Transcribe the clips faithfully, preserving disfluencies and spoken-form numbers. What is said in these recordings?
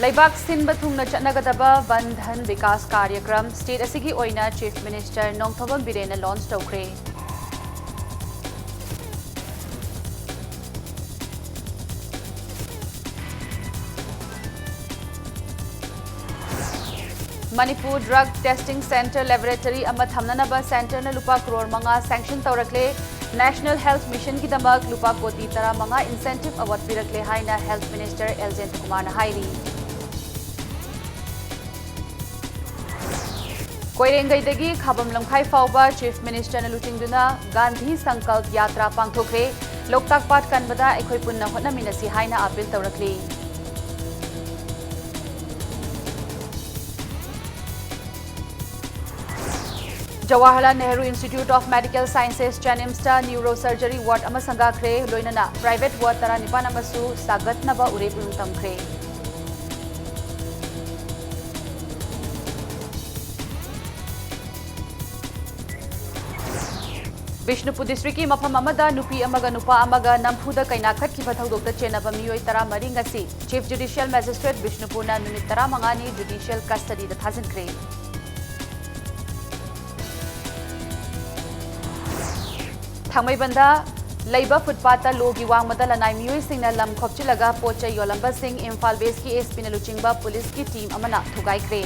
ꯂꯩꯕꯥꯛ ꯁꯤꯟꯕ ꯊꯨꯡꯅ ꯆꯠꯅꯒꯗꯕ ꯕꯟ ꯙꯟ ꯕꯤꯀꯥꯁ ꯀꯥꯔꯌꯀ꯭ꯔꯝ ꯁ꯭ꯇꯦꯠ ꯑꯁꯤꯒꯤ ꯑꯣꯏꯅ ꯆꯤꯐ ꯃꯤꯅꯤꯁꯇꯔ ꯅꯣꯡꯊꯣꯝꯕꯝ ꯕꯤꯔꯦꯟꯅ ꯂꯣꯟꯆ ꯇꯧꯈ꯭ꯔꯦ꯫ Manipur drug testing centre laboratory ꯑꯃ ꯊꯝꯅꯅꯕ ꯁꯦꯟꯇꯔꯅ ꯂꯨꯄꯥ ꯀ꯭ꯔꯣꯔ ꯃꯉꯥ ꯁꯦꯡꯁꯟ ꯇꯧꯔꯛꯂꯦ꯫ ꯅꯦꯁꯅꯦꯜ ꯍꯦꯜꯊ ꯃꯤꯁꯟꯒꯤꯗꯃꯛ ꯂꯨꯄꯥ ꯀꯣꯇꯤ ꯇꯔꯥꯃꯉꯥ ꯏꯟꯁꯦꯟꯇꯤꯚ ꯑꯦꯋꯥꯔꯗ ꯄꯤꯔꯛꯂꯦ ꯍꯥꯏꯅ ꯍꯦꯜꯊ ꯃꯤꯅꯤꯁꯇꯔ ꯑꯦꯜ ꯖꯌꯟꯇꯀꯨꯃꯥꯔꯅ ꯍꯥꯏꯔꯤ꯫ ꯀꯣꯏꯔꯦꯡꯒꯩꯗꯒꯤ ꯈꯥꯕꯝ ꯂꯝꯈꯥꯏ ꯐꯥꯎꯕ ꯆꯤꯐ ꯃꯤꯅꯤꯁꯇꯔꯅ ꯂꯨꯆꯤꯡꯗꯨꯅ ꯒꯥꯟꯙꯤ ꯁꯪꯀꯜꯞ ꯌꯥꯇ꯭ꯔꯥ ꯄꯥꯡꯊꯣꯛꯈ꯭ꯔꯦ꯫ ꯂꯣꯛꯇꯥꯛ ꯄꯥꯠ ꯀꯟꯕꯗ ꯑꯩꯈꯣꯏ ꯄꯨꯟꯅ ꯍꯣꯠꯅꯃꯤꯟꯅꯁꯤ ꯍꯥꯏꯅ ꯑꯥꯄꯤꯜ ꯇꯧꯔꯛꯂꯤ꯫ Jawaharlal Nehru institute of medical sciences, ꯖꯦꯅꯤꯝꯁꯇ ꯅ꯭ꯌꯨꯔꯣ ꯁꯔꯖꯔꯤ ꯋꯥꯔꯗ ꯑꯃ ꯁꯪꯒꯥꯈ꯭ꯔꯦ꯫ ꯂꯣꯏꯅꯅ ꯄ꯭ꯔꯥꯏꯚꯦꯠ ꯋꯥꯔꯗ ꯇꯔꯥꯅꯤꯄꯥꯟ ꯑꯃꯁꯨ ꯁꯥꯒꯠꯅꯕ ꯎꯔꯦꯞ ꯎꯔꯨꯝ ꯇꯝꯈ꯭ꯔꯦ꯫ ꯕꯤꯁꯅꯨꯄꯨꯔ ꯗꯤꯁꯇ꯭ꯔꯤꯛꯀꯤ ꯃꯐꯝ ꯑꯃꯗ ꯅꯨꯄꯤ ꯑꯃꯒ ꯅꯨꯄꯥ ꯑꯃꯒ ꯅꯝꯐꯨꯗ ꯀꯩꯅꯥ ꯈꯠꯈꯤꯕ ꯊꯧꯗꯣꯛꯇ ꯆꯦꯟꯅꯕ ꯃꯤꯑꯣꯏ ꯇꯔꯥꯃꯔꯤ ꯉꯁꯤ ꯆꯤꯐ ꯖꯨꯗꯤꯁꯤꯌꯦꯜ ꯃꯦꯖꯤꯁꯇ꯭ꯔꯦꯠ ꯕꯤꯁꯅꯨꯄꯨꯔꯅ ꯅꯨꯃꯤꯠ ꯇꯔꯥꯃꯉꯥꯅꯤ ꯖꯨꯗꯤꯁꯤꯌꯦꯜ ꯀꯁꯇꯗꯤꯗ ꯊꯥꯖꯤꯟꯈ꯭ꯔꯦ꯫ ꯊꯥꯡꯃꯩꯕꯟꯗ ꯂꯩꯕ ꯐꯨꯠꯄꯥꯠꯇ ꯂꯣꯒꯤ ꯋꯥꯡꯃꯗ ꯂꯅꯥꯏ ꯃꯤꯑꯣꯏꯁꯤꯡꯅ ꯂꯝ ꯈꯣꯞꯆꯤꯜꯂꯒ ꯄꯣꯠ ꯆꯩ ꯌꯣꯜꯂꯝꯕꯁꯤꯡ ꯏꯝꯐꯥꯜ ꯋꯦꯁꯀꯤ ꯑꯦꯁ ꯄꯤꯅ ꯂꯨꯆꯤꯡꯕ ꯄꯨꯂꯤꯁꯀꯤ ꯇꯤꯝ ꯑꯃꯅ ꯊꯨꯒꯥꯏꯈ꯭ꯔꯦ꯫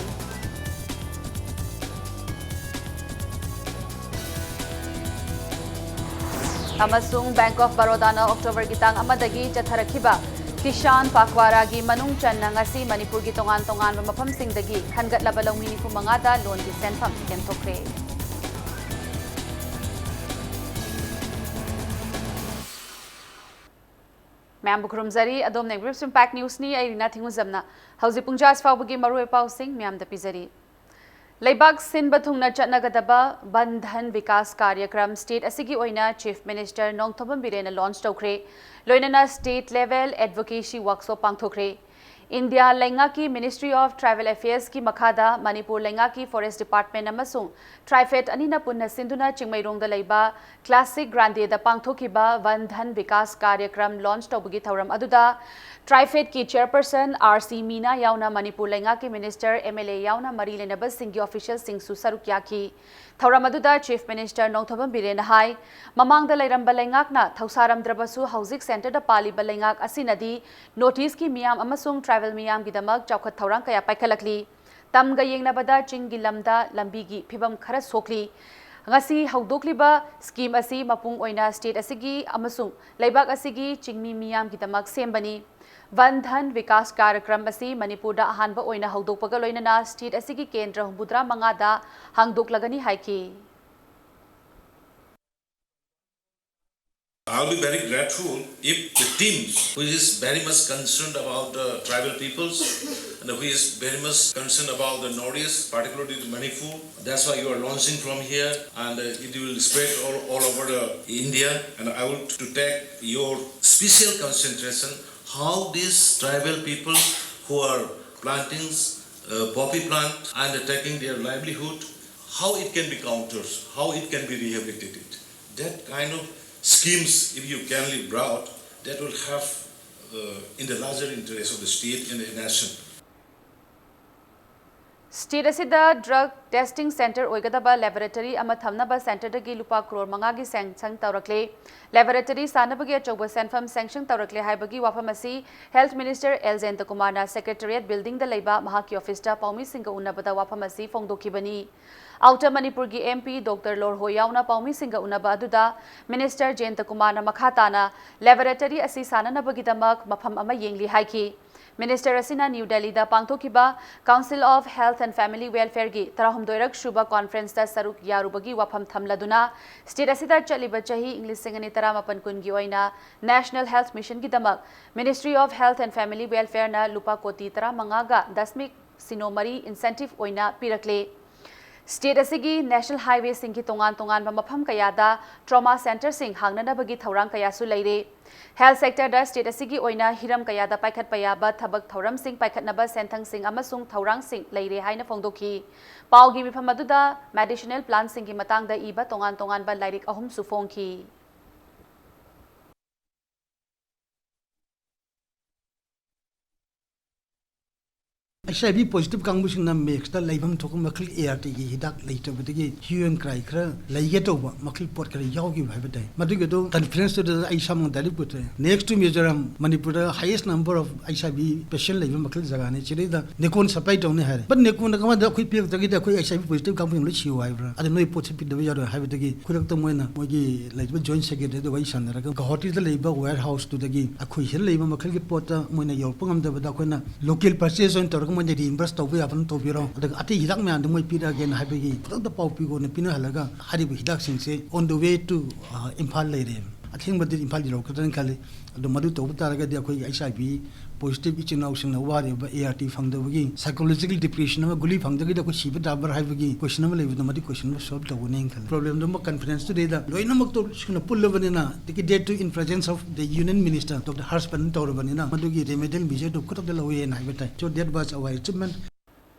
ꯑꯃꯁꯨꯡ ꯕꯦꯡꯛ ꯑꯣꯐ ꯕꯔꯣꯗꯥꯅ ꯑꯣꯛꯇꯣꯕꯔꯒꯤ ꯇꯥꯡ ꯑꯃꯗꯒꯤ ꯆꯠꯊꯔꯛꯈꯤꯕ ꯀꯤꯁꯥꯟ ꯄꯥꯈ꯭ꯋꯥꯔꯥꯒꯤ ꯃꯅꯨꯡ ꯆꯟꯅ ꯉꯁꯤ ꯃꯅꯤꯄꯨꯔꯒꯤ ꯇꯣꯉꯥꯟ ꯇꯣꯉꯥꯟꯕ ꯃꯐꯝꯁꯤꯡꯗꯒꯤ ꯈꯟꯒꯠꯂꯕ ꯂꯧꯃꯤ ꯅꯤꯐꯨ ꯃꯉꯥꯗ ꯂꯣꯟꯒꯤ ꯁꯦꯟꯐꯝ ꯌꯦꯟꯊꯣꯛꯈ꯭ꯔꯦ꯫ ꯃꯌꯥꯝꯕꯨ ꯈꯨꯔꯨꯝꯖꯔꯤ꯫ ꯑꯗꯣꯝꯅ ꯌꯦꯡꯕꯤꯔꯤꯕꯁꯤ ꯏꯝꯄꯦꯛ ꯅ꯭ꯌꯨꯁꯅꯤ꯫ ꯑꯩ ꯔꯤꯅꯥ ꯊꯤꯡꯉꯨꯖꯝꯅ ꯍꯧꯖꯤꯛ ꯄꯨꯡ ꯖꯥ ꯐꯥꯎꯕꯒꯤ ꯃꯔꯨꯑꯣꯏꯕ ꯄꯥꯎꯁꯤꯡ ꯃꯌꯥꯝꯗ ꯄꯤꯖꯔꯤ꯫ ꯂꯩꯕꯥꯛ ꯁꯤꯟꯕ ꯊꯨꯡꯅ ꯆꯠꯅꯒꯗꯕ ꯕꯟ ꯙꯟ ꯕꯤꯀꯥꯁ ꯀꯥꯔꯌꯀ꯭ꯔꯝ ꯁ꯭ꯇꯦꯠ ꯑꯁꯤꯒꯤ ꯑꯣꯏꯅ ꯆꯤꯐ ꯃꯤꯅꯤꯁꯇꯔ ꯅꯣꯡꯊꯣꯝꯕꯝ ꯕꯤꯔꯦꯟꯅ ꯂꯣꯟꯆ ꯇꯧꯈ꯭ꯔꯦ꯫ ꯂꯣꯏꯅꯅ ꯁ꯭ꯇꯦꯠ ꯂꯦꯚꯦꯜ ꯑꯦꯗꯚꯣꯀꯦꯁꯤ ꯋꯥꯔꯛꯁꯣꯞ ꯄꯥꯡꯊꯣꯛꯈ꯭ꯔꯦ꯫ ꯏꯟꯗꯤꯌꯥ ꯂꯩꯉꯥꯛꯀꯤ Ministry of Tribal Affairs ꯀꯤ ꯃꯈꯥꯗ ꯃꯅꯤꯄꯨꯔ ꯂꯩꯉꯥꯛꯀꯤ Forest Department ꯑꯃꯁꯨꯡ TRIFED ꯑꯅꯤꯅ ꯄꯨꯟꯅ ꯁꯤꯟꯗꯨꯅ ꯆꯤꯡꯃꯩꯔꯣꯡꯗ ꯂꯩꯕ Classic Grande ꯗ ꯄꯥꯡꯊꯣꯛꯈꯤꯕ Van Dhan Vikas Karyakram launch ꯇꯧꯕꯒꯤ ꯊꯧꯔꯝ ꯑꯗꯨꯗ TRIFED ꯀꯤ Chairperson R C ꯃꯤꯅꯥ ꯌꯥꯎꯅ ꯃꯅꯤꯄꯨꯔ ꯂꯩꯉꯥꯛꯀꯤ Minister, M L A ꯌꯥꯎꯅ ꯃꯔꯤ ꯂꯩꯅꯕꯁꯤꯡꯒꯤ official ꯁꯤꯡꯁꯨ ꯁꯔꯨꯛ ꯌꯥꯈꯤ꯫ ꯊꯧꯔꯝ ꯑꯗꯨꯗ Chief Minister ꯅꯣꯡꯊꯣꯝꯕꯝ ꯕꯤꯔꯦꯟꯅ ꯍꯥꯏ, ꯃꯃꯥꯡꯗ ꯂꯩꯔꯝꯕ ꯂꯩꯉꯥꯛꯅ ꯊꯧꯁꯥꯔꯝꯗ꯭ꯔꯕꯁꯨ ꯍꯧꯖꯤꯛ centre ꯗ ꯄꯥꯜꯂꯤꯕ ꯂꯩꯉꯥꯛ ꯑꯁꯤꯅꯗꯤ North East ꯀꯤ ꯃꯤꯌꯥꯝ ꯑꯃꯁꯨꯡ tribal ꯃꯤꯌꯥꯝꯒꯤꯗꯃꯛ ꯆꯥꯎꯈꯠ ꯊꯧꯔꯥꯡ ꯀꯌꯥ ꯄꯥꯏꯈꯠꯂꯛꯂꯤ꯫ ꯇꯝꯒ ꯌꯦꯡꯅꯕꯗ ꯆꯤꯡꯒꯤ ꯂꯝꯗ ꯂꯝꯕꯤꯒꯤ ꯐꯤꯕꯝ ꯈꯔ ꯁꯣꯛꯂꯤ꯫ ꯉꯁꯤ ꯍꯧꯗꯣꯛꯂꯤꯕ scheme ꯑꯁꯤ ꯃꯄꯨꯡ ꯑꯣꯏꯅ state ꯑꯁꯤꯒꯤ ꯑꯃꯁꯨꯡ ꯂꯩꯕꯥꯛ ꯑꯁꯤꯒꯤ ꯆꯤꯡꯃꯤ ꯃꯤꯌꯥꯝꯒꯤꯗꯃꯛ ꯁꯦꯝꯕꯅꯤ꯫ Van Dhan Vikas Karyakram ꯑꯁꯤ ꯃꯅꯤꯄꯨꯔꯗ ꯑꯍꯥꯟꯕ ꯑꯣꯏꯅ ꯍꯧꯗꯣꯛꯄꯒ ꯂꯣꯏꯅꯅ state ꯑꯁꯤꯒꯤ ꯀꯦꯟꯗ꯭ꯔ ꯍꯨꯝꯐꯨꯇꯔꯥ ꯃꯉꯥꯗ ꯍꯥꯡꯗꯣꯛꯂꯒꯅꯤ ꯍꯥꯏꯈꯤ꯫ I'll be very grateful if the team, which is very much concerned about the tribal peoples and which is very much concerned about the Northeast, particularly the Manipur. That's why you are launching from here, and uh, it will spread all, all over the India. And I want to take your special concentration how these tribal people who are planting uh, poppy plant and taking their livelihood, how it can be countered, how it can be rehabilitated. That kind of schemes, if you can be brought, that will have uh, in the larger interest of the state and the nation. State ꯑꯁꯤꯗ drug testing centre ꯑꯣꯏꯒꯗꯕ laboratory ꯑꯃ ꯊꯝꯅꯕ centre ꯗꯒꯤ ꯂꯨꯄꯥ ꯀ꯭ꯔꯣꯔ ꯃꯉꯥꯒꯤ sanction ꯇꯧꯔꯛꯂꯦ꯫ Laboratory ꯁꯥꯅꯕꯒꯤ ꯑꯆꯧꯕ ꯁꯦꯟꯐꯝ sanction ꯇꯧꯔꯛꯂꯦ ꯍꯥꯏꯕꯒꯤ ꯋꯥꯐꯝ ꯑꯁꯤ Health Minister ꯑꯦꯜ ꯖꯌꯟꯇꯀꯨꯃꯥꯔꯅ Secretariat building ꯗ ꯂꯩꯕ ꯃꯍꯥꯛꯀꯤ office ꯇ ꯄꯥꯎꯃꯤꯁꯤꯡꯒ ꯎꯅꯕꯗ ꯋꯥꯐꯝ ꯑꯁꯤ ꯐꯣꯡꯗꯣꯛꯈꯤꯕꯅꯤ꯫ Outer ꯃꯅꯤꯄꯨꯔꯒꯤ M P Doctor ꯂꯣꯔꯍꯣ ꯌꯥꯎꯅ ꯄꯥꯎꯃꯤꯁꯤꯡꯒ ꯎꯅꯕ ꯑꯗꯨꯗ Minister ꯖꯌꯟꯇꯀꯨꯃꯥꯔꯅ ꯃꯈꯥ ꯇꯥꯅ laboratory ꯑꯁꯤ ꯁꯥꯅꯅꯕꯒꯤꯗꯃꯛ ꯃꯐꯝ ꯑꯃ ꯌꯦꯡꯂꯤ ꯍꯥꯏꯈꯤ꯫ Minister ꯑꯁꯤꯅ ꯅ꯭ꯌꯨ ꯗꯦꯜꯂꯤꯗ ꯄꯥꯡꯊꯣꯛꯈꯤꯕ Council of Health and Family Welfare ꯒꯤ ꯇꯔꯥꯍꯨꯝꯗꯣꯏꯔꯛ ꯁꯨꯕ conference ꯇ ꯁꯔꯨꯛ ꯌꯥꯔꯨꯕꯒꯤ ꯋꯥꯐꯝ ꯊꯝꯂꯗꯨꯅ, state ꯑꯁꯤꯗ ꯆꯠꯂꯤꯕ ꯆꯍꯤ ꯏꯪ ꯂꯤꯁꯤꯡ ꯑꯅꯤ ꯇꯔꯥꯃꯥꯄꯟ ꯀꯨꯟꯒꯤ ꯑꯣꯏꯅ National Health Mission ꯒꯤꯗꯃꯛ Ministry of Health and Family Welfare ꯅ ꯂꯨꯄꯥ ꯀꯣꯇꯤ ꯇꯔꯥꯃꯉꯥꯒ ꯗꯁꯃꯤꯛ ꯁꯤꯅꯣ ꯃꯔꯤ incentive ꯑꯣꯏꯅ ꯄꯤꯔꯛꯂꯦ꯫ State ꯑꯁꯤꯒꯤ national highwayꯁꯤꯡꯒꯤ ꯇꯣꯉꯥꯟ ꯇꯣꯉꯥꯟꯕ ꯃꯐꯝ ꯀꯌꯥꯗ trauma centreꯁꯤꯡ ꯍꯥꯡꯅꯅꯕꯒꯤ ꯊꯧꯔꯥꯡ ꯀꯌꯥꯁꯨ ꯂꯩꯔꯦ꯫ Health sectorꯗ state ꯑꯁꯤꯒꯤ ꯑꯣꯏꯅ ꯍꯤꯔꯝ ꯀꯌꯥꯗ ꯄꯥꯏꯈꯠꯄ ꯌꯥꯕ ꯊꯕꯛ ꯊꯧꯔꯝꯁꯤꯡ ꯄꯥꯏꯈꯠꯅꯕ ꯁꯦꯟꯊꯪꯁꯤꯡ ꯑꯃꯁꯨꯡ ꯊꯧꯔꯥꯡꯁꯤꯡ ꯂꯩꯔꯦ ꯍꯥꯏꯅ ꯐꯣꯡꯗꯣꯛꯈꯤ꯫ ꯄꯥꯎꯒꯤ ꯃꯤꯐꯝ ꯑꯗꯨꯗ medicinal plantꯁꯤꯡꯒꯤ ꯃꯇꯥꯡꯗ ꯏꯕ ꯇꯣꯉꯥꯟ ꯇꯣꯉꯥꯟꯕ ꯂꯥꯏꯔꯤꯛ ꯑꯍꯨꯝꯁꯨ ꯐꯣꯡꯈꯤ꯫ H I V positive ꯀꯥꯡꯕꯨꯁꯤꯡꯅ ꯃꯦꯛꯁꯇ ꯂꯩꯐꯝ ꯊꯣꯛꯄ ꯃꯈꯜꯒꯤ A R T ꯒꯤ ꯍꯤꯗꯥꯛ ꯂꯩꯇꯕꯗꯒꯤ hue and cry ꯈꯔ ꯂꯩꯒꯦ ꯇꯧꯕ ꯃꯈꯜ ꯄꯣꯠ ꯈꯔ ꯌꯥꯎꯈꯤꯕ ꯍꯥꯏꯕ ꯇꯥꯏ꯫ ꯃꯗꯨꯒꯤ ꯑꯗꯨ conferenceꯇꯨꯗ ꯑꯩ ꯏꯁꯥꯃꯛ direct ꯄꯨꯊꯣꯛꯑꯦ꯫ Next to Mizoram, ꯃꯅꯤꯄꯨꯔꯗ highest number of H I V patient ꯂꯩꯕ ꯃꯈꯜ ꯖꯒꯥꯅꯤ꯫ ꯁꯤꯗꯩꯗ NECOꯅ supply ꯇꯧꯅꯤ ꯍꯥꯏꯔꯦ꯫ But NECOꯅ ꯀꯃꯥꯏꯅ ꯑꯩꯈꯣꯏ ꯄꯤꯔꯛꯇ꯭ꯔꯒꯗꯤ ꯑꯩꯈꯣꯏ H I V positive ꯀꯥꯡꯕꯨꯁꯤꯡ ꯂꯣꯏ ꯁꯤꯌꯨ ꯍꯥꯏꯕ꯭ꯔꯥ? ꯑꯗ ꯅꯣꯏ ꯄꯣꯠꯁꯦ ꯄꯤꯗꯕ ꯌꯥꯔꯣꯏ ꯍꯥꯏꯕꯗꯒꯤ ꯈꯨꯗꯛꯇ ꯃꯣꯏꯅ ꯃꯣꯏꯒꯤ ꯂꯩꯔꯤꯕ joint secretary ꯑꯗꯨꯒ ꯋꯥꯔꯤ ꯁꯥꯟꯅꯔꯒ ꯒꯧꯍꯥꯇꯤꯗ ꯂꯩꯕ warehouseꯇꯨꯗꯒꯤ ꯑꯩꯈꯣꯏ ꯁꯤꯗ ꯂꯩꯕ ꯃꯈꯜꯒꯤ ꯄꯣꯠꯇ ꯃꯣꯏꯅ ꯌꯧꯔꯛꯄ ꯉꯝꯗꯕꯗ ꯑꯩꯈꯣꯏꯅ local purchase ꯑꯣꯏꯅ ꯇꯧꯔꯒ ꯃꯣꯏꯅ reimburse ꯇꯧꯕ ꯌꯥꯕꯅ ꯇꯧꯕꯤꯔꯣ, ꯑꯗꯨꯒ ꯑꯇꯩ ꯍꯤꯗꯥꯛ ꯃꯌꯥꯝꯗꯣ ꯃꯣꯏ ꯄꯤꯔꯛꯑꯒꯦꯅ ꯍꯥꯏꯕꯒꯤ ꯈꯨꯗꯛꯇ ꯄꯥꯎ ꯄꯤꯒꯣꯅ ꯄꯤꯅꯍꯜꯂꯒ ꯍꯥꯏꯔꯤꯕ ꯍꯤꯗꯥꯛꯁꯤꯡꯁꯦ on the way to, ꯑ, ꯏꯝꯐꯥꯜ ꯂꯩꯔꯦ꯫ ꯑꯊꯦꯡꯕꯗꯤ ꯏꯝꯐꯥꯜ ꯌꯧꯔꯛꯀꯗ꯭ꯔꯅ ꯈꯜꯂꯤ꯫ ꯑꯗꯣ ꯃꯗꯨ ꯇꯧꯕ ꯇꯥꯔꯒꯗꯤ ꯑꯩꯈꯣꯏꯒꯤ H I V positive ꯏꯆꯤꯟ ꯏꯅꯥꯎꯁꯤꯡꯅ ꯋꯥꯔꯤꯕ A R T ꯐꯪꯗꯕꯒꯤ psychological depression ꯑꯃ, ꯒꯨꯂꯤ ꯐꯪꯗ꯭ꯔꯒꯗꯤ ꯑꯩꯈꯣꯏ ꯁꯤꯕ ꯇꯥꯕ꯭ꯔꯥ ꯍꯥꯏꯕꯒꯤ question ꯑꯃ ꯂꯩꯕꯗꯣ, ꯃꯗꯨ question ꯑꯃ solve ꯇꯧꯒꯅꯤ ꯈꯜꯂꯤ꯫ Problemꯗꯨꯃ conferenceꯇꯨꯗꯩꯗ ꯂꯣꯏꯅꯃꯛꯇꯣ ꯁꯨꯅ ꯄꯨꯜꯂꯕꯅꯤꯅ, ꯑꯗꯒꯤ day two in presence of the Union Minister Doctor Harsh Vardhan ꯇꯧꯔꯕꯅꯤꯅ, ꯃꯗꯨꯒꯤ remedial measureꯗꯨ ꯈꯨꯗꯛꯇ ꯂꯧꯋꯦꯅ ꯍꯥꯏꯕ ꯇꯥꯏ꯫ So that was our achievement.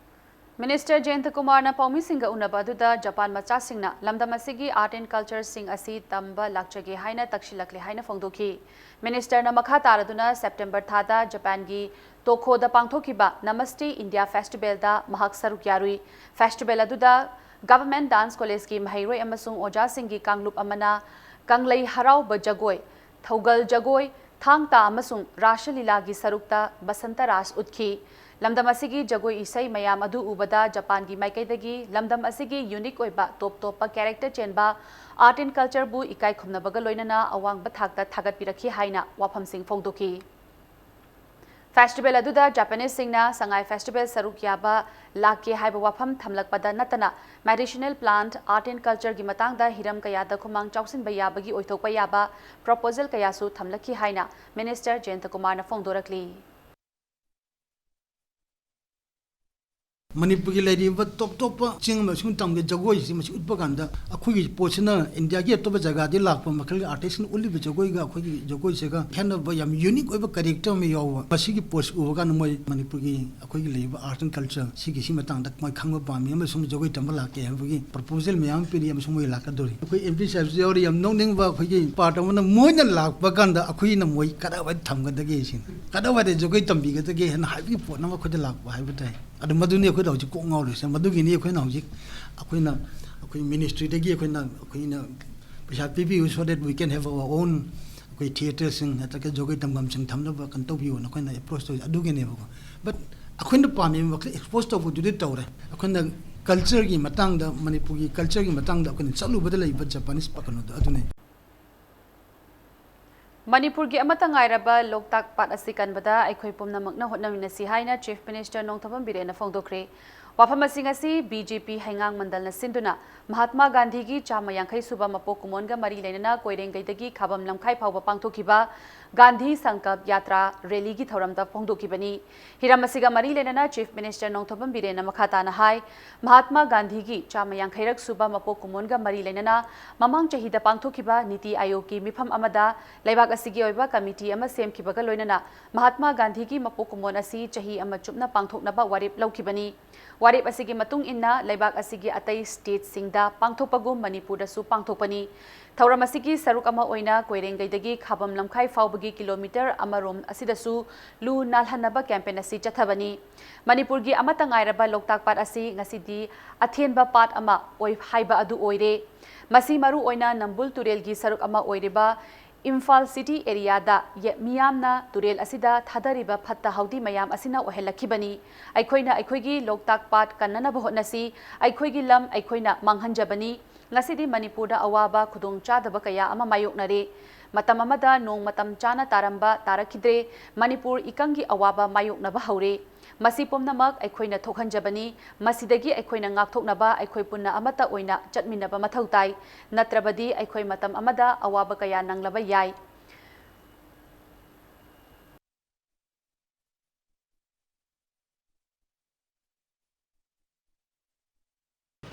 Minister ꯖꯌꯟꯇ ꯀꯨꯃꯥꯔꯅ ꯄꯥꯎꯃꯤꯁꯤꯡꯒ ꯎꯅꯕ ꯑꯗꯨꯗ ꯖꯄꯥꯟ ꯃꯆꯥꯁꯤꯡꯅ ꯂꯝꯗꯝ ꯑꯁꯤꯒꯤ art and cultureꯁꯤꯡ ꯑꯁꯤ ꯇꯝꯕ ꯂꯥꯛꯆꯒꯦ ꯍꯥꯏꯅ ꯇꯛꯁꯤꯜꯂꯛꯂꯦ ꯍꯥꯏꯅ ꯐꯣꯡꯗꯣꯛꯈꯤ꯫ Ministerꯅ ꯃꯈꯥ ꯇꯥꯔꯗꯨꯅ September ꯊꯥꯗ ꯖꯄꯥꯟꯒꯤ ꯇꯣꯈꯣꯗ ꯄꯥꯡꯊꯣꯛꯈꯤꯕ Namaste India Festivalꯗ ꯃꯍꯥꯛ ꯁꯔꯨꯛ ꯌꯥꯔꯨꯏ꯫ Festival ꯑꯗꯨꯗ Government Dance Collegeꯀꯤ ꯃꯍꯩꯔꯣꯏ ꯑꯃꯁꯨꯡ ꯑꯣꯖꯥꯁꯤꯡꯒꯤ ꯀꯥꯡꯂꯨꯞ ꯑꯃꯅ ꯀꯪꯂꯩ ꯍꯔꯥꯎꯕ ꯖꯒꯣꯏ, ꯊꯧꯒꯜ ꯖꯒꯣꯏ, ꯊꯥꯡ ꯇꯥ ꯑꯃꯁꯨꯡ ꯔꯥꯁ ꯂꯤꯂꯥꯒꯤ ꯁꯔꯨꯛꯇ ꯕꯁꯟꯇ ꯔꯥꯁ ꯎꯠꯈꯤ꯫ ꯂꯝꯗꯝ ꯑꯁꯤꯒꯤ ꯖꯒꯣꯏ ꯏꯁꯩ ꯃꯌꯥꯝ ꯑꯗꯨ ꯎꯕꯗ ꯖꯄꯥꯟꯒꯤ ꯃꯥꯏꯀꯩꯗꯒꯤ ꯂꯝꯗꯝ ꯑꯁꯤꯒꯤ unique ꯑꯣꯏꯕ ꯇꯣꯞ ꯇꯣꯞꯄ character ꯆꯦꯟꯕ art and cultureꯕꯨ ꯏꯀꯥꯏ ꯈꯨꯝꯅꯕꯒ ꯂꯣꯏꯅꯅ ꯑꯋꯥꯡꯕ ꯊꯥꯛꯇ ꯊꯥꯒꯠꯄꯤꯔꯛꯈꯤ ꯍꯥꯏꯅ ꯋꯥꯐꯝꯁꯤꯡ ꯐꯣꯡꯗꯣꯛꯈꯤ꯫ Festival ꯑꯗꯨꯗ Japaneseꯁꯤꯡꯅ ꯁꯉꯥꯏ Festival ꯁꯔꯨꯛ ꯌꯥꯕ ꯂꯥꯛꯀꯦ ꯍꯥꯏꯕ ꯋꯥꯐꯝ ꯊꯝꯂꯛꯄꯗ ꯅꯠꯇꯅ, medicinal plant, art and cultureꯒꯤ ꯃꯇꯥꯡꯗ ꯍꯤꯔꯝ ꯀꯌꯥꯗ ꯈꯨꯃꯥꯡ ꯆꯥꯎꯁꯤꯟꯕ ꯌꯥꯕꯒꯤ ꯑꯣꯏꯊꯣꯛꯄ ꯌꯥꯕ proposal ꯀꯌꯥꯁꯨ ꯊꯝꯂꯛꯈꯤ ꯍꯥꯏꯅ Minister ꯖꯌꯟꯇ ꯀꯨꯃꯥꯔꯅ ꯐꯣꯡꯗꯣꯔꯛꯂꯤ꯫ ꯃꯅꯤꯄꯨꯔꯒꯤ ꯂꯩꯔꯤꯕ ꯇꯣꯞ ꯇꯣꯞꯄ ꯆꯤꯡ ꯑꯃꯁꯨꯡ ꯇꯝꯒꯤ ꯖꯒꯣꯏꯁꯤ ꯃꯁꯤ ꯎꯠꯄ ꯀꯥꯟꯗ, ꯑꯩꯈꯣꯏꯒꯤ ꯄꯣꯠꯁꯤꯅ ꯏꯟꯗꯤꯌꯥꯒꯤ ꯑꯇꯣꯞꯄ ꯖꯒꯥꯗꯒꯤ ꯂꯥꯛꯄ ꯃꯈꯜꯒꯤ artistꯁꯤꯡꯅ ꯎꯠꯂꯤꯕ ꯖꯒꯣꯏꯒ ꯑꯩꯈꯣꯏꯒꯤ ꯖꯒꯣꯏꯁꯤꯒ ꯈꯦꯠꯅꯕ ꯌꯥꯝ unique ꯑꯣꯏꯕ character ꯑꯃ ꯌꯥꯎꯕ, ꯃꯁꯤꯒꯤ ꯄꯣꯠꯁꯤ ꯎꯕ ꯀꯥꯟꯗ ꯃꯣꯏ ꯃꯅꯤꯄꯨꯔꯒꯤ ꯑꯩꯈꯣꯏꯒꯤ ꯂꯩꯔꯤꯕ art and culture ꯁꯤꯒꯤ ꯁꯤ ꯃꯇꯥꯡꯗ ꯃꯣꯏ ꯈꯪꯕ ꯄꯥꯝꯃꯤ ꯑꯃꯁꯨꯡ ꯖꯒꯣꯏ ꯇꯝꯕ ꯂꯥꯛꯀꯦ ꯍꯥꯏꯕꯒꯤ proposal ꯃꯌꯥꯝ ꯑꯃ ꯄꯤꯔꯤ ꯑꯃꯁꯨꯡ ꯃꯣꯏ ꯂꯥꯛꯀꯗꯧꯔꯤ꯫ ꯑꯩꯈꯣꯏ MP ꯁꯥꯍꯦꯕꯁꯨ ꯌꯥꯎꯔꯤ꯫ ꯌꯥꯝ ꯅꯣꯛꯅꯤꯡꯕ ꯑꯩꯈꯣꯏꯒꯤ part ꯑꯃꯅ ꯃꯣꯏꯅ ꯂꯥꯛꯄ ꯀꯥꯟꯗ ꯑꯩꯈꯣꯏꯅ ꯃꯣꯏ ꯀꯗꯥꯏꯋꯥꯏꯗ ꯊꯝꯒꯗꯒꯦ ꯁꯤꯅꯤ, ꯀꯗꯥꯏꯋꯥꯏꯗ ꯖꯒꯣꯏ ꯇꯝꯕꯤꯒꯗꯒꯦ ꯍꯥꯏꯅ ꯍꯥꯏꯕꯒꯤ ꯄꯣꯠ ꯑꯃ ꯑꯩꯈꯣꯏꯗ ꯂꯥꯛꯄ ꯍꯥꯏꯕ ꯇꯥꯏ꯫ ꯑꯗꯨ ꯃꯗꯨꯅꯤ ꯑꯩꯈꯣꯏꯗ ꯍꯧꯖꯤꯛ ꯀꯣꯛ ꯉꯥꯎꯔꯤꯁꯦ꯫ ꯃꯗꯨꯒꯤꯅꯤ ꯑꯩꯈꯣꯏꯅ ꯍꯧꯖꯤꯛ ꯑꯩꯈꯣꯏꯅ ꯑꯩꯈꯣꯏ ministryꯗꯒꯤ ꯑꯩꯈꯣꯏꯅ ꯑꯩꯈꯣꯏꯅ ꯄꯩꯁꯥ ꯄꯤꯕꯤꯌꯨ, so that we can have our own ꯑꯩꯈꯣꯏ theatreꯁꯤꯡ ꯅꯠꯇ꯭ꯔꯒ ꯖꯒꯣꯏ ꯇꯝꯐꯝꯁꯤꯡ ꯊꯝꯅꯕ ꯀꯩꯅꯣ ꯇꯧꯕꯤꯌꯨꯅ ꯑꯩꯈꯣꯏꯅ approach ꯇꯧꯔꯤꯁꯦ ꯑꯗꯨꯒꯤꯅꯦꯕꯀꯣ꯫ But ꯑꯩꯈꯣꯏꯅ ꯄꯥꯝꯃꯤꯕ ꯃꯈꯩ expose ꯇꯧꯕꯗꯨꯗꯤ ꯇꯧꯔꯦ꯫ ꯑꯩꯈꯣꯏꯅ cultureꯒꯤ ꯃꯇꯥꯡꯗ, ꯃꯅꯤꯄꯨꯔꯒꯤ cultureꯒꯤ ꯃꯇꯥꯡꯗ ꯑꯩꯈꯣꯏꯅ ꯆꯠꯂꯨꯕꯗ ꯂꯩꯕ Japanese ꯄ-, ꯀꯩꯅꯣꯗꯣ ꯑꯗꯨꯅꯦ꯫ ꯃꯅꯤꯄꯨꯔꯒꯤ ꯑꯃꯠꯇ ꯉꯥꯏꯔꯕ ꯂꯣꯛꯇꯥꯛ ꯄꯥꯠ ꯑꯁꯤ ꯀꯟꯕꯗ ꯑꯩꯈꯣꯏ ꯄꯨꯝꯅꯃꯛꯅ ꯍꯣꯠꯅꯃꯤꯟꯅꯁꯤ ꯍꯥꯏꯅ Chief Minister ꯅꯣꯡꯊꯣꯝꯕꯝ ꯕꯤꯔꯦꯟꯅ ꯐꯣꯡꯗꯣꯛꯈ꯭ꯔꯦ꯫ ꯋꯥꯐꯝ ꯑꯁꯤ ꯉꯁꯤ BJP ꯍꯩꯉꯥꯡ ꯃꯟꯗꯜꯅ ꯁꯤꯟꯗꯨꯅ ꯃꯍꯥꯠꯃꯥ ꯒꯥꯟꯙꯤꯒꯤ ꯆꯥꯝꯃ ꯌꯥꯡꯈꯩ ꯁꯨꯕ ꯃꯄꯣꯛ ꯀꯨꯝꯑꯣꯟꯒ ꯃꯔꯤ ꯂꯩꯅꯅ ꯀꯣꯏꯔꯦꯡꯒꯩꯗꯒꯤ ꯈꯥꯕꯝ ꯂꯝꯈꯥꯏ ꯐꯥꯎꯕ ꯄꯥꯡꯊꯣꯛꯈꯤꯕ ꯒꯥꯟꯙꯤ ꯁꯪꯀꯜꯞ ꯌꯥꯇ꯭ꯔꯥ ꯔꯦꯂꯤꯒꯤ ꯊꯧꯔꯝꯗ ꯐꯣꯡꯗꯣꯛꯈꯤꯕꯅꯤ꯫ ꯍꯤꯔꯝ ꯑꯁꯤꯒ ꯃꯔꯤ ꯂꯩꯅꯅ Chief Minister ꯅꯣꯡꯊꯣꯝꯕꯝ ꯕꯤꯔꯦꯟꯅ ꯃꯈꯥ ꯇꯥꯅ ꯍꯥꯏ, ꯃꯍꯥꯠꯃꯥ ꯒꯥꯟꯙꯤꯒꯤ ꯆꯥꯝꯃ ꯌꯥꯡꯈꯩꯔꯛ ꯁꯨꯕ ꯃꯄꯣꯛ ꯀꯨꯝꯑꯣꯟꯒ ꯃꯔꯤ ꯂꯩꯅꯅ ꯃꯃꯥꯡ ꯆꯍꯤꯗ ꯄꯥꯡꯊꯣꯛꯈꯤꯕ ꯅꯤꯇꯤ ꯑꯥꯌꯣꯒꯀꯤ ꯃꯤꯐꯝ ꯑꯃꯗ ꯂꯩꯕꯥꯛ ꯑꯁꯤꯒꯤ ꯑꯣꯏꯕ committee ꯑꯃ ꯁꯦꯝꯈꯤꯕꯒ ꯂꯣꯏꯅꯅ ꯃꯍꯥꯠꯃꯥ ꯒꯥꯟꯙꯤꯒꯤ ꯃꯄꯣꯛ ꯀꯨꯝꯑꯣꯟ ꯑꯁꯤ ꯆꯍꯤ ꯑꯃ ꯆꯨꯞꯅ ꯄꯥꯡꯊꯣꯛꯅꯕ ꯋꯥꯔꯦꯞ ꯂꯧꯈꯤꯕꯅꯤ꯫ ꯋꯥꯔꯦꯞ ꯑꯁꯤꯒꯤ ꯃꯇꯨꯡ ꯏꯟꯅ ꯂꯩꯕꯥꯛ ꯑꯁꯤꯒꯤ ꯑꯇꯩ stateꯁꯤꯡꯗ ꯄꯥꯡꯊꯣꯛꯄꯒꯨꯝ ꯃꯅꯤꯄꯨꯔꯗꯁꯨ ꯄꯥꯡꯊꯣꯛꯄꯅꯤ꯫ ꯊꯧꯔꯝ ꯑꯁꯤꯒꯤ ꯁꯔꯨꯛ ꯑꯃ ꯑꯣꯏꯅ ꯀꯣꯏꯔꯦꯡꯒꯩꯗꯒꯤ ꯈꯥꯕꯝ ꯂꯝꯈꯥꯏ ꯐꯥꯎꯕꯒꯤ kilometre ꯑꯃꯔꯣꯝ ꯑꯁꯤꯗꯁꯨ ꯂꯨ ꯅꯥꯜꯍꯟꯅꯕ campaign ꯑꯁꯤ ꯆꯠꯊꯕꯅꯤ꯫ ꯃꯅꯤꯄꯨꯔꯒꯤ ꯑꯃꯠꯇ ꯉꯥꯏꯔꯕ ꯂꯣꯛꯇꯥꯛ ꯄꯥꯠ ꯑꯁꯤ ꯉꯁꯤꯗꯤ ꯑꯊꯦꯟꯕ ꯄꯥꯠ ꯑꯃ ꯑꯣꯏ ꯍꯥꯏꯕ ꯑꯗꯨ ꯑꯣꯏꯔꯦ꯫ ꯃꯁꯤ ꯃꯔꯨ ꯑꯣꯏꯅ ꯅꯝꯕꯨꯜ ꯇꯨꯔꯦꯜꯒꯤ ꯁꯔꯨꯛ ꯑꯃ ꯑꯣꯏꯔꯤꯕ ꯏꯝꯐꯥꯜ city areaꯗ ꯌꯦ-, ꯃꯤꯌꯥꯝꯅ ꯇꯨꯔꯦꯜ ꯑꯁꯤꯗ ꯊꯥꯗꯔꯤꯕ ꯐꯠꯇ ꯍꯥꯎꯗꯤ ꯃꯌꯥꯝ ꯑꯁꯤꯅ ꯑꯣꯏꯍꯜꯂꯛꯈꯤꯕꯅꯤ꯫ ꯑꯩꯈꯣꯏꯅ ꯑꯩꯈꯣꯏꯒꯤ ꯂꯣꯛꯇꯥꯛ ꯄꯥꯠ ꯀꯟꯅꯅꯕ ꯍꯣꯠꯅꯁꯤ꯫ ꯑꯩꯈꯣꯏꯒꯤ ꯂꯝ ꯑꯩꯈꯣꯏꯅ ꯃꯥꯡꯍꯟꯖꯕꯅꯤ꯫ ꯉꯁꯤꯗꯤ ꯃꯅꯤꯄꯨꯔꯗ ꯑꯋꯥꯕ ꯈꯨꯗꯣꯡꯆꯥꯗꯕ ꯀꯌꯥ ꯑꯃ ꯃꯥꯌꯣꯛꯅꯔꯦ꯫ ꯃꯇꯝ ꯑꯃꯗ ꯅꯣꯡ ꯃꯇꯝ ꯆꯥꯅ ꯇꯥꯔꯝꯕ ꯇꯥꯔꯛꯈꯤꯗ꯭ꯔꯦ꯫ ꯃꯅꯤꯄꯨꯔ ꯏꯀꯪꯒꯤ ꯑꯋꯥꯕ ꯃꯥꯌꯣꯛꯅꯕ ꯍꯧꯔꯦ꯫ ꯃꯁꯤ ꯄꯨꯝꯅꯃꯛ ꯑꯩꯈꯣꯏꯅ ꯊꯣꯛꯍꯟꯖꯕꯅꯤ꯫ ꯃꯁꯤꯗꯒꯤ ꯑꯩꯈꯣꯏꯅ ꯉꯥꯛꯊꯣꯛꯅꯕ ꯑꯩꯈꯣꯏ ꯄꯨꯟꯅ ꯑꯃꯠꯇ ꯑꯣꯏꯅ ꯆꯠꯃꯤꯟꯅꯕ ꯃꯊꯧ ꯇꯥꯏ꯫ ꯅꯠꯇ꯭ꯔꯕꯗꯤ ꯑꯩꯈꯣꯏ ꯃꯇꯝ ꯑꯃꯗ ꯑꯋꯥꯕ ꯀꯌꯥ ꯅꯪꯂꯕ ꯌꯥꯏ꯫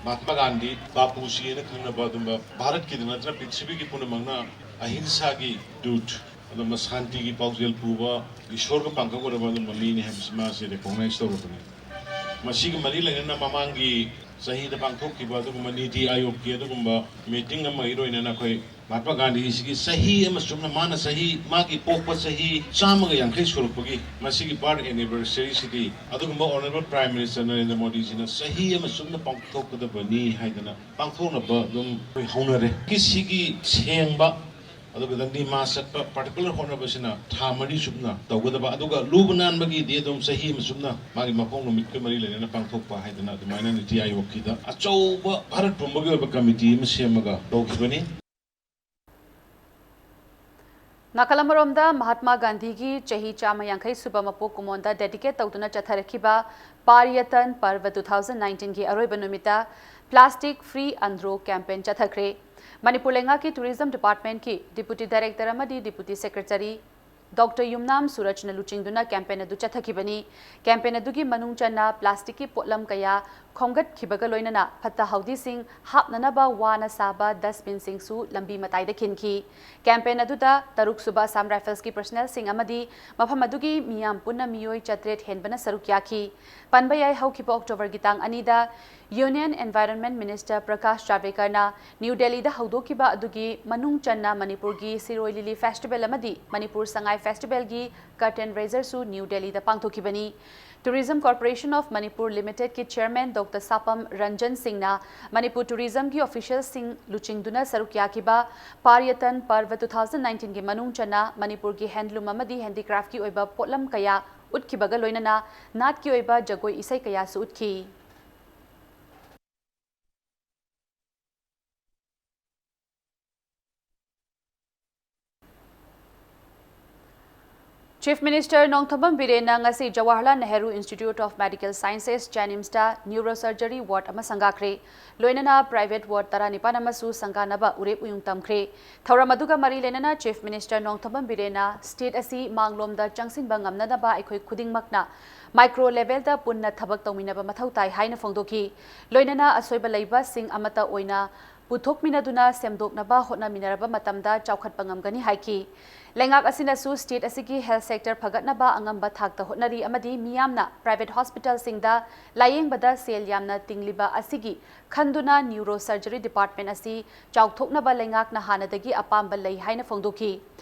ꯃꯍꯥꯠꯃꯥ ꯒꯥꯟꯙꯤ, ꯕꯥꯄꯨꯖꯤ ꯍꯥꯏꯅ ꯈꯪꯅꯕ ꯑꯗꯨꯝꯕ ꯚꯥꯔꯠꯀꯤꯗ ꯅꯠꯇꯅ ꯄ꯭ꯔꯤꯊꯤꯕꯤꯒꯤ ꯄꯨꯝꯅꯃꯛꯅ ꯑꯍꯤꯡꯁꯥꯒꯤ ꯗꯨꯠ, ꯑꯗꯨꯝꯕ ꯁꯥꯟꯇꯤꯒꯤ ꯄꯥꯎꯖꯦꯜ ꯄꯨꯕ, ꯏꯁꯣꯔꯒ ꯄꯥꯡꯒꯧꯒꯗꯕ ꯑꯗꯨꯝꯕ ꯃꯤꯅꯤ ꯍꯥꯏꯕꯁꯤ ꯃꯥꯁꯦ ꯔꯤꯀꯣꯛꯅꯥꯏꯖ ꯇꯧꯔꯕꯅꯤ꯫ ꯃꯁꯤꯒ ꯃꯔꯤ ꯂꯩꯅꯅ ꯃꯃꯥꯡꯒꯤ ꯆꯍꯤꯗ ꯄꯥꯡꯊꯣꯛꯈꯤꯕ ꯑꯗꯨꯒꯨꯝꯕ ꯅꯤꯇꯤ ꯑꯥꯌꯣꯒꯀꯤ ꯑꯗꯨꯒꯨꯝꯕ ꯃꯤꯇꯤꯡ ꯑꯃꯒꯤ ꯂꯣꯏꯅꯅ ꯑꯩꯈꯣꯏ ꯃꯍꯥꯠꯃꯥ ꯒꯥꯟꯙꯤꯁꯤꯒꯤ ꯆꯍꯤ ꯑꯃ ꯆꯨꯞꯅ ꯃꯥꯅ ꯆꯍꯤ, ꯃꯥꯒꯤ ꯄꯣꯛꯄ ꯆꯍꯤ ꯆꯥꯝꯃꯒ ꯌꯥꯡꯈꯩ ꯁꯨꯔꯛꯄꯒꯤ ꯃꯁꯤꯒꯤ ꯕꯥꯔꯊ ꯑꯦꯅꯤꯚꯔꯁꯔꯤꯁꯤꯗꯤ ꯑꯗꯨꯒꯨꯝꯕ ꯑꯣꯅꯔꯦꯕꯜ ꯄ꯭ꯔꯥꯏꯝ ꯃꯤꯅꯤꯁꯇꯔ ꯅꯔꯦꯟꯗ꯭ꯔ ꯃꯣꯗꯤꯖꯤꯅ ꯆꯍꯤ ꯑꯃ ꯆꯨꯞꯅ ꯄꯥꯡꯊꯣꯛꯀꯗꯕꯅꯤ ꯍꯥꯏꯗꯅ ꯄꯥꯡꯊꯣꯛꯅꯕ ꯑꯗꯨꯝ ꯑꯩꯈꯣꯏ ꯍꯧꯅꯔꯦ꯫ ꯁꯤꯒꯤ ꯁꯦꯡꯕ ꯑꯗꯨꯒ ꯂꯝꯕꯤ ꯃꯥ ꯆꯠꯄ ꯄꯥꯔꯇꯤꯀꯨꯂꯔ ꯍꯣꯠꯅꯕꯁꯤꯅ ꯊꯥ ꯃꯔꯤ ꯆꯨꯞꯅ ꯇꯧꯒꯗꯕ, ꯑꯗꯨꯒ ꯂꯨꯕ ꯅꯥꯟꯕꯒꯤꯗꯤ ꯑꯗꯨꯝ ꯆꯍꯤ ꯑꯃ ꯆꯨꯞꯅ ꯃꯥꯒꯤ ꯃꯄꯣꯛ ꯅꯨꯃꯤꯠꯀ ꯃꯔꯤ ꯂꯩꯅꯅ ꯄꯥꯡꯊꯣꯛꯄ ꯍꯥꯏꯗꯅ ꯑꯗꯨꯃꯥꯏꯅ ꯅꯤꯇꯤ ꯑꯥꯌꯣꯒꯀꯤꯗ ꯑꯆꯧꯕ ꯚꯥꯔꯠ ꯄꯨꯝꯕꯒꯤ ꯑꯣꯏꯕ ꯀꯃꯤꯇꯤ ꯑꯃ ꯁꯦꯝꯃꯒ ꯇꯧꯈꯤꯕꯅꯤ꯫ ꯅꯥꯀꯜ ꯑꯃꯔꯣꯝꯗ ꯃꯍꯥꯠꯃꯥ ꯒꯥꯟꯙꯤꯒꯤ ꯆꯍꯤ ꯆꯥꯝꯃ ꯌꯥꯡꯈꯩ ꯁꯨꯕ ꯃꯄꯣꯛ ꯀꯨꯝꯑꯣꯟꯗ ꯗꯦꯗꯤꯀꯦꯠ ꯇꯧꯗꯨꯅ ꯆꯠꯊꯔꯛꯈꯤꯕ ꯄꯥꯔꯤꯌꯇꯟ ꯄꯔꯕ two thousand nineteenꯒꯤ ꯑꯔꯣꯏꯕ ꯅꯨꯃꯤꯠꯇ Plastic Free Andro campaign ꯆꯠꯊꯈ꯭ꯔꯦ꯫ Manipur ꯂꯩꯉꯥꯛꯀꯤ ꯇꯨꯔꯤꯖꯝ ꯗꯤꯄꯥꯔꯠꯃꯦꯟꯠꯀꯤ ꯗꯤꯄꯨꯇꯤ ꯗꯥꯏꯔꯦꯛꯇꯔ ꯑꯃꯗꯤ ꯗꯤꯄꯨꯇꯤ ꯁꯦꯀ꯭ꯔꯦꯇꯔꯤ ꯗꯣꯛꯇꯔ ꯌꯨꯝꯅꯥꯝ ꯁꯨꯔꯖꯅ ꯂꯨꯆꯤꯡꯗꯨꯅ ꯀꯦꯝꯄꯦꯟ ꯑꯗꯨ ꯆꯠꯊꯈꯤꯕꯅꯤ꯫ ꯀꯦꯝꯄꯦꯟ ꯑꯗꯨꯒꯤ ꯃꯅꯨꯡ ꯆꯟꯅ ꯄ꯭ꯂꯥꯁꯇꯤꯛꯀꯤ ꯄꯣꯠꯂꯝ ꯀꯌꯥ ꯈꯣꯝꯒꯠꯈꯤꯕꯒ ꯂꯣꯏꯅꯅ ꯐꯠꯇ ꯍꯥꯎꯗꯤꯁꯤꯡ ꯍꯥꯞꯅꯅꯕ ꯋꯥꯅ ꯁꯥꯕ ꯗꯁꯕꯤꯟꯁꯤꯡꯁꯨ ꯂꯝꯕꯤ ꯃꯇꯥꯏꯗ ꯈꯤꯟꯈꯤ꯫ ꯀꯦꯝꯄꯦꯟ ꯑꯗꯨꯗ ꯇꯔꯨꯛ ꯁꯨꯕ ꯑꯁꯥꯝ ꯔꯥꯏꯐꯜꯁꯀꯤ ꯄꯔꯁꯅꯦꯜꯁꯤꯡ ꯑꯃꯗꯤ ꯃꯐꯝ ꯑꯗꯨꯒꯤ ꯃꯤꯌꯥꯝ ꯄꯨꯟꯅ ꯃꯤꯑꯣꯏ ꯆꯥꯇ꯭ꯔꯦꯠ ꯍꯦꯟꯕꯅ ꯁꯔꯨꯛ ꯌꯥꯈꯤ꯫ ꯄꯟꯕ ꯌꯥꯏ, ꯍꯧꯈꯤꯕ ꯑꯣꯛꯇꯣꯕꯔꯒꯤ ꯇꯥꯡ ꯑꯅꯤꯗ ꯌꯨꯅꯤꯌꯟ ꯑꯦꯟꯚꯥꯏꯔꯟꯃꯦꯟꯠ ꯃꯤꯅꯤꯁꯇꯔ ꯄ꯭ꯔꯀꯥꯁ ꯖꯥꯚꯦꯀꯔꯅ ꯅ꯭ꯌꯨ ꯗꯦꯜꯂꯤꯗ ꯍꯧꯗꯣꯛꯈꯤꯕ ꯑꯗꯨꯒꯤ ꯃꯅꯨꯡ ꯆꯟꯅ ꯃꯅꯤꯄꯨꯔꯒꯤ ꯁꯤꯔꯣꯏ ꯂꯤꯂꯤ ꯐꯦꯁꯇꯤꯚꯦꯜ ꯑꯃꯗꯤ ꯃꯅꯤꯄꯨꯔ ꯁꯉꯥꯏ ꯐꯦꯁꯇꯤꯚꯦꯜꯒꯤ ꯀꯔꯇꯦꯟ ꯔꯦꯖꯔꯁꯨ ꯅ꯭ꯌꯨ ꯗꯦꯜꯂꯤꯗ ꯄꯥꯡꯊꯣꯛꯈꯤꯕꯅꯤ꯫ Tourism Corporation of Manipur Limitedꯀꯤ ꯆꯦꯌꯔꯃꯦꯟ ꯗꯣꯛꯇꯔ ꯁꯥꯄꯝ ꯔꯟꯖꯟ ꯁꯤꯡꯅ ꯃꯅꯤꯄꯨꯔ ꯇꯨꯔꯤꯖꯝꯒꯤ ꯑꯣꯐꯤꯁꯤꯌꯦꯜꯁꯤꯡ ꯂꯨꯆꯤꯡꯗꯨꯅ ꯁꯔꯨꯛ ꯌꯥꯈꯤꯕ ꯄꯥꯔꯤꯌꯇꯟ ꯄꯔꯕ two thousand nineteenꯒꯤ ꯃꯅꯨꯡ ꯆꯟꯅ ꯃꯅꯤꯄꯨꯔꯒꯤ ꯍꯦꯟꯗꯂꯨꯝ ꯑꯃꯗꯤ ꯍꯦꯟꯗꯤꯀ꯭ꯔꯥꯐꯀꯤ ꯑꯣꯏꯕ ꯄꯣꯠꯂꯝ ꯀꯌꯥ ꯎꯠꯈꯤꯕꯒ ꯂꯣꯏꯅꯅ ꯅꯥꯠꯀꯤ ꯑꯣꯏꯕ ꯖꯒꯣꯏ ꯏꯁꯩ ꯀꯌꯥꯁꯨ ꯎꯠꯈꯤ꯫ Chief Minister ꯅꯣꯡꯊꯣꯝꯕꯝ ꯕꯤꯔꯦꯟꯅ ꯉꯁꯤ Jawaharlal Nehru Institute of Medical Sciences, JNIMSꯇ Neurosurgery Ward ꯑꯃ ꯁꯪꯒꯥꯈ꯭ꯔꯦ꯫ ꯂꯣꯏꯅꯅ private ward ꯇꯔꯥꯅꯤꯄꯥꯟ ꯑꯃꯁꯨ ꯁꯪꯒꯥꯅꯕ ꯎꯔꯦꯞ ꯎꯌꯨꯡ ꯇꯝꯈ꯭ꯔꯦ꯫ ꯊꯧꯔꯝ ꯑꯗꯨꯒ ꯃꯔꯤ ꯂꯩꯅꯅ Chief Minister ꯅꯣꯡꯊꯣꯝꯕꯝ ꯕꯤꯔꯦꯟꯅ state ꯑꯁꯤ ꯃꯥꯡꯂꯣꯝꯗ ꯆꯪꯁꯤꯟꯕ ꯉꯝꯅꯅꯕ ꯑꯩꯈꯣꯏ ꯈꯨꯗꯤꯡꯃꯛꯅ micro levelꯗ ꯄꯨꯟꯅ ꯊꯕꯛ ꯇꯧꯃꯤꯟꯅꯕ ꯃꯊꯧ ꯇꯥꯏ ꯍꯥꯏꯅ ꯐꯣꯡꯗꯣꯛꯈꯤ꯫ ꯂꯣꯏꯅꯅ ꯑꯁꯣꯏꯕ ꯂꯩꯕꯁꯤꯡ ꯑꯃꯠꯇ ꯑꯣꯏꯅ ꯄꯨꯊꯣꯛꯃꯤꯟꯅꯗꯨꯅ ꯁꯦꯝꯗꯣꯛꯅꯕ ꯍꯣꯠꯅꯃꯤꯟꯅꯔꯕ ꯃꯇꯝꯗ ꯆꯥꯎꯈꯠꯄ ꯉꯝꯒꯅꯤ ꯍꯥꯏꯈꯤ꯫ ꯂꯩꯉꯥꯛ ꯑꯁꯤꯅꯁꯨ state ꯑꯁꯤꯒꯤ health sector ꯐꯒꯠꯅꯕ ꯑꯉꯝꯕ ꯊꯥꯛꯇ ꯍꯣꯠꯅꯔꯤ ꯑꯃꯗꯤ ꯃꯤꯌꯥꯝꯅ private hospitalꯁꯤꯡꯗ ꯂꯥꯌꯦꯡꯕꯗ ꯁꯦꯜ ꯌꯥꯝꯅ ꯇꯤꯡꯂꯤꯕ ꯑꯁꯤꯒꯤ ꯈꯟꯗꯨꯅ Neurosurgery Department ꯑꯁꯤ ꯆꯥꯎꯊꯣꯛꯅꯕ ꯂꯩꯉꯥꯛꯅ ꯍꯥꯟꯅꯗꯒꯤ ꯑꯄꯥꯝꯕ ꯂꯩ ꯍꯥꯏꯅ ꯐꯣꯡꯗꯣꯛꯈꯤ꯫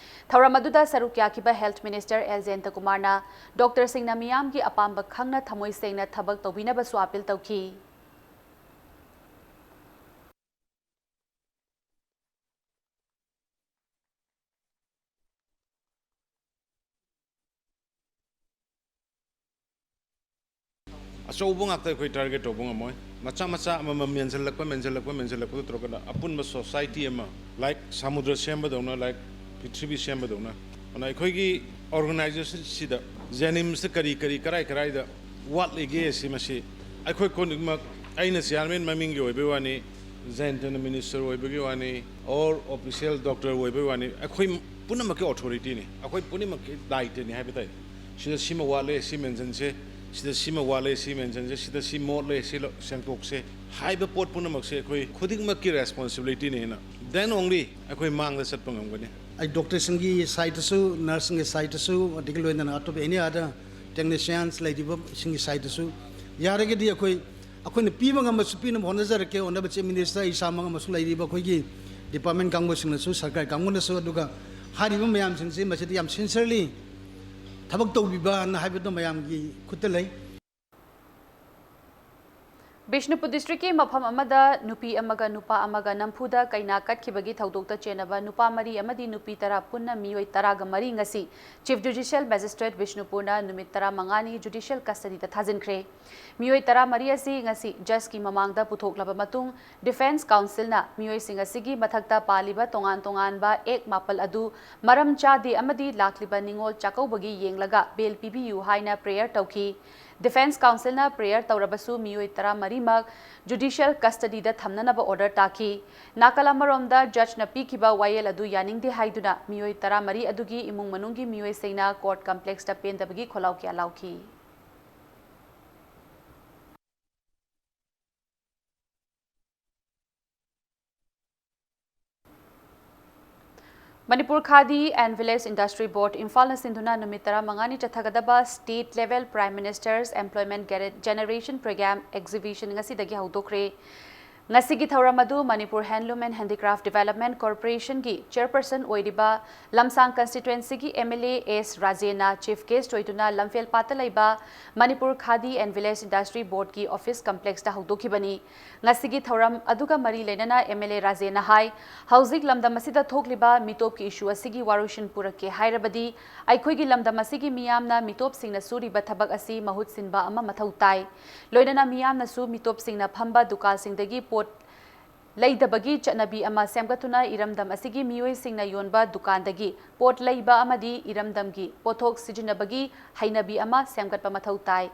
ꯊꯧꯔꯝ ꯑꯗꯨꯗ ꯁꯔꯨꯛ ꯌꯥꯈꯤꯕ Health Minister ꯑꯦꯜ ꯖꯌꯟꯇꯀꯨꯃꯥꯔꯅ doctorꯁꯤꯡꯅ ꯃꯤꯌꯥꯝꯒꯤ ꯑꯄꯥꯝꯕ ꯈꯪꯅ ꯊꯃꯣꯏ ꯁꯦꯡꯅ ꯊꯕꯛ ꯇꯧꯕꯤꯅꯕꯁꯨ appeal ꯇꯧꯈꯤ꯫ ꯑꯆꯧꯕ ꯉꯥꯛꯇ ꯑꯩꯈꯣꯏ target ꯇꯧꯕ ꯉꯝꯃꯣꯏ꯫ ꯃꯆꯥ ꯃꯆꯥ ꯑꯃꯃꯝ ꯃꯦꯟꯁꯤꯜꯂꯛꯄ, ꯃꯦꯟꯁꯤꯜꯂꯛꯄ, ꯃꯦꯟꯁꯤꯜꯂꯛꯄꯗꯨ ꯇꯧꯔꯒꯅ ꯑꯄꯨꯟꯕ society ꯑꯃ, like ꯁꯃꯨꯗ꯭ꯔ ꯁꯦꯝꯕꯗꯧꯅ, like ꯄ꯭ꯔꯤꯊꯤꯕꯤ ꯁꯦꯝꯕꯗꯧꯅ, ꯑꯗꯨꯅ ꯑꯩꯈꯣꯏꯒꯤ organizationꯁꯤꯗ JNIMSꯇ ꯀꯔꯤ ꯀꯔꯤ ꯀꯔꯥꯏ ꯀꯔꯥꯏꯗ ꯋꯥꯠꯂꯤꯒꯦ ꯁꯤ ꯃꯁꯤ ꯑꯩꯈꯣꯏ ꯈꯨꯗꯤꯡꯃꯛ, ꯑꯩꯅ chairman ꯃꯃꯤꯡꯒꯤ ꯑꯣꯏꯕꯒꯤ ꯋꯥꯅꯤ, ꯖꯌꯟꯇꯅ minister ꯑꯣꯏꯕꯒꯤ ꯋꯥꯅꯤ, or official doctor ꯑꯣꯏꯕꯒꯤ ꯋꯥꯅꯤ, ꯑꯩꯈꯣꯏ ꯄꯨꯝꯅꯃꯛꯀꯤ authorityꯅꯤ, ꯑꯩꯈꯣꯏ ꯄꯨꯝꯅꯃꯛꯀꯤ ꯗꯥꯏꯇꯅꯤ ꯍꯥꯏꯕ ꯇꯥꯏ꯫ ꯁꯤꯗ ꯁꯤꯃ ꯋꯥꯠꯂꯦ, ꯁꯤ ꯃꯦꯟꯁꯤꯟꯁꯦ, ꯁꯤꯗ ꯁꯤꯃ ꯋꯥꯠꯂꯦ, ꯁꯤ ꯃꯦꯟꯁꯤꯟꯁꯦ, ꯁꯤꯗ ꯁꯤ ꯃꯣꯠꯂꯦ, ꯁꯤ ꯂꯧ-, ꯁꯦꯡꯗꯣꯛꯁꯦ ꯍꯥꯏꯕ ꯄꯣꯠ ꯄꯨꯝꯅꯃꯛꯁꯦ ꯑꯩꯈꯣꯏ ꯈꯨꯗꯤꯡꯃꯛꯀꯤ responsibilityꯅꯦꯅ꯫ Then only ꯑꯩꯈꯣꯏ ꯃꯥꯡꯗ ꯆꯠꯄ ꯉꯝꯒꯅꯤ꯫ ꯑꯩ doctorꯁꯤꯡꯒꯤ sideꯇꯁꯨ, nurseꯁꯤꯡꯒꯤ sideꯇꯁꯨ, ꯑꯗꯒꯤ ꯂꯣꯏꯅꯅ ꯑꯇꯣꯞꯄ any other technicians ꯂꯩꯔꯤꯕꯁꯤꯡꯒꯤ sideꯇꯁꯨ ꯌꯥꯔꯒꯗꯤ ꯑꯩꯈꯣꯏ, ꯑꯩꯈꯣꯏꯅ ꯄꯤꯕ ꯉꯝꯕꯁꯨ ꯄꯤꯅꯕ ꯍꯣꯠꯅꯖꯔꯛꯀꯦ꯫ Honourable Chief Minister, ꯏꯁꯥꯃꯛ ꯑꯃꯁꯨꯡ ꯂꯩꯔꯤꯕ ꯑꯩꯈꯣꯏꯒꯤ department ꯀꯥꯡꯕꯨꯁꯤꯡꯅꯁꯨ, ꯁꯔꯀꯥꯔ ꯀꯥꯡꯕꯨꯅꯁꯨ, ꯑꯗꯨꯒ ꯍꯥꯏꯔꯤꯕ ꯃꯌꯥꯝꯁꯤꯡꯁꯤ ꯃꯁꯤꯗ ꯌꯥꯝ sincerely ꯊꯕꯛ ꯇꯧꯕꯤꯕꯅ ꯍꯥꯏꯕꯗꯣ ꯃꯌꯥꯝꯒꯤ ꯈꯨꯠꯇ ꯂꯩ꯫ ꯕꯤꯁꯅꯨꯄꯨꯔ ꯗꯤꯁꯇ꯭ꯔꯤꯛꯀꯤ ꯃꯐꯝ ꯑꯃꯗ ꯅꯨꯄꯤ ꯑꯃꯒ ꯅꯨꯄꯥ ꯑꯃꯒ ꯅꯝꯐꯨꯗ ꯀꯩꯅꯥ ꯀꯠꯈꯤꯕꯒꯤ ꯊꯧꯗꯣꯛꯇ ꯆꯦꯟꯅꯕ ꯅꯨꯄꯥ ꯃꯔꯤ ꯑꯃꯗꯤ ꯅꯨꯄꯤ ꯇꯔꯥ, ꯄꯨꯟꯅ ꯃꯤꯑꯣꯏ ꯇꯔꯥꯒ ꯃꯔꯤ, ꯉꯁꯤ ꯆꯤꯐ ꯖꯨꯗꯤꯁꯤꯌꯦꯜ ꯃꯦꯖꯤꯁꯇ꯭ꯔꯦꯠ ꯕꯤꯁꯅꯨꯄꯨꯔꯅ ꯅꯨꯃꯤꯠ ꯇꯔꯥꯃꯉꯥꯅꯤ ꯖꯨꯗꯤꯁꯤꯌꯦꯜ ꯀꯁꯇꯗꯤꯗ ꯊꯥꯖꯤꯟꯈ꯭ꯔꯦ꯫ ꯃꯤꯑꯣꯏ ꯇꯔꯥꯃꯔꯤ ꯑꯁꯤ ꯉꯁꯤ ꯖꯖꯀꯤ ꯃꯃꯥꯡꯗ ꯄꯨꯊꯣꯛꯂꯕ ꯃꯇꯨꯡ, ꯗꯤꯐꯦꯟꯁ ꯀꯥꯎꯟꯁꯤꯜꯅ ꯃꯤꯑꯣꯏꯁꯤꯡ ꯑꯁꯤꯒꯤ ꯃꯊꯛꯇ ꯄꯥꯜꯂꯤꯕ ꯇꯣꯉꯥꯟ ꯇꯣꯉꯥꯟꯕ ꯑꯦꯛ ꯃꯥꯄꯜ ꯑꯗꯨ ꯃꯔꯝ ꯆꯥꯗꯦ ꯑꯃꯗꯤ ꯂꯥꯛꯂꯤꯕ ꯅꯤꯉꯣꯜ ꯆꯥꯛꯀꯧꯕꯒꯤ ꯌꯦꯡꯂꯒ ꯕꯦꯜ ꯄꯤꯕꯤꯌꯨ ꯍꯥꯏꯅ ꯄ꯭ꯔꯦꯌꯔ ꯇꯧꯈꯤ꯫ ꯗꯤꯐꯦꯟꯁ ꯀꯥꯎꯟꯁꯤꯜꯅ ꯄ꯭ꯔꯦꯌꯔ ꯇꯧꯔꯕꯁꯨ ꯃꯤꯑꯣꯏ ꯇꯔꯥꯃꯔꯤꯃꯛ ꯖꯨꯗꯤꯁꯤꯌꯦꯜ ꯀꯁꯇꯗꯤꯗ ꯊꯝꯅꯅꯕ ꯑꯣꯔꯗꯔ ꯇꯥꯈꯤ꯫ ꯅꯥꯀꯜ ꯑꯃꯔꯣꯝꯗ, ꯖꯖꯅ ꯄꯤꯈꯤꯕ ꯋꯥꯌꯦꯜ ꯑꯗꯨ ꯌꯥꯅꯤꯡꯗꯦ ꯍꯥꯏꯗꯨꯅ ꯃꯤꯑꯣꯏ ꯇꯔꯥꯃꯔꯤ ꯑꯗꯨꯒꯤ ꯏꯃꯨꯡ ꯃꯅꯨꯡꯒꯤ ꯃꯤꯑꯣꯏꯁꯤꯡꯅ ꯀꯣꯔꯠ ꯀꯝꯄ꯭ꯂꯦꯛꯁꯇ ꯄꯦꯟꯗꯕꯒꯤ ꯈꯣꯜꯂꯥꯎ ꯀꯌꯥ ꯂꯥꯎꯈꯤ꯫ Manipur khadi and village industry ꯕꯣꯔꯗ, ꯏꯝꯐꯥꯜꯅ ꯁꯤꯟꯗꯨꯅ ꯅꯨꯃꯤꯠ ꯇꯔꯥꯃꯉꯥꯅꯤ ꯆꯠꯊꯒꯗꯕ State Level Prime Minister's Employment Guaran-, Generation Program Exhibition ꯉꯁꯤꯗꯒꯤ ꯍꯧꯗꯣꯛꯈ꯭ꯔꯦ꯫ ꯉꯁꯤꯒꯤ ꯊꯧꯔꯝ ꯑꯗꯨ Manipur Handloom and Handicraft Development Corporationꯒꯤ chairperson ꯑꯣꯏꯔꯤꯕ ꯂꯝꯁꯥꯡ ꯀꯟꯁꯇꯤꯇ꯭ꯋꯦꯟꯁꯤꯒꯤ MLA ꯑꯦꯁ ꯔꯥꯖꯦꯟꯅ ꯆꯤꯐ ꯒꯦꯁ꯭ꯠ ꯑꯣꯏꯗꯨꯅ ꯂꯝꯐꯦꯜ ꯄꯥꯠꯇ ꯂꯩꯕ Manipur khadi and village industry ꯕꯣꯔꯗꯀꯤ ꯑꯣꯐꯤꯁ ꯀꯝꯄ꯭ꯂꯦꯛꯁꯇ ꯍꯧꯗꯣꯛꯈꯤꯕꯅꯤ꯫ ꯉꯁꯤꯒꯤ ꯊꯧꯔꯝ ꯑꯗꯨꯒ ꯃꯔꯤ ꯂꯩꯅꯅ MLA ꯔꯥꯖꯦꯟꯅ ꯍꯥꯏ, ꯍꯧꯖꯤꯛ ꯂꯝꯗꯝ ꯑꯁꯤꯗ ꯊꯣꯛꯂꯤꯕ ꯃꯤꯇꯣꯞꯀꯤ ꯏꯁꯨ ꯑꯁꯤꯒꯤ ꯋꯥꯔꯣꯏꯁꯤꯟ ꯄꯨꯔꯛꯀꯦ ꯍꯥꯏꯔꯕꯗꯤ ꯑꯩꯈꯣꯏꯒꯤ ꯂꯝꯗꯝ ꯑꯁꯤꯒꯤ ꯃꯤꯌꯥꯝꯅ ꯃꯤꯇꯣꯞꯁꯤꯡꯅ ꯁꯨꯔꯤꯕ ꯊꯕꯛ ꯑꯁꯤ ꯃꯍꯨꯠ ꯁꯤꯟꯕ ꯑꯃ ꯃꯊꯧ ꯇꯥꯏ꯫ ꯂꯣꯏꯅꯅ ꯃꯤꯌꯥꯝꯅꯁꯨ ꯃꯤꯇꯣꯞꯁꯤꯡꯅ ꯐꯝꯕ ꯗꯨꯀꯥꯟꯁꯤꯡꯗꯒꯤ ꯄꯣꯠ ꯂꯩꯗꯕꯒꯤ ꯆꯠꯅꯕꯤ ꯑꯃ ꯁꯦꯝꯒꯠꯇꯨꯅ ꯏꯔꯝꯗꯝ ꯑꯁꯤꯒꯤ ꯃꯤꯑꯣꯏꯁꯤꯡꯅ ꯌꯣꯟꯕ ꯗꯨꯀꯥꯟꯗꯒꯤ ꯄꯣꯠ ꯂꯩꯕ ꯑꯃꯗꯤ ꯏꯔꯝꯗꯝꯒꯤ ꯄꯣꯠꯊꯣꯛ ꯁꯤꯖꯤꯟꯅꯕꯒꯤ ꯍꯩꯅꯕꯤ ꯑꯃ ꯁꯦꯝꯒꯠꯄ ꯃꯊꯧ ꯇꯥꯏ꯫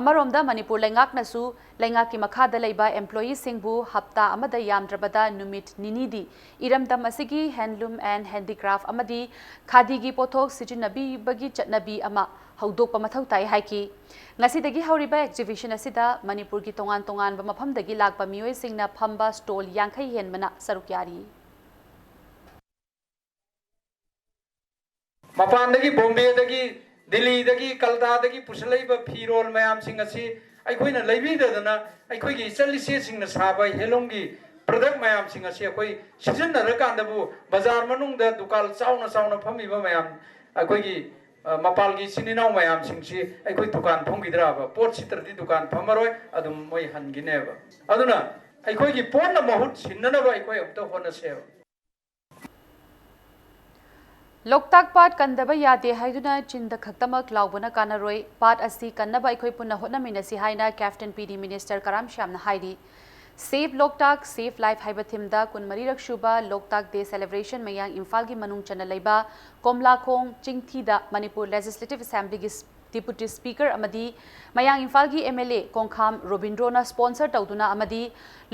ꯑꯃꯔꯣꯝꯗ, ꯃꯅꯤꯄꯨꯔ ꯂꯩꯉꯥꯛꯅꯁꯨ ꯂꯩꯉꯥꯛꯀꯤ ꯃꯈꯥꯗ ꯂꯩꯕ employeeꯁꯤꯡꯕꯨ ꯍꯞꯇꯥ ꯑꯃꯗ ꯌꯥꯝꯗ꯭ꯔꯕꯗ ꯅꯨꯃꯤꯠ ꯅꯤꯅꯤꯗꯤ ꯏꯔꯝꯗꯝ ꯑꯁꯤꯒꯤ Handloom and Handicraft ꯑꯃꯗꯤ ꯈꯥꯗꯤꯒꯤ ꯄꯣꯠꯊꯣꯛ ꯁꯤꯖꯤꯟꯅꯕꯤꯕꯒꯤ ꯆꯠꯅꯕꯤ ꯑꯃ ꯍꯧꯗꯣꯛꯄ ꯃꯊꯧ ꯇꯥꯏ ꯍꯥꯏꯈꯤ꯫ ꯉꯁꯤꯗꯒꯤ ꯍꯧꯔꯤꯕ exhibition ꯑꯁꯤꯗ ꯃꯅꯤꯄꯨꯔꯒꯤ ꯇꯣꯉꯥꯟ ꯇꯣꯉꯥꯟꯕ ꯃꯐꯝꯗꯒꯤ ꯂꯥꯛꯄ ꯃꯤꯑꯣꯏꯁꯤꯡꯅ ꯐꯝꯕ stall ꯌꯥꯡꯈꯩ ꯍꯦꯟꯕꯅ ꯁꯔꯨꯛ ꯌꯥꯔꯤ꯫ ꯃꯄꯥꯟꯗꯒꯤ, ꯕꯣꯝꯕꯦꯗꯒꯤ, ꯗꯤꯜꯂꯤꯗꯒꯤ, ꯀꯜꯀꯇꯥꯗꯒꯤ ꯄꯨꯁꯤꯜꯂꯛꯏꯕ ꯐꯤꯔꯣꯜ ꯃꯌꯥꯝꯁꯤꯡ ꯑꯁꯤ ꯑꯩꯈꯣꯏꯅ ꯂꯩꯕꯤꯗꯗꯅ, ꯑꯩꯈꯣꯏꯒꯤ ꯏꯆꯜ ꯏꯆꯦꯁꯤꯡꯅ ꯁꯥꯕ handloomꯒꯤ product ꯃꯌꯥꯝꯁꯤꯡ ꯑꯁꯤ ꯑꯩꯈꯣꯏ ꯁꯤꯖꯤꯟꯅꯔꯀꯥꯟꯗꯕꯨ, ꯕꯖꯥꯔ ꯃꯅꯨꯡꯗ ꯗꯨꯀꯥꯟ ꯆꯥꯎꯅ ꯆꯥꯎꯅ ꯐꯝꯃꯤꯕ ꯃꯌꯥꯝ, ꯑꯩꯈꯣꯏꯒꯤ ꯑ, ꯃꯄꯥꯜꯒꯤ ꯏꯆꯤꯟ ꯏꯅꯥꯎ ꯃꯌꯥꯝꯁꯤꯡꯁꯤ ꯑꯩꯈꯣꯏ ꯗꯨꯀꯥꯟ ꯐꯝꯈꯤꯗ꯭ꯔꯕ? ꯄꯣꯠ ꯁꯤꯠꯇ꯭ꯔꯗꯤ ꯗꯨꯀꯥꯟ ꯐꯝꯃꯔꯣꯏ, ꯑꯗꯨꯝ ꯃꯣꯏ ꯍꯟꯈꯤꯅꯦꯕ꯫ ꯑꯗꯨꯅ ꯑꯩꯈꯣꯏꯒꯤ ꯄꯣꯠꯅ ꯃꯍꯨꯠ ꯁꯤꯟꯅꯅꯕ ꯑꯩꯈꯣꯏ ꯑꯃꯨꯛꯇ ꯍꯣꯠꯅꯁꯦꯕ꯫ ꯂꯣꯛꯇꯥꯛ ꯄꯥꯠ ꯀꯟꯗꯕ ꯌꯥꯗꯦ ꯍꯥꯏꯗꯨꯅ ꯆꯤꯟꯗ ꯈꯛꯇꯃꯛ ꯂꯥꯎꯕꯅ ꯀꯥꯟꯅꯔꯣꯏ꯫ ꯄꯥꯠ ꯑꯁꯤ ꯀꯟꯅꯕ ꯑꯩꯈꯣꯏ ꯄꯨꯟꯅ ꯍꯣꯠꯅꯃꯤꯟꯅꯁꯤ ꯍꯥꯏꯅ ꯀꯦꯞꯇꯦꯟ ꯄꯤ ꯗꯤ ꯃꯤꯅꯤꯁꯇꯔ ꯀꯔꯥꯝ ꯁ꯭ꯌꯥꯝꯅ ꯍꯥꯏꯔꯤ꯫ Save Loktak, Save Life ꯍꯥꯏꯕ ꯊꯤꯝꯗ ꯀꯨꯟꯃꯔꯤꯔꯛ ꯁꯨꯕ ꯂꯣꯛꯇꯥꯛ ꯗꯦ ꯁꯦꯂꯦꯕ꯭ꯔꯦꯁꯟ ꯃꯌꯥꯡ ꯏꯝꯐꯥꯜꯒꯤ ꯃꯅꯨꯡ ꯆꯟꯅ ꯂꯩꯕ ꯀꯣꯝꯂꯥꯈꯣꯡ ꯆꯤꯡꯊꯤꯗ ꯃꯅꯤꯄꯨꯔ ꯂꯦꯖꯤꯁꯂꯦꯇꯤꯚ ꯑꯦꯁꯦꯝꯕ꯭ꯂꯤꯒꯤ ꯗꯤꯄꯨꯇꯤ ꯁ꯭ꯄꯤꯀꯔ ꯑꯃꯗꯤ ꯃꯌꯥꯡ ꯏꯝꯐꯥꯜꯒꯤ ꯑꯦꯝ ꯑꯦꯜ ꯑꯦ ꯀꯣꯡꯈꯥꯝ ꯔꯣꯕꯤꯟꯗ꯭ꯔꯣꯅ ꯁ꯭ꯄꯣꯟꯁꯔ ꯇꯧꯗꯨꯅ ꯑꯃꯗꯤ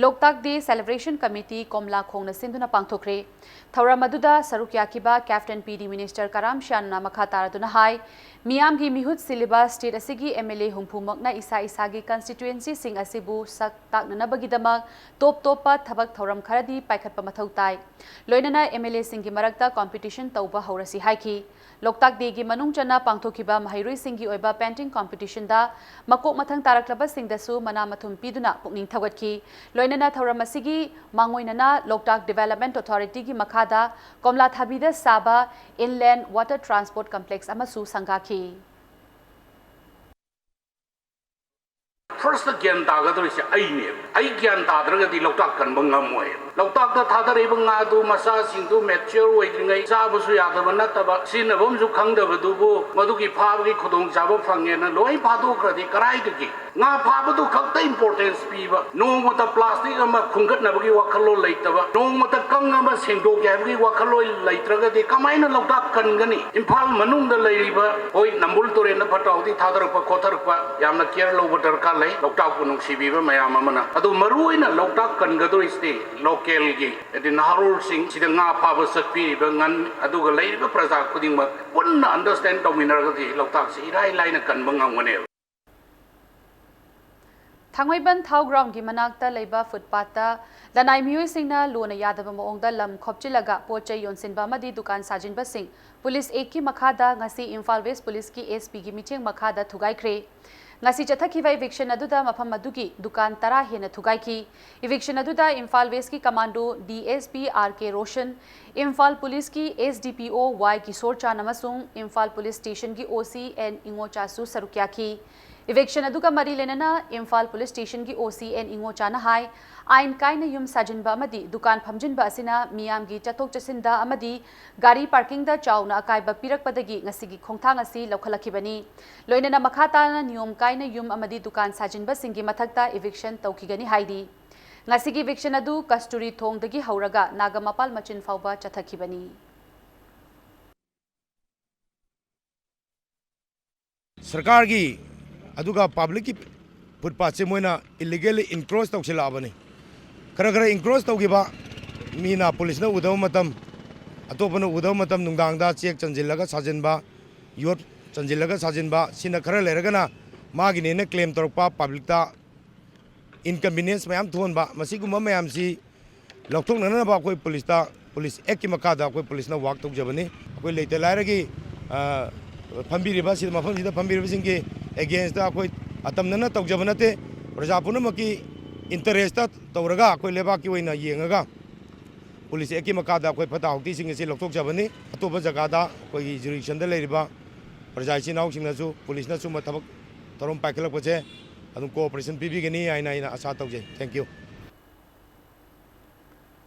ꯂꯣꯛꯇꯥꯛ ꯗꯦ ꯁꯦꯂꯦꯕ꯭ꯔꯦꯁꯟ ꯀꯃꯤꯇꯤ ꯀꯣꯝꯂꯥꯈꯣꯡꯅ ꯁꯤꯟꯗꯨꯅ ꯄꯥꯡꯊꯣꯛꯈ꯭ꯔꯦ꯫ ꯊꯧꯔꯝ ꯑꯗꯨꯗ ꯁꯔꯨꯛ ꯌꯥꯈꯤꯕ ꯀꯦꯞꯇꯦꯟ ꯄꯤ ꯗꯤ ꯃꯤꯅꯤꯁꯇꯔ ꯀꯔꯥꯝ ꯁ꯭ꯌꯥꯝꯅ ꯃꯈꯥ ꯇꯥꯔꯗꯨꯅ ꯍꯥꯏ, ꯃꯤꯌꯥꯝꯒꯤ ꯃꯤꯍꯨꯠ ꯁꯤꯜꯂꯤꯕ ꯁ꯭ꯇꯦꯠ ꯑꯁꯤꯒꯤ ꯑꯦꯝ ꯑꯦꯜ ꯑꯦ ꯍꯨꯝꯐꯨꯃꯛꯅ ꯏꯁꯥ ꯏꯁꯥꯒꯤ ꯀꯟꯁꯇꯤꯇ꯭ꯌꯨꯑꯦꯟꯁꯤꯁꯤꯡ ꯑꯁꯤꯕꯨ ꯁꯛ ꯇꯥꯛꯅꯅꯕꯒꯤꯗꯃꯛ ꯇꯣꯞ ꯇꯣꯞꯄ ꯊꯕꯛ ꯊꯧꯔꯝ ꯈꯔꯗꯤ ꯄꯥꯏꯈꯠꯄ ꯃꯊꯧ ꯇꯥꯏ꯫ ꯂꯣꯏꯅꯅ ꯑꯦꯝ ꯑꯦꯜ ꯑꯦꯁꯤꯡꯒꯤ ꯃꯔꯛꯇ ꯀꯝꯄꯤꯇꯤꯁꯟ ꯇꯧꯕ ꯍꯧꯔꯁꯤ ꯍꯥꯏꯈꯤ꯫ ꯂꯣꯛꯇꯥꯛ ꯗꯦꯒꯤ ꯃꯅꯨꯡ ꯆꯟꯅ ꯄꯥꯡꯊꯣꯛꯈꯤꯕ ꯃꯍꯩꯔꯣꯏꯁꯤꯡꯒꯤ ꯑꯣꯏꯕ ꯄꯦꯟꯇꯤꯡ ꯀꯝꯄꯤꯇꯤꯁꯟꯗ ꯃꯀꯣꯛ ꯃꯊꯪ ꯇꯥꯔꯛꯂꯕꯁꯤꯡꯗꯁꯨ ꯃꯅꯥ ꯃꯊꯨꯝ ꯄꯤꯗꯨꯅ ꯄꯨꯛꯅꯤꯡ ꯊꯧꯒꯠꯈꯤ꯫ ꯂꯣꯏꯅꯅ ꯊꯧꯔꯝ ꯑꯁꯤꯒꯤ ꯃꯥꯡꯑꯣꯏꯅꯅ ꯂꯣꯛꯇꯥꯛ ꯗꯤꯕꯦꯂꯞꯃꯦꯟꯠ ꯑꯣꯊꯣꯔꯤꯇꯤꯒꯤ ꯃꯈꯥꯗ ꯀꯣꯝꯂꯥ ꯊꯥꯕꯤꯗ ꯁꯥꯕ ꯏꯟꯂꯦꯟꯗ ꯋꯥꯇꯔ ꯇ꯭ꯔꯥꯟꯁꯄꯣꯔꯠ ꯀꯝꯄ꯭ꯂꯦꯛꯁ ꯑꯃꯁꯨ ꯁꯪꯒꯥꯈꯤ꯫ ꯐꯥꯔꯁꯇ ꯒ꯭ꯌꯥꯟ ꯇꯥꯒꯗꯧꯔꯤꯁꯦ ꯑꯩꯅꯦꯕ꯫ ꯑꯩ ꯒ꯭ꯌꯥꯟ ꯇꯥꯗ꯭ꯔꯒꯗꯤ ꯂꯣꯛꯇꯥꯛ ꯀꯟꯕ ꯉꯝꯃꯣꯏ꯫ ꯂꯣꯛꯇꯥꯛꯇ ꯊꯥꯗꯔꯛꯏꯕ ꯉꯥꯗꯨ ꯃꯆꯥꯁꯤꯡꯗꯨ ꯃꯦꯆ꯭ꯌꯣꯔ ꯑꯣꯏꯗ꯭ꯔꯤꯉꯩ ꯆꯥꯕꯁꯨ ꯌꯥꯗꯕ ꯅꯠꯇꯕ, ꯁꯤꯖꯤꯟꯅꯐꯝꯁꯨ ꯈꯪꯗꯕꯗꯨꯕꯨ ꯃꯗꯨꯒꯤ ꯐꯥꯕꯒꯤ ꯈꯨꯗꯣꯡꯆꯥꯕ ꯐꯪꯉꯦꯅ ꯂꯣꯏ ꯐꯥꯗꯣꯛꯈ꯭ꯔꯗꯤ ꯀꯔꯥꯏꯗꯒꯤ? ꯉꯥ ꯐꯥꯕꯗꯨ ꯈꯛꯇ ꯏꯝꯄꯣꯔꯇꯦꯟꯁ ꯄꯤꯕ, ꯅꯣꯡꯃꯇ ꯄ꯭ꯂꯥꯁꯇꯤꯛ ꯑꯃ ꯈꯨꯟꯒꯠꯅꯕꯒꯤ ꯋꯥꯈꯜꯂꯣꯟ ꯂꯩꯇꯕ, ꯅꯣꯡꯃꯇ ꯀꯪ ꯑꯃ ꯁꯦꯡꯗꯣꯛꯀꯦ ꯍꯥꯏꯕꯒꯤ ꯋꯥꯈꯜꯂꯣꯟ ꯂꯩꯇ꯭ꯔꯒꯗꯤ ꯀꯃꯥꯏꯅ ꯂꯣꯛꯇꯥꯛ ꯀꯟꯒꯅꯤ? ꯏꯝꯐꯥꯜ ꯃꯅꯨꯡꯗ ꯂꯩꯔꯤꯕ, ꯍꯣꯏ, ꯅꯝꯕꯨꯜ ꯇꯨꯔꯦꯜꯗ ꯐꯠꯇ ꯍꯥꯎꯗꯤ ꯊꯥꯗꯔꯛꯄ ꯈꯣꯠꯊꯔꯛꯄ ꯌꯥꯝꯅ ꯀꯤꯌꯔ ꯂꯧꯕ ꯗꯔꯀꯥꯔ ꯂꯩ꯫ ꯂꯣꯛꯇꯥꯛꯄꯨ ꯅꯨꯡꯁꯤꯕꯤꯕ ꯃꯌꯥꯝ ꯑꯃꯅ꯫ ꯑꯗꯨ ꯃꯔꯨ ꯑꯣꯏꯅ ꯂꯣꯛꯇꯥꯛ ꯀꯟꯒꯗꯧꯔꯤꯁꯤꯗꯤ ꯂꯣꯀꯦꯜꯒꯤ, ꯍꯥꯏꯗꯤ ꯅꯍꯥꯔꯣꯜꯁꯤꯡ, ꯁꯤꯗ ꯉꯥ ꯐꯥꯕ ꯆꯠꯄꯤꯔꯤꯕ ꯉꯟ-, ꯑꯗꯨꯒ ꯂꯩꯔꯤꯕ ꯄ꯭ꯔꯖꯥ ꯈꯨꯗꯤꯡꯃꯛ ꯄꯨꯟꯅ ꯑꯟꯗꯔꯁ꯭ꯇꯦꯟ ꯇꯧꯃꯤꯟꯅꯔꯒꯗꯤ ꯂꯣꯛꯇꯥꯛꯁꯤ ꯏꯔꯥꯏ ꯂꯥꯏꯅ ꯀꯟꯕ ꯉꯝꯒꯅꯦꯕ꯫ ꯊꯥꯡꯃꯩꯕꯟ ꯊꯥꯎ ꯒ꯭ꯔꯥꯎꯟꯒꯤ ꯃꯅꯥꯛꯇ ꯂꯩꯕ ꯐꯨꯠꯄꯥꯠꯇ ꯂꯅꯥꯏ ꯃꯤꯑꯣꯏꯁꯤꯡꯅ ꯂꯨꯅ ꯌꯥꯗꯕ ꯃꯑꯣꯡꯗ ꯂꯝ ꯈꯣꯞꯆꯤꯜꯂꯒ ꯄꯣꯠ ꯆꯩ ꯌꯣꯟꯁꯤꯟꯕ ꯑꯃꯗꯤ ꯗꯨꯀꯥꯟ ꯁꯥꯖꯤꯟꯕꯁꯤꯡ ꯄꯨꯂꯤꯁ ꯑꯦꯛꯀꯤ ꯃꯈꯥꯗ ꯉꯁꯤ ꯏꯝꯐꯥꯜ ꯋꯦꯁ ꯄꯨꯂꯤꯁꯀꯤ ꯑꯦꯁ ꯄꯤꯒꯤ ꯃꯤꯠꯌꯦꯡ ꯃꯈꯥꯗ ꯊꯨꯒꯥꯏꯈ꯭ꯔꯦ꯫ ꯉꯁꯤ ꯆꯠꯊꯈꯤꯕ eviction ꯑꯗꯨꯗ ꯃꯐꯝ ꯑꯗꯨꯒꯤ ꯗꯨꯀꯥꯟ ꯇꯔꯥ ꯍꯦꯟꯅ ꯊꯨꯒꯥꯏꯈꯤ꯫ Eviction ꯑꯗꯨꯗ ꯏꯝꯐꯥꯜ West ꯀꯤ commando D S P R K Roshan, Imphal Police ꯀꯤ S D P O Y Kishore ꯆꯥꯟ ꯑꯃꯁꯨꯡ ꯏꯝꯐꯥꯜ Police Station ꯒꯤ O C N ꯏꯉꯣꯆꯥꯁꯨ ꯁꯔꯨꯛ ꯌꯥꯈꯤ꯫ Eviction ꯑꯗꯨꯒ ꯃꯔꯤ ꯂꯩꯅꯅ ꯏꯝꯐꯥꯜ Police Station ꯒꯤ O C N ꯏꯉꯣꯆꯥꯅ ꯍꯥꯏ, ꯑꯥꯏꯟ ꯀꯥꯏꯅ ꯌꯨꯝ ꯁꯥꯖꯤꯟꯕ ꯑꯃꯗꯤ ꯗꯨꯀꯥꯟ ꯐꯝꯖꯤꯟꯕ ꯑꯁꯤꯅ ꯃꯤꯌꯥꯝꯒꯤ ꯆꯠꯊꯣꯛ ꯆꯠꯁꯤꯟꯗ ꯑꯃꯗꯤ ꯒꯥꯔꯤ parking ꯗ ꯆꯥꯎꯅ ꯑꯀꯥꯏꯕ ꯄꯤꯔꯛꯄꯗꯒꯤ ꯉꯁꯤꯒꯤ ꯈꯣꯡꯊꯥꯡ ꯑꯁꯤ ꯂꯧꯈꯠꯂꯛꯈꯤꯕꯅꯤ꯫ ꯂꯣꯏꯅꯅ ꯃꯈꯥ ꯇꯥꯅ ꯅꯤꯌꯣꯝ ꯀꯥꯏꯅ ꯌꯨꯝ ꯑꯃꯗꯤ ꯗꯨꯀꯥꯟ ꯁꯥꯖꯤꯟꯕꯁꯤꯡꯒꯤ ꯃꯊꯛꯇ eviction ꯇꯧꯈꯤꯒꯅꯤ ꯍꯥꯏꯔꯤ꯫ ꯉꯁꯤꯒꯤ eviction ꯑꯗꯨ ꯀꯁꯇꯨꯔꯤ ꯊꯣꯡꯗꯒꯤ ꯍꯧꯔꯒ ꯅꯥꯒꯥꯃꯄꯥꯜ ꯃꯆꯤꯟ ꯐꯥꯎꯕ ꯆꯠꯊꯈꯤꯕꯅꯤ꯫ ꯁꯔꯀꯥꯔꯒꯤ ꯑꯗꯨꯒ public ꯀꯤ footpath ꯁꯦ ꯃꯣꯏꯅ illegally encroach ꯇꯧꯁꯤꯜꯂꯛꯑꯕꯅꯤ꯫ ꯈꯔ ꯈꯔ encroach ꯇꯧꯈꯤꯕ ꯃꯤꯅ, police ꯅ ꯎꯗꯕ ꯃꯇꯝ, ꯑꯇꯣꯞꯄꯅ ꯎꯗꯕ ꯃꯇꯝ, ꯅꯨꯡꯗꯥꯡꯗ ꯆꯦꯛ ꯆꯟꯁꯤꯜꯂꯒ ꯁꯥꯖꯤꯟꯕ, ꯌꯣꯠ ꯆꯟꯁꯤꯜꯂꯒ ꯁꯥꯖꯤꯟꯕ, ꯁꯤꯅ ꯈꯔ ꯂꯩꯔꯒꯅ ꯃꯥꯒꯤꯅꯦꯅ claim ꯇꯧꯔꯛꯄ, public ꯇ inconvenience ꯃꯌꯥꯝ ꯊꯣꯛꯍꯟꯕ, ꯃꯁꯤꯒꯨꯝꯕ ꯃꯌꯥꯝꯁꯤ ꯂꯧꯊꯣꯛꯅꯅꯕ ꯑꯩꯈꯣꯏ police ꯇ, Police Act ꯀꯤ ꯃꯈꯥꯗ ꯑꯩꯈꯣꯏ police ꯅ work ꯇꯧꯖꯕꯅꯤ꯫ ꯑꯩꯈꯣꯏ ꯂꯩꯇ ꯂꯥꯏꯔꯒꯤ, ꯑ, ꯐꯝꯕꯤꯔꯤꯕ, ꯁꯤꯗ, ꯃꯐꯝꯁꯤꯗ ꯐꯝꯕꯤꯔꯤꯕꯁꯤꯡꯒꯤ against ꯇ ꯑꯩꯈꯣꯏ ꯑꯇꯝꯅꯅ ꯇꯧꯖꯕ ꯅꯠꯇꯦ꯫ ꯄ꯭ꯔꯖꯥ ꯄꯨꯝꯅꯃꯛꯀꯤ interest ꯇ ꯇꯧꯔꯒ ꯑꯩꯈꯣꯏ ꯂꯩꯕꯥꯛꯀꯤ ꯑꯣꯏꯅ ꯌꯦꯡꯉꯒ Police Act ꯀꯤ ꯃꯈꯥꯗ ꯑꯩꯈꯣꯏ ꯐꯠꯇ ꯍꯥꯎꯗꯤꯁꯤꯡ ꯑꯁꯤ ꯂꯧꯊꯣꯛꯆꯕꯅꯤ꯫ ꯑꯇꯣꯞꯄ ꯖꯒꯥꯗ ꯑꯩꯈꯣꯏꯒꯤ jurisdiction ꯗ ꯂꯩꯔꯤꯕ ꯄ꯭ꯔꯖꯥ ꯏꯆꯤꯟ ꯏꯅꯥꯎꯁꯤꯡꯅꯁꯨ, police ꯅꯁꯨ ꯃ-, ꯊꯕꯛ ꯊꯧꯔꯝ ꯄꯥꯏꯈꯠꯂꯛꯄꯁꯦ ꯑꯗꯨꯝ cooperation ꯄꯤꯕꯤꯒꯅꯤ ꯍꯥꯏꯅ ꯑꯩꯅ ꯑꯥꯁꯥ ꯇꯧꯖꯩ꯫ Thank you꯫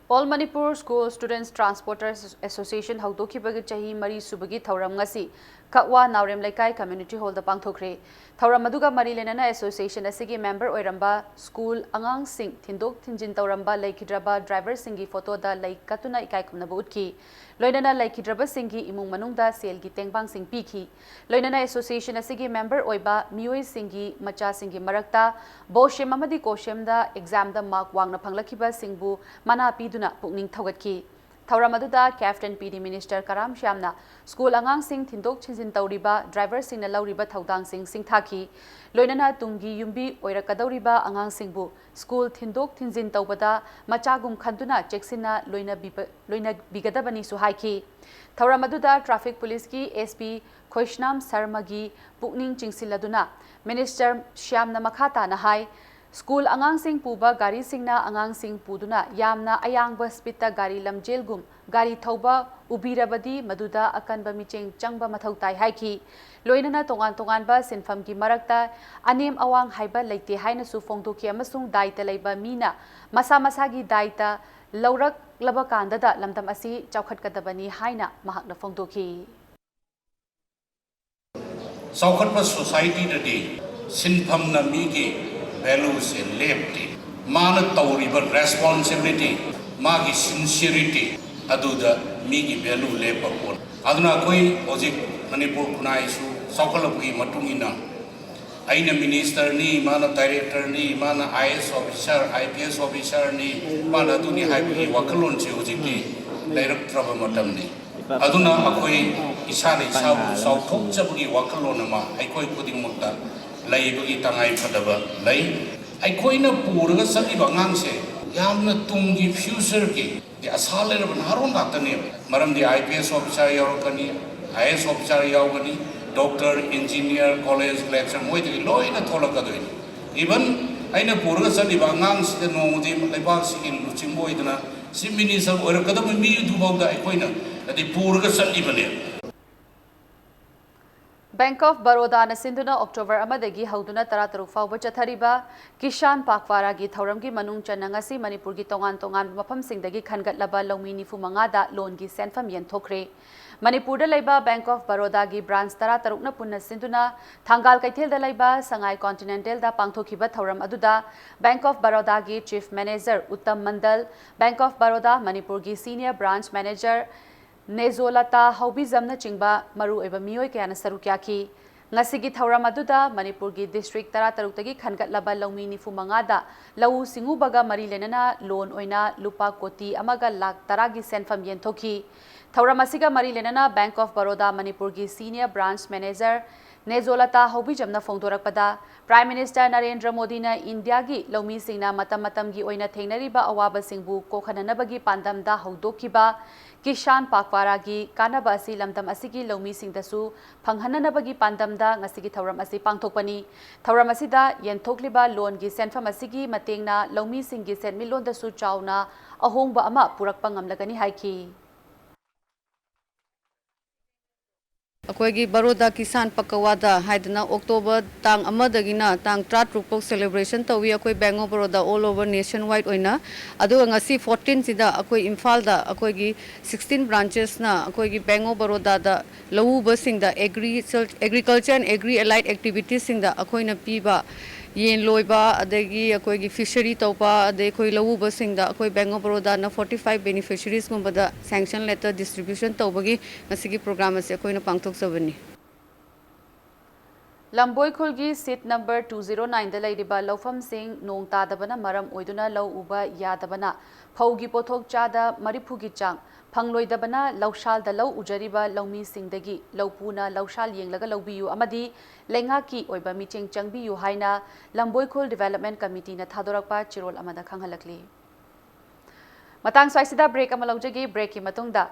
All Manipur School Students Transporters Association ꯍꯧꯗꯣꯛꯈꯤꯕꯒꯤ ꯆꯍꯤ ꯃꯔꯤ ꯁꯨꯕꯒꯤ ꯊꯧꯔꯝ ꯉꯁꯤ ꯀꯛꯋꯥ ꯅꯥꯎꯔꯦꯝ ꯂꯩꯀꯥꯏ community hall ꯗ ꯄꯥꯡꯊꯣꯛꯈ꯭ꯔꯦ꯫ ꯊꯧꯔꯝ ꯑꯗꯨꯒ ꯃꯔꯤ ꯂꯩꯅꯅ association ꯑꯁꯤꯒꯤ member ꯑꯣꯏꯔꯝꯕ school ꯑꯉꯥꯡꯁꯤꯡ ꯊꯤꯟꯗꯣꯛ ꯊꯤꯟꯖꯤꯟ ꯇꯧꯔꯝꯕ ꯂꯩꯈꯤꯗ꯭ꯔꯕ driver ꯁꯤꯡꯒꯤ photo ꯗ ꯂꯩ ꯀꯠꯇꯨꯅ ꯏꯀꯥꯏ ꯈꯨꯝꯅꯕ ꯎꯠꯈꯤ꯫ ꯂꯣꯏꯅꯅ ꯂꯩꯈꯤꯗ꯭ꯔꯕꯁꯤꯡꯒꯤ ꯏꯃꯨꯡ ꯃꯅꯨꯡꯗ ꯁꯦꯜꯒꯤ ꯇꯦꯡꯕꯥꯡꯁꯤꯡ ꯄꯤꯈꯤ꯫ ꯂꯣꯏꯅꯅ association ꯑꯁꯤꯒꯤ member ꯑꯣꯏꯕ ꯃꯤꯑꯣꯏꯁꯤꯡꯒꯤ ꯃꯆꯥꯁꯤꯡꯒꯤ ꯃꯔꯛꯇ BOSHEM ꯑꯃꯗꯤ COSHEM ꯗ exam ꯗ mark ꯋꯥꯡꯅ ꯐꯪꯂꯛꯈꯤꯕꯁꯤꯡꯕꯨ ꯃꯅꯥ ꯄꯤꯗꯨꯅ ꯄꯨꯛꯅꯤꯡ ꯊꯧꯒꯠꯈꯤ꯫ ꯊꯧꯔꯝ ꯑꯗꯨꯗ CAPT and PD minister Karam ꯁ꯭ꯌꯥꯝꯅ school ꯑꯉꯥꯡꯁꯤꯡ ꯊꯤꯟꯗꯣꯛ ꯊꯤꯟꯖꯤꯟ ꯇꯧꯔꯤꯕ driver ꯁꯤꯡꯅ ꯂꯧꯔꯤꯕ ꯊꯧꯗꯥꯡꯁꯤꯡ ꯁꯤꯡꯊꯥꯈꯤ꯫ ꯂꯣꯏꯅꯅ ꯇꯨꯡꯒꯤ ꯌꯨꯝꯕꯤ ꯑꯣꯏꯔꯛꯀꯗꯧꯔꯤꯕ ꯑꯉꯥꯡꯁꯤꯡꯕꯨ school ꯊꯤꯟꯗꯣꯛ ꯊꯤꯟꯖꯤꯟ ꯇꯧꯕꯗ ꯃꯆꯥꯒꯨꯝ ꯈꯟꯗꯨꯅ ꯆꯦꯛꯁꯤꯟꯅ ꯂꯣꯏꯅꯕꯤꯕ-, ꯂꯣꯏꯅꯕꯤꯒꯗꯕꯅꯤꯁꯨ ꯍꯥꯏꯈꯤ꯫ ꯊꯧꯔꯝ ꯑꯗꯨꯗ traffic police ꯀꯤ S P ꯈꯣꯏꯁꯅꯥꯝ ꯁꯔꯃꯒꯤ ꯄꯨꯛꯅꯤꯡ ꯆꯤꯡꯁꯤꯜꯂꯗꯨꯅ ꯃꯤꯅꯤꯁꯇꯔ ꯁ꯭ꯌꯥꯝꯅ ꯃꯈꯥ ꯇꯥꯅ ꯍꯥꯏ, ꯁ꯭ꯀꯨꯜ ꯑꯉꯥꯡꯁꯤꯡ ꯄꯨꯕ ꯒꯥꯔꯤꯁꯤꯡꯅ ꯑꯉꯥꯡꯁꯤꯡ ꯄꯨꯗꯨꯅ ꯌꯥꯝꯅ ꯑꯌꯥꯡꯕ ꯁ꯭ꯄꯤꯗꯇ ꯒꯥꯔꯤ ꯂꯝꯖꯦꯜꯒꯨꯝ ꯒꯥꯔꯤ ꯊꯧꯕ ꯎꯕꯤꯔꯕꯗꯤ ꯃꯗꯨꯗ ꯑꯀꯟꯕ ꯃꯤꯠꯌꯦꯡ ꯆꯪꯕ ꯃꯊꯧ ꯇꯥꯏ ꯍꯥꯏꯈꯤ꯫ ꯂꯣꯏꯅꯅ ꯇꯣꯉꯥꯟ ꯇꯣꯉꯥꯟꯕ ꯁꯤꯟꯐꯝꯒꯤ ꯃꯔꯛꯇ ꯑꯅꯦꯝ ꯑꯋꯥꯡ ꯍꯥꯏꯕ ꯂꯩꯇꯦ ꯍꯥꯏꯅꯁꯨ ꯐꯣꯡꯗꯣꯛꯈꯤ ꯑꯃꯁꯨꯡ ꯗꯥꯏꯇ ꯂꯩꯕ ꯃꯤꯅ ꯃꯁꯥ ꯃꯁꯥꯒꯤ ꯗꯥꯏꯇ ꯂꯧꯔꯛꯂꯕ ꯀꯥꯟꯗꯗ ꯂꯝꯗꯝ ꯑꯁꯤ ꯆꯥꯎꯈꯠꯀꯗꯕꯅꯤ ꯍꯥꯏꯅ ꯃꯍꯥꯛꯅ ꯐꯣꯡꯗꯣꯛꯈꯤ꯫ ꯆꯥꯎꯈꯠꯄ ꯁꯣꯁꯥꯏꯇꯤꯗꯗꯤ ꯁꯤꯟꯐꯝꯅ ꯃꯤꯒꯤ ꯚꯦꯂꯨꯁꯦ ꯂꯦꯞꯇꯦ꯫ ꯃꯥꯅ ꯇꯧꯔꯤꯕ ꯔꯦꯁꯄꯣꯟꯁꯤꯕꯤꯂꯤꯇꯤ, ꯃꯥꯒꯤ ꯁꯤꯟꯁꯤꯌꯔꯤꯇꯤ, ꯑꯗꯨꯗ ꯃꯤꯒꯤ ꯚꯦꯂꯨ ꯂꯦꯞꯄ ꯄꯣꯠ꯫ ꯑꯗꯨꯅ ꯑꯩꯈꯣꯏ ꯍꯧꯖꯤꯛ ꯃꯅꯤꯄꯨꯔ ꯈꯨꯟꯅꯥꯏꯁꯨ ꯆꯥꯎꯈꯠꯂꯛꯄꯒꯤ ꯃꯇꯨꯡ ꯏꯟꯅ ꯑꯩꯅ ꯃꯤꯅꯤꯁꯇꯔꯅꯤ, ꯃꯥꯅ ꯗꯥꯏꯔꯦꯛꯇꯔꯅꯤ, ꯃꯥꯅ ꯑꯥꯏ ꯑꯦꯁ ꯑꯣꯐꯤꯁꯥꯔ, ꯑꯥꯏ ꯄꯤ ꯑꯦꯁ ꯑꯣꯐꯤꯁꯥꯔꯅꯤ, ꯃꯥꯅ ꯑꯗꯨꯅꯤ ꯍꯥꯏꯕꯒꯤ ꯋꯥꯈꯜꯂꯣꯟꯁꯤ ꯍꯧꯖꯤꯛꯇꯤ ꯂꯩꯔꯛꯇ꯭ꯔꯕ ꯃꯇꯝꯅꯤ꯫ ꯑꯗꯨꯅ ꯑꯩꯈꯣꯏ ꯏꯁꯥꯅ ꯏꯁꯥꯕꯨ ꯆꯥꯎꯊꯣꯛꯆꯕꯒꯤ ꯋꯥꯈꯜꯂꯣꯟ ꯑꯃ ꯑꯩꯈꯣꯏ ꯈꯨꯗꯤꯡꯃꯛꯇ ꯂꯩꯕꯒꯤ ꯇꯉꯥꯏ ꯐꯗꯕ ꯂꯩ꯫ ꯑꯩꯈꯣꯏꯅ ꯄꯨꯔꯒ ꯆꯠꯂꯤꯕ ꯑꯉꯥꯡꯁꯦ ꯌꯥꯝꯅ ꯇꯨꯡꯒꯤ ꯐ꯭ꯌꯨꯆꯔꯒꯤ ꯑꯁꯥ ꯂꯩꯔꯕ ꯅꯍꯥꯔꯣꯜ ꯉꯥꯛꯇꯅꯦꯕ꯫ ꯃꯔꯝꯗꯤ ꯑꯥꯏ ꯄꯤ ꯑꯦꯁ ꯑꯣꯐꯤꯁꯥꯔ ꯌꯥꯎꯔꯛꯀꯅꯤ, ꯑꯥꯏ ꯑꯦꯁ ꯑꯣꯐꯤꯁꯥꯔ ꯌꯥꯎꯒꯅꯤ, ꯗꯣꯛꯇꯔ, ꯏꯟꯖꯤꯅꯤꯌꯥꯔ, ꯀꯣꯂꯦꯖ ꯂꯦꯛꯆꯔ ꯃꯣꯏꯗꯒꯤ ꯂꯣꯏꯅ ꯊꯣꯛꯂꯛꯀꯗꯣꯏꯅꯤ꯫ ꯏꯚꯟ ꯑꯩꯅ ꯄꯨꯔꯒ ꯆꯠꯂꯤꯕ ꯑꯉꯥꯡꯁꯤꯗ ꯅꯣꯡꯃꯗꯤ ꯂꯩꯕꯥꯛꯁꯤꯒꯤ ꯂꯨꯆꯤꯡꯕ ꯑꯣꯏꯗꯅ ꯆꯤꯐ ꯃꯤꯅꯤꯁꯇꯔ ꯑꯣꯏꯔꯛꯀꯗꯕ ꯃꯤꯗꯨꯐꯥꯎꯗ ꯑꯩꯈꯣꯏꯅ ꯍꯥꯏꯗꯤ ꯄꯨꯔꯒ ꯆꯠꯂꯤꯕꯅꯦ꯫ ꯕꯦꯡꯛ ꯑꯣꯐ ꯕꯔꯣꯗꯥꯅ ꯁꯤꯟꯗꯨꯅ ꯑꯣꯛꯇꯣꯕꯔ ꯑꯃꯗꯒꯤ ꯍꯧꯗꯨꯅ ꯇꯔꯥꯇꯔꯨꯛ ꯐꯥꯎꯕ ꯆꯠꯊꯔꯤꯕ ꯀꯤꯁꯥꯟ ꯄꯥꯛꯋꯥꯔꯥꯒꯤ ꯊꯧꯔꯝꯒꯤ ꯃꯅꯨꯡ ꯆꯟꯅ ꯉꯁꯤ ꯃꯅꯤꯄꯨꯔꯒꯤ ꯇꯣꯉꯥꯟ ꯇꯣꯉꯥꯟꯕ ꯃꯐꯝꯁꯤꯡꯗꯒꯤ ꯈꯟꯒꯠꯂꯕ ꯂꯧꯃꯤ ꯅꯤꯐꯨ ꯃꯉꯥꯗ ꯂꯣꯟꯒꯤ ꯁꯦꯟꯐꯝ ꯌꯦꯟꯊꯣꯛꯈ꯭ꯔꯦ꯫ ꯃꯅꯤꯄꯨꯔꯗ ꯂꯩꯕ ꯕꯦꯡꯛ ꯑꯣꯐ ꯕꯔꯣꯗꯥꯒꯤ ꯕ꯭ꯔꯥꯟꯆ ꯇꯔꯥꯇꯔꯨꯛꯅ ꯄꯨꯟꯅ ꯁꯤꯟꯗꯨꯅ ꯊꯪꯒꯥꯜ ꯀꯩꯊꯦꯜꯗ ꯂꯩꯕ ꯁꯉꯥꯏ ꯀꯣꯟꯇꯤꯅꯦꯟꯇꯦꯜꯗ ꯄꯥꯡꯊꯣꯛꯈꯤꯕ ꯊꯧꯔꯝ ꯑꯗꯨꯗ ꯕꯦꯡꯛ ꯑꯣꯐ ꯕꯔꯣꯗꯥꯒꯤ chief manager Uttam Mandal, bank of Baroda ꯃꯅꯤꯄꯨꯔꯒꯤ ꯁꯤꯅꯤꯌꯔ ꯕ꯭ꯔꯥꯟꯆ ꯃꯦꯅꯦꯖꯔ ꯅꯦꯖꯣꯂꯥꯇꯥ ꯍꯧꯕꯤꯖꯝꯅꯆꯤꯡꯕ ꯃꯔꯨꯑꯣꯏꯕ ꯃꯤꯑꯣꯏ ꯀꯌꯥꯅ ꯁꯔꯨꯛ ꯌꯥꯈꯤ꯫ ꯉꯁꯤꯒꯤ ꯊꯧꯔꯝ ꯑꯗꯨꯗ ꯃꯅꯤꯄꯨꯔꯒꯤ ꯗꯤꯁꯇ꯭ꯔꯤꯛ ꯇꯔꯥꯇꯔꯨꯛꯇꯒꯤ ꯈꯟꯒꯠꯂꯕ ꯂꯧꯃꯤ ꯅꯤꯐꯨ ꯃꯉꯥꯗ ꯂꯧꯎ ꯁꯤꯡꯎꯕꯒ ꯃꯔꯤ ꯂꯩꯅꯅ ꯂꯣꯟ ꯑꯣꯏꯅ ꯂꯨꯄꯥ ꯀꯣꯇꯤ ꯑꯃꯒ ꯂꯥꯈ ꯇꯔꯥꯒꯤ ꯁꯦꯟꯐꯝ ꯌꯦꯟꯊꯣꯛꯈꯤ꯫ ꯊꯧꯔꯝ ꯑꯁꯤꯒ ꯃꯔꯤ ꯂꯩꯅꯅ ꯕꯦꯡꯛ ꯑꯣꯐ ꯕꯔꯣꯗꯥ ꯃꯅꯤꯄꯨꯔꯒꯤ ꯁꯤꯅꯤꯌꯔ ꯕ꯭ꯔꯥꯟꯆ ꯃꯦꯅꯦꯖꯔ ꯅꯦꯖꯣꯂꯥꯇꯥ ꯍꯧꯕꯤꯖꯝꯅ ꯐꯣꯡꯗꯣꯔꯛꯄꯗ, ꯄ꯭ꯔꯥꯏꯝ ꯃꯤꯅꯤꯁꯇꯔ ꯅꯔꯦꯟꯗ꯭ꯔ ꯃꯣꯗꯤꯅ ꯏꯟꯗꯤꯌꯥꯒꯤ ꯂꯧꯃꯤꯁꯤꯡꯅ ꯃꯇꯝ ꯃꯇꯝꯒꯤ ꯑꯣꯏꯅ ꯊꯦꯡꯅꯔꯤꯕ ꯑꯋꯥꯕꯁꯤꯡꯕꯨ ꯀꯣꯛꯍꯟꯅꯅꯕꯒꯤ ꯄꯥꯟꯗꯝꯗ ꯍꯧꯗꯣꯛꯈꯤꯕ ꯀꯤꯁꯥꯟ ꯄꯥꯛꯋꯥꯔꯥꯒꯤ ꯀꯥꯟꯅꯕ ꯑꯁꯤ ꯂꯝꯗꯝ ꯑꯁꯤꯒꯤ ꯂꯧꯃꯤꯁꯤꯡꯗꯁꯨ ꯐꯪꯍꯟꯅꯅꯕꯒꯤ ꯄꯥꯟꯗꯝꯗ ꯉꯁꯤꯒꯤ ꯊꯧꯔꯝ ꯑꯁꯤ ꯄꯥꯡꯊꯣꯛꯄꯅꯤ꯫ ꯊꯧꯔꯝ ꯑꯁꯤꯗ ꯌꯦꯟꯊꯣꯛꯂꯤꯕ ꯂꯣꯟꯒꯤ ꯁꯦꯟꯐꯝ ꯑꯁꯤꯒꯤ ꯃꯇꯦꯡꯅ ꯂꯧꯃꯤꯁꯤꯡꯒꯤ ꯁꯦꯟꯃꯤꯠꯂꯣꯟꯗꯁꯨ ꯆꯥꯎꯅ ꯑꯍꯣꯡꯕ ꯑꯃ ꯄꯨꯔꯛꯄ ꯉꯝꯂꯒꯅꯤ ꯍꯥꯏꯈꯤ꯫ ꯑꯩꯈꯣꯏꯒꯤ ꯕꯔꯣꯗꯥ ꯀꯤꯁꯥꯟ ꯄꯀꯋꯥꯗꯥ ꯍꯥꯏꯗꯅ ꯑꯣꯛꯇꯣꯕꯔ ꯇꯥꯡ ꯑꯃꯗꯒꯤꯅ ꯇꯥꯡ ꯇꯔꯥꯇꯔꯨꯛ ꯐꯥꯎ celebration ꯇꯧꯏ ꯑꯩꯈꯣꯏ Bank of Baroda all over nation wide ꯑꯣꯏꯅ꯫ ꯑꯗꯨꯒ ꯉꯁꯤ fourteen ꯁꯤꯗ ꯑꯩꯈꯣꯏ ꯏꯝꯐꯥꯜꯗ ꯑꯩꯈꯣꯏꯒꯤ sixteen branches ꯅ ꯑꯩꯈꯣꯏꯒꯤ Bank of Baroda the ꯂꯧꯎꯕꯁꯤꯡꯗ agri-, agriculture and agri allied activities ꯁꯤꯡꯗ ꯑꯩꯈꯣꯏꯅ ꯄꯤꯕ ꯌꯦꯟ ꯂꯣꯏꯕ, ꯑꯗꯒꯤ ꯑꯩꯈꯣꯏꯒꯤ fishery ꯇꯧꯕ, ꯑꯗꯩ ꯑꯩꯈꯣꯏ ꯂꯧꯎꯕꯁꯤꯡꯗ ꯑꯩꯈꯣꯏ Bank of Baroda ꯅ forty five beneficiaries ꯀꯨꯝꯕꯗ sanction letter distribution ꯇꯧꯕꯒꯤ ꯉꯁꯤꯒꯤ program ꯑꯁꯤ ꯑꯩꯈꯣꯏꯅ ꯄꯥꯡꯊꯣꯛꯆꯕꯅꯤ꯫ ꯂꯝꯕꯣꯏ ꯈꯨꯜꯒꯤ seat number two zero nine ꯗ ꯂꯩꯔꯤꯕ ꯂꯧꯐꯝꯁꯤꯡ ꯅꯣꯡ ꯇꯥꯗꯕꯅ ꯃꯔꯝ ꯑꯣꯏꯗꯨꯅ ꯂꯧ ꯎꯕ ꯌꯥꯗꯕꯅ ꯐꯧꯒꯤ ꯄꯣꯠꯊꯣꯛ ꯆꯥꯗ ꯃꯔꯤꯐꯨꯒꯤ ꯆꯥꯡ ꯐꯪꯂꯣꯏꯗꯕꯅ ꯂꯧꯁꯥꯜꯗ ꯂꯧ ꯎꯖꯔꯤꯕ ꯂꯧꯃꯤꯁꯤꯡꯗꯒꯤ ꯂꯧꯄꯨꯅ ꯂꯧꯁꯥꯜ ꯌꯦꯡꯂꯒ ꯂꯧꯕꯤꯌꯨ ꯑꯃꯗꯤ ꯂꯩꯉꯥꯛꯀꯤ ꯑꯣꯏꯕ ꯃꯤꯠꯌꯦꯡ ꯆꯪꯕꯤꯌꯨ ꯍꯥꯏꯅ ꯂꯝꯕꯣꯏꯈꯨꯜ Development Committee ꯅ ꯊꯥꯗꯣꯔꯛꯄ ꯆꯦꯔꯣꯜ ꯑꯃꯗ ꯈꯪꯍꯜꯂꯛꯂꯤ꯫ ꯃꯇꯥꯡ ꯁ꯭ꯋꯥꯏꯁꯤꯗ break ꯑꯃ ꯂꯧꯖꯒꯦ꯫ Break ꯀꯤ ꯃꯇꯨꯡꯗ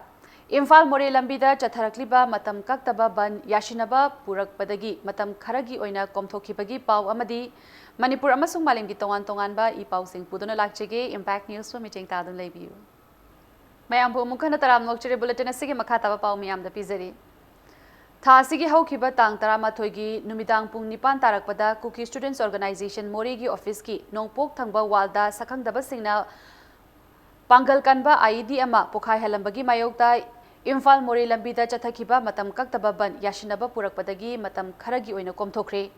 ꯏꯝꯐꯥꯜ ꯃꯣꯔꯦ ꯂꯝꯕꯤꯗ ꯆꯠꯊꯔꯛꯂꯤꯕ ꯃꯇꯝ ꯀꯛꯇꯕ ꯕꯟ ꯌꯥꯁꯤꯟꯅꯕ ꯄꯨꯔꯛꯄꯗꯒꯤ ꯃꯇꯝ ꯈꯔꯒꯤ ꯑꯣꯏꯅ ꯀꯣꯝꯊꯣꯛꯈꯤꯕꯒꯤ ꯄꯥꯎ ꯑꯃꯗꯤ ꯃꯅꯤꯄꯨꯔ ꯑꯃꯁꯨꯡ ꯃꯥꯂꯦꯝꯒꯤ ꯇꯣꯉꯥꯟ ꯇꯣꯉꯥꯟꯕ ꯏ ꯄꯥꯎꯁꯤꯡ ꯄꯨꯗꯨꯅ ꯂꯥꯛꯆꯒꯦ꯫ Impact News ꯄꯨ ꯃꯤꯠꯌꯦꯡ ꯇꯥꯗꯨꯅ ꯂꯩꯕꯤꯌꯨ꯫ ꯃꯌꯥꯝꯕꯨ ꯑꯃꯨꯛ ꯍꯟꯅ ꯇꯔꯥꯝꯅ ꯑꯣꯛꯆꯔꯤ꯫ Bulletin ꯑꯁꯤꯒꯤ ꯃꯈꯥ ꯇꯥꯕ ꯄꯥꯎ ꯃꯤꯌꯥꯝꯗ ꯄꯤꯖꯔꯤ꯫ ꯊꯥ ꯑꯁꯤꯒꯤ ꯍꯧꯈꯤꯕ ꯇꯥꯡ ꯇꯔꯥꯃꯥꯊꯣꯏꯒꯤ ꯅꯨꯃꯤꯗꯥꯡ ꯄꯨꯡ ꯅꯤꯄꯥꯟ ꯇꯥꯔꯛꯄꯗ Kuki Students Organisation ꯃꯣꯔꯦꯒꯤ office ꯀꯤ ꯅꯣꯡꯄꯣꯛ ꯊꯪꯕ wall ꯗ ꯁꯛꯈꯪꯗꯕꯁꯤꯡꯅ ꯄꯥꯡꯒꯜ ꯀꯟꯕ I E D ꯑꯃ ꯄꯣꯈꯥꯏꯍꯜꯂꯝꯕꯒꯤ ꯃꯥꯌꯣꯛꯇ ꯏꯝꯐꯥꯜ ꯃꯣꯔꯦ ꯂꯝꯕꯤꯗ ꯆꯠꯊꯈꯤꯕ ꯃꯇꯝ ꯀꯛꯇꯕ ꯕꯟ ꯌꯥꯁꯤꯟꯅꯕ ꯄꯨꯔꯛꯄꯗꯒꯤ ꯃꯇꯝ ꯈꯔꯒꯤ ꯑꯣꯏꯅ ꯀꯣꯝꯊꯣꯛꯈ꯭ꯔꯦ꯫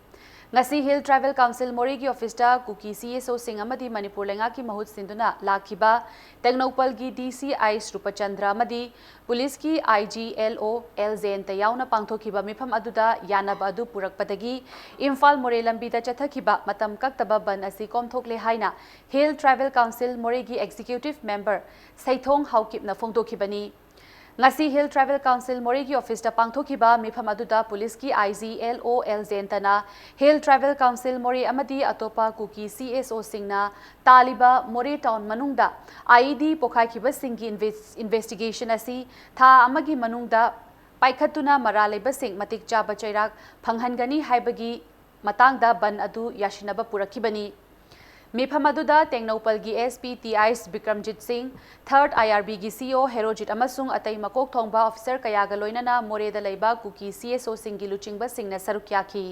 ꯉꯁꯤ Hill Tribal Council ꯃꯣꯔꯦꯒꯤ office ꯇ ꯀꯨꯀꯤ C S O ꯁꯤꯡ ꯑꯃꯗꯤ ꯃꯅꯤꯄꯨꯔ ꯂꯩꯉꯥꯛꯀꯤ ꯃꯍꯨꯠ ꯁꯤꯟꯗꯨꯅ ꯂꯥꯛꯈꯤꯕ ꯇꯦꯡꯅꯧꯄꯜꯒꯤ D C ꯑꯥꯏꯁ ꯔꯨꯄꯆꯟꯗ꯭ꯔ ꯑꯃꯗꯤ ꯄꯨꯂꯤꯁꯀꯤ I G L O L ꯖꯌꯟꯇ ꯌꯥꯎꯅ ꯄꯥꯡꯊꯣꯛꯈꯤꯕ ꯃꯤꯐꯝ ꯑꯗꯨꯗ ꯌꯥꯅꯕ ꯑꯗꯨ ꯄꯨꯔꯛꯄꯗꯒꯤ ꯏꯝꯐꯥꯜ ꯃꯣꯔꯦ ꯂꯝꯕꯤꯗ ꯆꯠꯊꯈꯤꯕ ꯃꯇꯝ ꯀꯛꯇꯕ ꯕꯟ ꯑꯁꯤ ꯀꯣꯝꯊꯣꯛꯂꯦ ꯍꯥꯏꯅ Hill Tribal Council ꯃꯣꯔꯦꯒꯤ Executive Member ꯁꯩꯊꯣꯡ ꯍꯥꯎꯀꯤꯞꯅ ꯐꯣꯡꯗꯣꯛꯈꯤꯕꯅꯤ꯫ ꯉꯁꯤ Hill Tribal Council ꯃꯣꯔꯦꯒꯤ ꯑꯣꯐꯤꯁꯇ ꯄꯥꯡꯊꯣꯛꯈꯤꯕ ꯃꯤꯐꯝ ꯑꯗꯨꯗ ꯄꯨꯂꯤꯁꯀꯤ ꯑꯥꯏ ꯖꯤ ꯑꯦꯜ ꯑꯣ ꯑꯦꯜ ꯖꯦꯟꯇꯅ Hill Tribal Council ꯃꯣꯔꯦ ꯑꯃꯗꯤ ꯑꯇꯣꯞꯄ ꯀꯨꯀꯤ ꯁꯤ ꯑꯦꯁ ꯑꯣꯁꯤꯡꯅ ꯇꯥꯜꯂꯤꯕ ꯃꯣꯔꯦ ꯇꯥꯎꯟ ꯃꯅꯨꯡꯗ ꯑꯥꯏ ꯏ ꯗꯤ ꯄꯣꯈꯥꯏꯈꯤꯕꯁꯤꯡꯒꯤ ꯏꯟꯚꯦꯁ-, ꯏꯟꯚꯦꯁꯇꯤꯒꯦꯁꯟ ꯑꯁꯤ ꯊꯥ ꯑꯃꯒꯤ ꯃꯅꯨꯡꯗ ꯄꯥꯏꯈꯠꯇꯨꯅ ꯃꯔꯥꯜ ꯂꯩꯕꯁꯤꯡ ꯃꯇꯤꯛ ꯆꯥꯕ ꯆꯩꯔꯥꯛ ꯐꯪꯍꯟꯒꯅꯤ ꯍꯥꯏꯕꯒꯤ ꯃꯇꯥꯡꯗ ꯕꯟ ꯑꯗꯨ ꯌꯥꯁꯤꯟꯅꯕ ꯄꯨꯔꯛꯈꯤꯕꯅꯤ꯫ ꯃꯤꯐꯝ ꯑꯗꯨꯗ ꯇꯦꯡꯅꯧꯄꯜꯒꯤ ꯑꯦꯁ ꯄꯤ ꯇꯤ ꯑꯥꯏ ꯕꯤꯀ꯭ꯔꯝꯖꯤꯠ ꯁꯤꯡ, ꯊꯔꯗ ꯑꯥꯏ ꯑꯥꯔ ꯕꯤꯒꯤ ꯁꯤ ꯏ ꯑꯣ ꯍꯦꯔꯣꯖꯤꯠ ꯑꯃꯁꯨꯡ ꯑꯇꯩ ꯃꯀꯣꯛ ꯊꯣꯡꯕ ꯑꯣꯐꯤꯁꯔ ꯀꯌꯥꯒ ꯂꯣꯏꯅꯅ ꯃꯣꯔꯦꯗ ꯂꯩꯕ ꯀꯨꯀꯤ ꯁꯤ ꯑꯦꯁ ꯑꯣꯁꯤꯡꯒꯤ ꯂꯨꯆꯤꯡꯕꯁꯤꯡꯅ ꯁꯔꯨꯛ ꯌꯥꯈꯤ꯫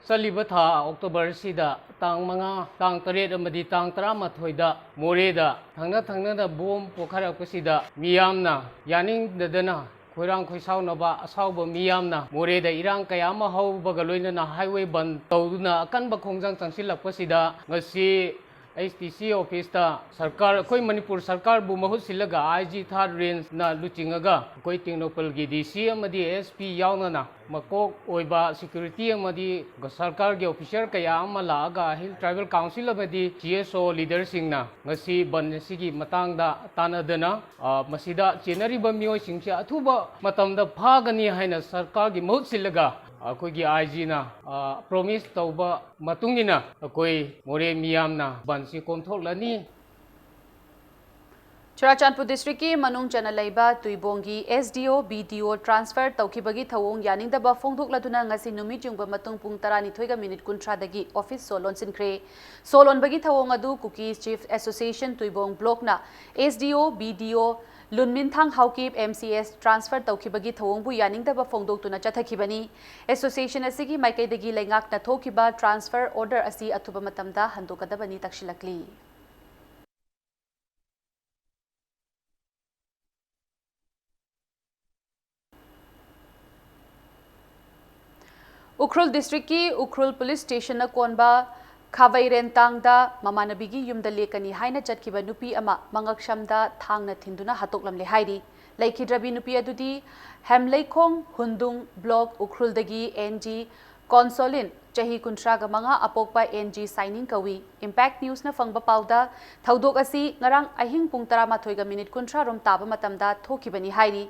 ꯆꯠꯂꯤꯕ ꯊꯥ ꯑꯣꯛꯇꯣꯕꯔꯁꯤꯗ ꯇꯥꯡ ꯃꯉꯥ, ꯇꯥꯡ ꯇꯔꯦꯠ ꯑꯃꯗꯤ ꯇꯥꯡ ꯇꯔꯥꯃꯥꯊꯣꯏꯗ ꯃꯣꯔꯦꯗ ꯊꯪꯅ ꯊꯪꯅꯅ ꯕꯣꯝ ꯄꯣꯈꯥꯏꯔꯛꯄꯁꯤꯗ ꯃꯤꯌꯥꯝꯅ ꯌꯥꯅꯤꯡꯗꯗꯅ ꯈꯣꯏꯔꯥꯡ ꯈꯣꯏꯁꯥꯎꯅꯕ ꯑꯁꯥꯎꯕ ꯃꯤꯌꯥꯝꯅ ꯃꯣꯔꯦꯗ ꯏꯔꯥꯡ ꯀꯌꯥ ꯑꯃ ꯍꯧꯕꯒ ꯂꯣꯏꯅꯅ ꯍꯥꯏꯋꯦ ꯕꯟ ꯇꯧꯗꯨꯅ ꯑꯀꯟꯕ ꯈꯣꯡꯖꯪ ꯆꯪꯁꯤꯜꯂꯛꯄꯁꯤꯗ ꯉꯁꯤ ꯑꯦꯁ ꯗꯤ ꯁꯤ ꯑꯣꯐꯤꯁꯇ ꯁꯔꯀꯥꯔ, ꯑꯩꯈꯣꯏ ꯃꯅꯤꯄꯨꯔ ꯁꯔꯀꯥꯔꯕꯨ ꯃꯍꯨꯠ ꯁꯤꯜꯂꯒ ꯑꯥꯏ ꯖꯤ ꯊꯥꯔꯗ ꯔꯦꯟꯖꯅ ꯂꯨꯆꯤꯡꯉꯒ ꯑꯩꯈꯣꯏ ꯇꯦꯡꯅꯧꯄꯜꯒꯤ ꯗꯤ ꯁꯤ ꯑꯃꯗꯤ ꯑꯦꯁ ꯄꯤ ꯌꯥꯎꯅꯅ ꯃꯀꯣꯛ ꯑꯣꯏꯕ ꯁꯦꯀ꯭ꯌꯨꯔꯤꯇꯤ ꯑꯃꯗꯤ ꯁꯔꯀꯥꯔꯒꯤ ꯑꯣꯐꯤꯁꯔ ꯀꯌꯥ ꯑꯃ ꯂꯥꯛꯑꯒ Hill Tribal Council ꯑꯃꯗꯤ ꯁꯤ ꯑꯦꯁ ꯑꯣ ꯂꯤꯗꯔꯁꯤꯡꯅ ꯉꯁꯤ ꯕꯟ ꯑꯁꯤꯒꯤ ꯃꯇꯥꯡꯗ ꯇꯥꯟꯅꯗꯅ, ꯑ, ꯃꯁꯤꯗ ꯆꯦꯟꯅꯔꯤꯕ ꯃꯤꯑꯣꯏꯁꯤꯡꯁꯦ ꯑꯊꯨꯕ ꯃꯇꯝꯗ ꯐꯥꯒꯅꯤ ꯍꯥꯏꯅ ꯁꯔꯀꯥꯔꯒꯤ ꯃꯍꯨꯠ ꯁꯤꯜꯂꯒ ꯑꯩꯈꯣꯏꯒꯤ ꯑꯥꯏ ꯖꯤꯅ, ꯑ, ꯄ꯭ꯔꯣꯃꯤꯁ ꯇꯧꯕ ꯃꯇꯨꯡ ꯏꯟꯅ ꯑꯩꯈꯣꯏ ꯃꯣꯔꯦ ꯃꯤꯌꯥꯝꯅ ꯕꯟꯁꯤ ꯀꯣꯝꯊꯣꯛꯂꯅꯤ꯫ ꯆꯨꯔꯥꯆꯥꯟꯄꯨꯔ ꯗꯤꯁꯇ꯭ꯔꯤꯛꯀꯤ ꯃꯅꯨꯡ ꯆꯟꯅ ꯂꯩꯕ ꯇꯨꯏꯕꯣꯡꯒꯤ ꯑꯦꯁ ꯗꯤ ꯑꯣ, ꯕꯤ ꯗꯤ ꯑꯣ ꯇ꯭ꯔꯥꯟꯁꯐꯔ ꯇꯧꯈꯤꯕꯒꯤ ꯊꯧꯑꯣꯡ ꯌꯥꯅꯤꯡꯗꯕ ꯐꯣꯡꯗꯣꯛꯂꯗꯨꯅ ꯉꯁꯤ ꯅꯨꯃꯤꯠ ꯌꯨꯡꯕ ꯃꯇꯨꯡ ꯄꯨꯡ ꯇꯔꯥꯅꯤꯊꯣꯏꯒ ꯃꯤꯅꯤꯠ ꯀꯨꯟꯊ꯭ꯔꯥꯗꯒꯤ ꯑꯣꯐꯤꯁ ꯁꯣ ꯂꯣꯟꯁꯤꯟꯈ꯭ꯔꯦ꯫ ꯁꯣ ꯂꯣꯟꯕꯒꯤ ꯊꯧꯑꯣꯡ ꯑꯗꯨ ꯀꯨꯀꯤ ꯆꯤꯐ ꯑꯦꯁꯣꯁꯤꯌꯦꯁꯟ ꯇꯨꯏꯕꯣꯡ ꯕ꯭ꯂꯣꯛꯅ ꯑꯦꯁ ꯗꯤ ꯑꯣ, ꯕꯤ ꯗꯤ ꯑꯣ ꯂꯨꯟꯃꯤꯟꯊꯥꯡ Haokip M C S transfer ꯇꯧꯈꯤꯕꯒꯤ ꯊꯧꯑꯣꯡꯕꯨ ꯌꯥꯅꯤꯡꯗꯕ ꯐꯣꯡꯗꯣꯛꯇꯨꯅ ꯆꯠꯊꯈꯤꯕꯅꯤ꯫ ꯑꯦꯁꯣꯁꯤꯌꯦꯁꯟ ꯑꯁꯤꯒꯤ ꯃꯥꯏꯀꯩꯗꯒꯤ ꯂꯩꯉꯥꯛꯅ ꯊꯣꯛꯈꯤꯕ ꯇ꯭ꯔꯥꯟꯁꯐꯔ ꯑꯣꯔꯗꯔ ꯑꯁꯤ ꯑꯊꯨꯕ ꯃꯇꯝꯗ ꯍꯟꯗꯣꯛꯀꯗꯕꯅꯤ ꯇꯛꯁꯤꯜꯂꯛꯂꯤ꯫ ꯎꯈ꯭ꯔꯨꯜ ꯗꯤꯁꯇ꯭ꯔꯤꯛꯀꯤ ꯎꯈ꯭ꯔꯨꯜ ꯄꯨꯂꯤꯁ ꯁ꯭ꯇꯦꯁꯟꯅ ꯀꯣꯟꯕ ꯈꯥꯕꯩꯔꯦꯟꯇꯥꯡꯗ ꯃꯃꯥꯟꯅꯕꯤꯒꯤ ꯌꯨꯝꯗ ꯂꯦꯛꯀꯅꯤ ꯍꯥꯏꯅ ꯆꯠꯈꯤꯕ ꯅꯨꯄꯤ ꯑꯃ ꯃꯉꯛꯁꯝꯗ ꯊꯥꯡꯅ ꯊꯤꯟꯗꯨꯅ ꯍꯥꯠꯇꯣꯛꯂꯝꯂꯦ ꯍꯥꯏꯔꯤ꯫ ꯂꯩꯈꯤꯗ꯭ꯔꯕꯤ ꯅꯨꯄꯤ ꯑꯗꯨꯗꯤ ꯍꯦꯝꯂꯩꯈꯣꯡ ꯍꯨꯟꯗꯨꯡ ꯕ꯭ꯂꯣꯛ ꯎꯈ꯭ꯔꯨꯜꯗꯒꯤ ꯑꯦꯟ ꯖꯤ ꯀꯣꯟꯁꯣꯂꯤꯟ ꯆꯍꯤ ꯀꯨꯟꯊ꯭ꯔꯥꯒ ꯃꯉꯥ ꯑꯄꯣꯛꯄ ꯑꯦꯟ ꯖꯤ ꯁꯥꯏꯅꯤꯡ ꯀꯧꯏ꯫ ꯏꯝꯄꯦꯛ ꯅ꯭ꯌꯨꯁꯅ ꯐꯪꯕ ꯄꯥꯎꯗ, ꯊꯧꯗꯣꯛ ꯑꯁꯤ ꯉꯔꯥꯡ ꯑꯍꯤꯡ ꯄꯨꯡ ꯇꯔꯥꯃꯥꯊꯣꯏꯒ ꯃꯤꯅꯤꯠ ꯀꯨꯟꯊ꯭ꯔꯥ ꯔꯣꯝ ꯇꯥꯕ ꯃꯇꯝꯗ ꯊꯣꯛꯈꯤꯕꯅꯤ ꯍꯥꯏꯔꯤ꯫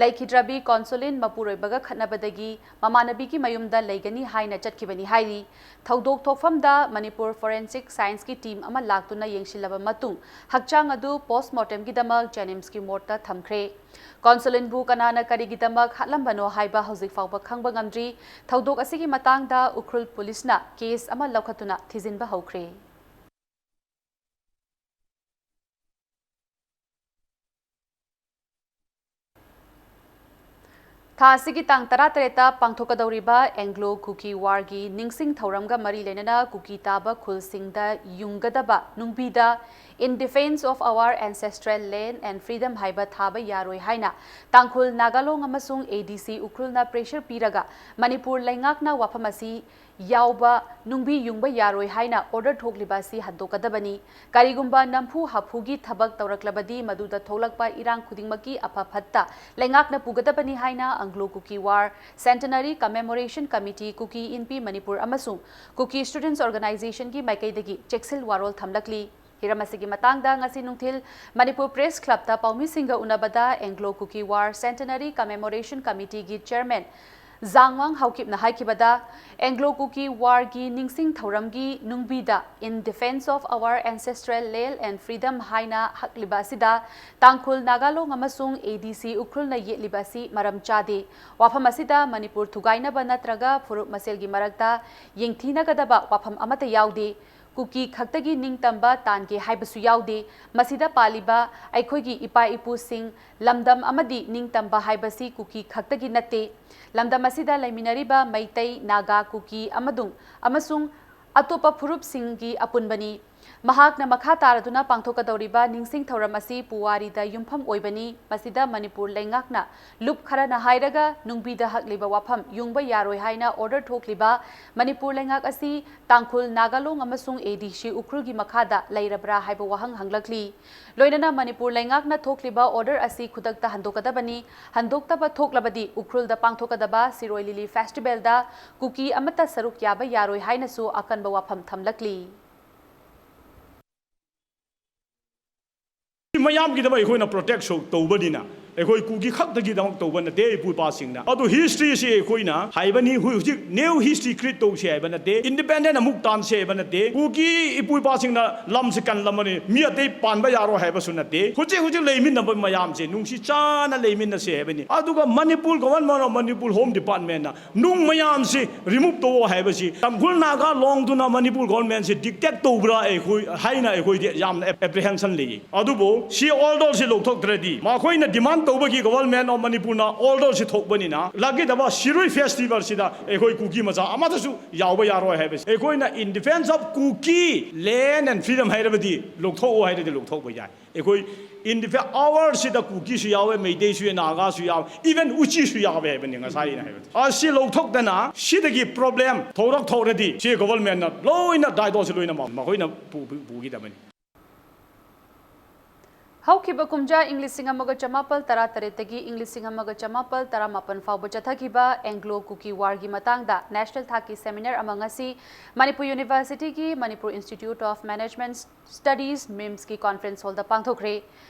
ꯂꯩꯈꯤꯗ꯭ꯔꯕꯤ ꯀꯣꯟꯁꯣꯂꯤꯟ ꯃꯄꯨꯔꯣꯏꯕꯒ ꯈꯠꯅꯕꯗꯒꯤ ꯃꯃꯥꯟꯅꯕꯤꯒꯤ ꯃꯌꯨꯝꯗ ꯂꯩꯒꯅꯤ ꯍꯥꯏꯅ ꯆꯠꯈꯤꯕꯅꯤ ꯍꯥꯏꯔꯤ꯫ ꯊꯧꯗꯣꯛ ꯊꯣꯛꯐꯝꯗ ꯃꯅꯤꯄꯨꯔ ꯐꯣꯔꯦꯟꯁꯤꯛ ꯁꯥꯏꯟꯁꯀꯤ ꯇꯤꯝ ꯑꯃ ꯂꯥꯛꯇꯨꯅ ꯌꯦꯡꯁꯤꯜꯂꯕ ꯃꯇꯨꯡ, ꯍꯛꯆꯥꯡ ꯑꯗꯨ ꯄꯣꯁ꯭ꯠꯃꯣꯔꯇꯦꯝꯒꯤꯗꯃꯛ ꯖꯦꯅꯤꯝꯁꯀꯤ ꯃꯣꯔꯒꯇ ꯊꯝꯈ꯭ꯔꯦ꯫ ꯀꯣꯟꯁꯣꯂꯤꯟꯕꯨ ꯀꯅꯥꯅ ꯀꯔꯤꯒꯤꯗꯃꯛ ꯍꯥꯠꯂꯝꯕꯅꯣ ꯍꯥꯏꯕ ꯍꯧꯖꯤꯛ ꯐꯥꯎꯕ ꯈꯪꯕ ꯉꯝꯗ꯭ꯔꯤ꯫ ꯊꯧꯗꯣꯛ ꯑꯁꯤꯒꯤ ꯃꯇꯥꯡꯗ ꯎꯈ꯭ꯔꯨꯜ ꯄꯨꯂꯤꯁꯅ ꯀꯦꯁ ꯑꯃ ꯂꯧꯈꯠꯇꯨꯅ ꯊꯤꯖꯤꯟꯕ ꯍꯧꯈ꯭ꯔꯦ꯫ ꯊꯥ ꯑꯁꯤꯒꯤ ꯇꯥꯡ ꯇꯔꯥꯇꯔꯦꯠꯇ ꯄꯥꯡꯊꯣꯛꯀꯗꯧꯔꯤꯕ ꯑꯦꯡꯒ꯭ꯂꯣ ꯀꯨꯀꯤ ꯋꯥꯔꯒꯤ ꯅꯤꯡꯁꯤꯡ ꯊꯧꯔꯝꯒ ꯃꯔꯤ ꯂꯩꯅꯅ ꯀꯨꯀꯤ ꯇꯥꯕ ꯈꯨꯜꯁꯤꯡꯗ ꯌꯨꯡꯒꯗꯕ ꯅꯨꯡꯕꯤꯗ "In Defence of Our Ancestral Land and Freedom" ꯍꯥꯏꯕ ꯊꯥꯕ ꯌꯥꯔꯣꯏ ꯍꯥꯏꯅ ꯇꯥꯡꯈꯨꯜ ꯅꯥꯒꯥꯂꯣꯡ ꯑꯃꯁꯨꯡ ꯑꯦ ꯗꯤ ꯁꯤ ꯎꯈ꯭ꯔꯨꯜꯅ ꯄ꯭ꯔꯦꯁꯔ ꯄꯤꯔꯒ ꯃꯅꯤꯄꯨꯔ ꯂꯩꯉꯥꯛꯅ ꯋꯥꯐꯝ ꯑꯁꯤ ꯌꯥꯎꯕ ꯅꯨꯡꯕꯤ ꯌꯨꯡꯕ ꯌꯥꯔꯣꯏ ꯍꯥꯏꯅ ꯑꯣꯔꯗꯔ ꯊꯣꯛꯂꯤꯕ ꯑꯁꯤ ꯍꯟꯗꯣꯛꯀꯗꯕꯅꯤ꯫ ꯀꯔꯤꯒꯨꯝꯕ ꯅꯝꯐꯨ ꯍꯥꯐꯨꯒꯤ ꯊꯕꯛ ꯇꯧꯔꯛꯂꯕꯗꯤ ꯃꯗꯨꯗ ꯊꯣꯛꯂꯛꯄ ꯏꯔꯥꯡ ꯈꯨꯗꯤꯡꯃꯛꯀꯤ ꯑꯐ ꯐꯠꯇ ꯂꯩꯉꯥꯛꯅ ꯄꯨꯒꯗꯕꯅꯤ ꯍꯥꯏꯅ ꯑꯪꯒ꯭ꯂꯣ ꯀꯨꯀꯤ ꯋꯥꯔ ꯁꯦꯟꯇꯅꯔꯤ ꯀꯃꯦꯃꯣꯔꯦꯁꯟ ꯀꯃꯤꯇꯤ, ꯀꯨꯀꯤ ꯏꯟꯄꯤ ꯃꯅꯤꯄꯨꯔ ꯑꯃꯁꯨꯡ ꯀꯨꯀꯤ ꯁ꯭ꯇꯨꯗꯦꯟꯠꯁ ꯑꯣꯔꯒꯅꯥꯏꯖꯦꯁꯟꯒꯤ ꯃꯥꯏꯀꯩꯗꯒꯤ ꯆꯦꯛꯁꯤꯜ ꯋꯥꯔꯣꯜ ꯊꯝꯂꯛꯂꯤ꯫ ꯍꯤꯔꯝ ꯑꯁꯤꯒꯤ ꯃꯇꯥꯡꯗ ꯉꯁꯤ ꯅꯨꯡꯊꯤꯜ ꯃꯅꯤꯄꯨꯔ ꯄ꯭ꯔꯦꯁ ꯀ꯭ꯂꯕꯇ ꯄꯥꯎꯃꯤꯁꯤꯡꯒ ꯎꯅꯕꯗ ꯑꯦꯡꯒ꯭ꯂꯣ ꯀꯨꯀꯤ ꯋꯥꯔ ꯁꯦꯟꯇꯅꯔꯤ ꯀꯃꯦꯃꯣꯔꯦꯁꯟ ꯀꯃꯤꯇꯤꯒꯤ ꯆꯦꯌꯔꯃꯦꯟ ꯖꯥꯡꯋꯥꯡ ꯍꯥꯎꯀꯤꯞꯅ ꯍꯥꯏꯈꯤꯕꯗ, ꯑꯦꯡꯒ꯭ꯂꯣ ꯀꯨꯀꯤ ꯋꯥꯔꯒꯤ ꯅꯤꯡꯁꯤꯡ ꯊꯧꯔꯝꯒꯤ ꯅꯨꯡꯕꯤꯗ "In Defence of Our Ancestral Land and Freedom" ꯍꯥꯏꯅ ꯍꯛꯂꯤꯕ ꯑꯁꯤꯗ ꯇꯥꯡꯈꯨꯜ ꯅꯥꯒꯥꯂꯣꯡ ꯑꯃꯁꯨꯡ ꯑꯦ ꯗꯤ ꯁꯤ ꯎꯈ꯭ꯔꯨꯜꯅ ꯌꯦꯠꯂꯤꯕ ꯑꯁꯤ ꯃꯔꯝ ꯆꯥꯗꯦ꯫ ꯋꯥꯐꯝ ꯑꯁꯤꯗ ꯃꯅꯤꯄꯨꯔ ꯊꯨꯒꯥꯏꯅꯕ ꯅꯠꯇ꯭ꯔꯒ ꯐꯨꯔꯨꯞ ꯃꯁꯦꯜꯒꯤ ꯃꯔꯛꯇ ꯌꯦꯡꯊꯤꯅꯒꯗꯕ ꯋꯥꯐꯝ ꯑꯃꯠꯇ ꯌꯥꯎꯗꯦ꯫ ꯀꯨꯀꯤ ꯈꯛꯇꯒꯤ ꯅꯤꯡꯇꯝꯕ ꯇꯥꯟꯒꯦ ꯍꯥꯏꯕꯁꯨ ꯌꯥꯎꯗꯦ꯫ ꯃꯁꯤꯗ ꯄꯥꯜꯂꯤꯕ ꯑꯩꯈꯣꯏꯒꯤ ꯏꯄꯥ ꯏꯄꯨꯁꯤꯡ, ꯂꯝꯗꯝ ꯑꯃꯗꯤ ꯅꯤꯡꯇꯝꯕ ꯍꯥꯏꯕꯁꯤ ꯀꯨꯀꯤ ꯈꯛꯇꯒꯤ ꯅꯠꯇꯦ꯫ ꯂꯝꯗꯝ ꯑꯁꯤꯗ ꯂꯩꯃꯤꯟꯅꯔꯤꯕ ꯃꯩꯇꯩ, ꯅꯥꯒꯥ, ꯀꯨꯀꯤ ꯑꯃꯗꯨꯡ-, ꯑꯃꯁꯨꯡ ꯑꯇꯣꯞꯄ ꯐꯨꯔꯨꯞꯁꯤꯡꯒꯤ ꯑꯄꯨꯟꯕꯅꯤ꯫ ꯃꯍꯥꯛꯅ ꯃꯈꯥ ꯇꯥꯔꯗꯨꯅ ꯄꯥꯡꯊꯣꯛꯀꯗꯧꯔꯤꯕ ꯅꯤꯡꯁꯤꯡ ꯊꯧꯔꯝ ꯑꯁꯤ ꯄꯨꯋꯥꯔꯤꯗ ꯌꯨꯝꯐꯝ ꯑꯣꯏꯕꯅꯤ꯫ ꯃꯁꯤꯗ ꯃꯅꯤꯄꯨꯔ ꯂꯩꯉꯥꯛꯅ ꯂꯨꯞ ꯈꯔꯅ ꯍꯥꯏꯔꯒ ꯅꯨꯡꯕꯤꯗ ꯍꯛꯂꯤꯕ ꯋꯥꯐꯝ ꯌꯨꯡꯕ ꯌꯥꯔꯣꯏ ꯍꯥꯏꯅ ꯑꯣꯔꯗꯔ ꯊꯣꯛꯂꯤꯕ ꯃꯅꯤꯄꯨꯔ ꯂꯩꯉꯥꯛ ꯑꯁꯤ ꯇꯥꯡꯈꯨꯜ, ꯅꯥꯒꯥꯂꯣꯡ ꯑꯃꯁꯨꯡ ꯑꯦ ꯗꯤ ꯁꯤ ꯎꯈ꯭ꯔꯨꯜꯒꯤ ꯃꯈꯥꯗ ꯂꯩꯔꯕ꯭ꯔꯥ ꯍꯥꯏꯕ ꯋꯥꯍꯪ ꯍꯪꯂꯛꯂꯤ꯫ ꯂꯣꯏꯅꯅ ꯃꯅꯤꯄꯨꯔ ꯂꯩꯉꯥꯛꯅ ꯊꯣꯛꯂꯤꯕ ꯑꯣꯔꯗꯔ ꯑꯁꯤ ꯈꯨꯗꯛꯇ ꯍꯟꯗꯣꯛꯀꯗꯕꯅꯤ꯫ ꯍꯟꯗꯣꯛꯇꯕ ꯊꯣꯛꯂꯕꯗꯤ ꯎꯈ꯭ꯔꯨꯜꯗ ꯄꯥꯡꯊꯣꯛꯀꯗꯕ ꯁꯤꯔꯣꯏ ꯂꯤꯂꯤ ꯐꯦꯁꯇꯤꯚꯦꯜꯗ ꯀꯨꯀꯤ ꯑꯃꯠꯇ ꯁꯔꯨꯛ ꯌꯥꯕ ꯌꯥꯔꯣꯏ ꯍꯥꯏꯅꯁꯨ ꯑꯀꯟꯕ ꯋꯥꯐꯝ ꯊꯝꯂꯛꯂꯤ꯫ ꯃꯌꯥꯝꯒꯤꯗꯃꯛ ꯑꯩꯈꯣꯏꯅ ꯄ꯭ꯔꯣꯇꯦꯛ ꯇꯧꯕꯅꯤꯅ ꯑꯩꯈꯣꯏ ꯀꯨꯀꯤ ꯈꯛꯇꯒꯤꯗꯃꯛ ꯇꯧꯕ ꯅꯠꯇꯦ꯫ ꯏꯄꯨ ꯏꯄꯥꯁꯤꯡꯅ ꯑꯗꯨ ꯍꯤꯁꯇ꯭ꯔꯤꯁꯤ ꯑꯩꯈꯣꯏꯅ ꯍꯥꯏꯕꯅꯤ꯫ ꯍꯧ- ꯍꯧꯖꯤꯛ ꯅ꯭ꯌꯨ ꯍꯤꯁꯇ꯭ꯔꯤ ꯀ꯭ꯔꯤꯌꯦꯠ ꯇꯧꯁꯤ ꯍꯥꯏꯕ ꯅꯠꯇꯦ, ꯏꯟꯗꯤꯄꯦꯟꯗꯦꯟ ꯑꯃꯨꯛ ꯇꯥꯟꯁꯤ ꯍꯥꯏꯕ ꯅꯠꯇꯦ꯫ ꯀꯨꯀꯤ ꯏꯄꯨ ꯏꯄꯥꯁꯤꯡꯅ ꯂꯝꯁꯤ ꯀꯟꯂꯝꯕꯅꯤ, ꯃꯤ ꯑꯇꯩ ꯄꯥꯟꯕ ꯌꯥꯔꯣꯏ ꯍꯥꯏꯕꯁꯨ ꯅꯠꯇꯦ꯫ ꯍꯧꯖꯤꯛ ꯍꯧꯖꯤꯛ ꯂꯩꯃꯤꯟꯅꯕ ꯃꯌꯥꯝꯁꯦ ꯅꯨꯡꯁꯤ ꯆꯥꯅ ꯂꯩꯃꯤꯟꯅꯁꯤ ꯍꯥꯏꯕꯅꯤ꯫ ꯑꯗꯨꯒ Manipur government of Manipur home ꯗꯤꯄꯥꯔꯠꯃꯦꯟꯅ ꯅꯨꯡ ꯃꯌꯥꯝꯁꯤ ꯔꯤꯃꯨꯚ ꯇꯧꯑꯣ ꯍꯥꯏꯕꯁꯤ ꯇꯥꯡꯈꯨꯜ ꯅꯥꯒꯥ ꯂꯣꯡꯗꯨꯅ ꯃꯅꯤꯄꯨꯔ ꯒꯣꯕꯔꯟꯃꯦꯟꯁꯤ ꯗꯤꯛꯇꯦꯠ ꯇꯧꯕ꯭ꯔꯥ ꯑꯩꯈꯣꯏ ꯍꯥꯏꯅ ꯑꯩꯈꯣꯏꯗꯤ ꯌꯥꯝꯅ ꯑꯦꯄ꯭ꯔꯤꯍꯦꯟꯁꯟ ꯂꯩꯌꯦ꯫ ꯑꯗꯨꯕꯨ ꯁꯤ ꯑꯣꯔꯗꯔꯁꯤ ꯂꯧꯊꯣꯛꯇ꯭ꯔꯗꯤ ꯃꯈꯣꯏꯅ ꯗꯤꯃꯥꯟ ꯇꯧꯕꯒꯤ ꯒꯣꯕꯔꯟꯃꯦꯟ ꯑꯣꯐ ꯃꯅꯤꯄꯨꯔꯅ ꯑꯣꯔꯗꯔꯁꯤ ꯊꯣꯛꯄꯅꯤꯅ ꯂꯥꯛꯀꯗꯕ ꯁꯤꯔꯣꯏ ꯐꯦꯁꯇꯤꯚꯦꯜꯁꯤꯗ ꯑꯩꯈꯣꯏ ꯀꯨꯀꯤ ꯃꯆꯥ ꯑꯃꯠꯇꯁꯨ ꯌꯥꯎꯕ ꯌꯥꯔꯣꯏ ꯍꯥꯏꯕꯁꯤ ꯑꯩꯈꯣꯏꯅ in defence of Kuki land and freedom ꯍꯥꯏꯔꯕꯗꯤ ꯂꯧꯊꯣꯛꯑꯣ ꯍꯥꯏꯔꯗꯤ ꯂꯧꯊꯣꯛꯄ ꯌꯥꯏ꯫ ꯑꯩꯈꯣꯏ in defence ꯑꯋꯥꯔꯁꯤꯗ ꯀꯨꯀꯤꯁꯨ ꯌꯥꯎꯋꯦ, ꯃꯩꯇꯩꯁꯨ ꯌꯥꯎꯋꯦ, ꯅꯥꯒꯥꯁꯨ ꯌꯥꯎꯋꯦ, even ꯎꯆꯤꯁꯨ ꯌꯥꯎꯋꯦ ꯍꯥꯏꯕꯅꯤ ꯉꯁꯥꯏ ꯑꯩꯅ ꯍꯥꯏꯕꯗꯣ꯫ ꯑꯁꯤ ꯂꯧꯊꯣꯛꯇꯅ ꯁꯤꯗꯒꯤ ꯄ꯭ꯔꯣꯕ꯭ꯂꯦꯝ ꯊꯣꯔꯛ ꯊꯣꯛꯔꯗꯤ ꯁꯤ ꯒꯣꯕꯔꯟꯃꯦꯟꯅ ꯂꯣꯏꯅ ꯗꯥꯏꯗꯣꯁꯤ ꯂꯣꯏꯅꯃꯛ ꯃꯈꯣꯏꯅ ꯄꯨ- ꯄꯨ- ꯄꯨꯈꯤꯗꯕꯅꯤ꯫ ꯍꯧꯈꯤꯕ ꯀꯨꯝꯖꯥ ꯏꯪ ꯂꯤꯁꯤꯡ ꯑꯃꯒ ꯆꯃꯥꯄꯜ ꯇꯔꯥ ꯇꯔꯦꯠꯇꯒꯤ ꯏꯪ ꯂꯤꯁꯤꯡ ꯑꯃꯒ ꯆꯃꯥꯄꯜ ꯇꯔꯥ ꯃꯥꯄꯜ ꯐꯥꯎꯕ ꯆꯠꯊꯈꯤꯕ ꯑꯦꯡꯒ꯭ꯂꯣ ꯀꯨꯀꯤ ꯋꯥꯔꯒꯤ ꯃꯇꯥꯡꯗ ꯅꯦꯁꯅꯦꯜ ꯊꯥꯛꯀꯤ ꯁꯦꯃꯤꯅꯥꯔ ꯑꯃ ꯉꯁꯤ ꯃꯅꯤꯄꯨꯔ ꯌꯨꯅꯤꯚꯔꯁꯤꯇꯤꯒꯤ Manipur institute of management studies, ꯃꯤꯝꯁꯀꯤ ꯀꯣꯟꯐ꯭ꯔꯦꯟꯁ ꯍꯣꯜꯗ ꯄꯥꯡꯊꯣꯛꯈ꯭ꯔꯦ꯫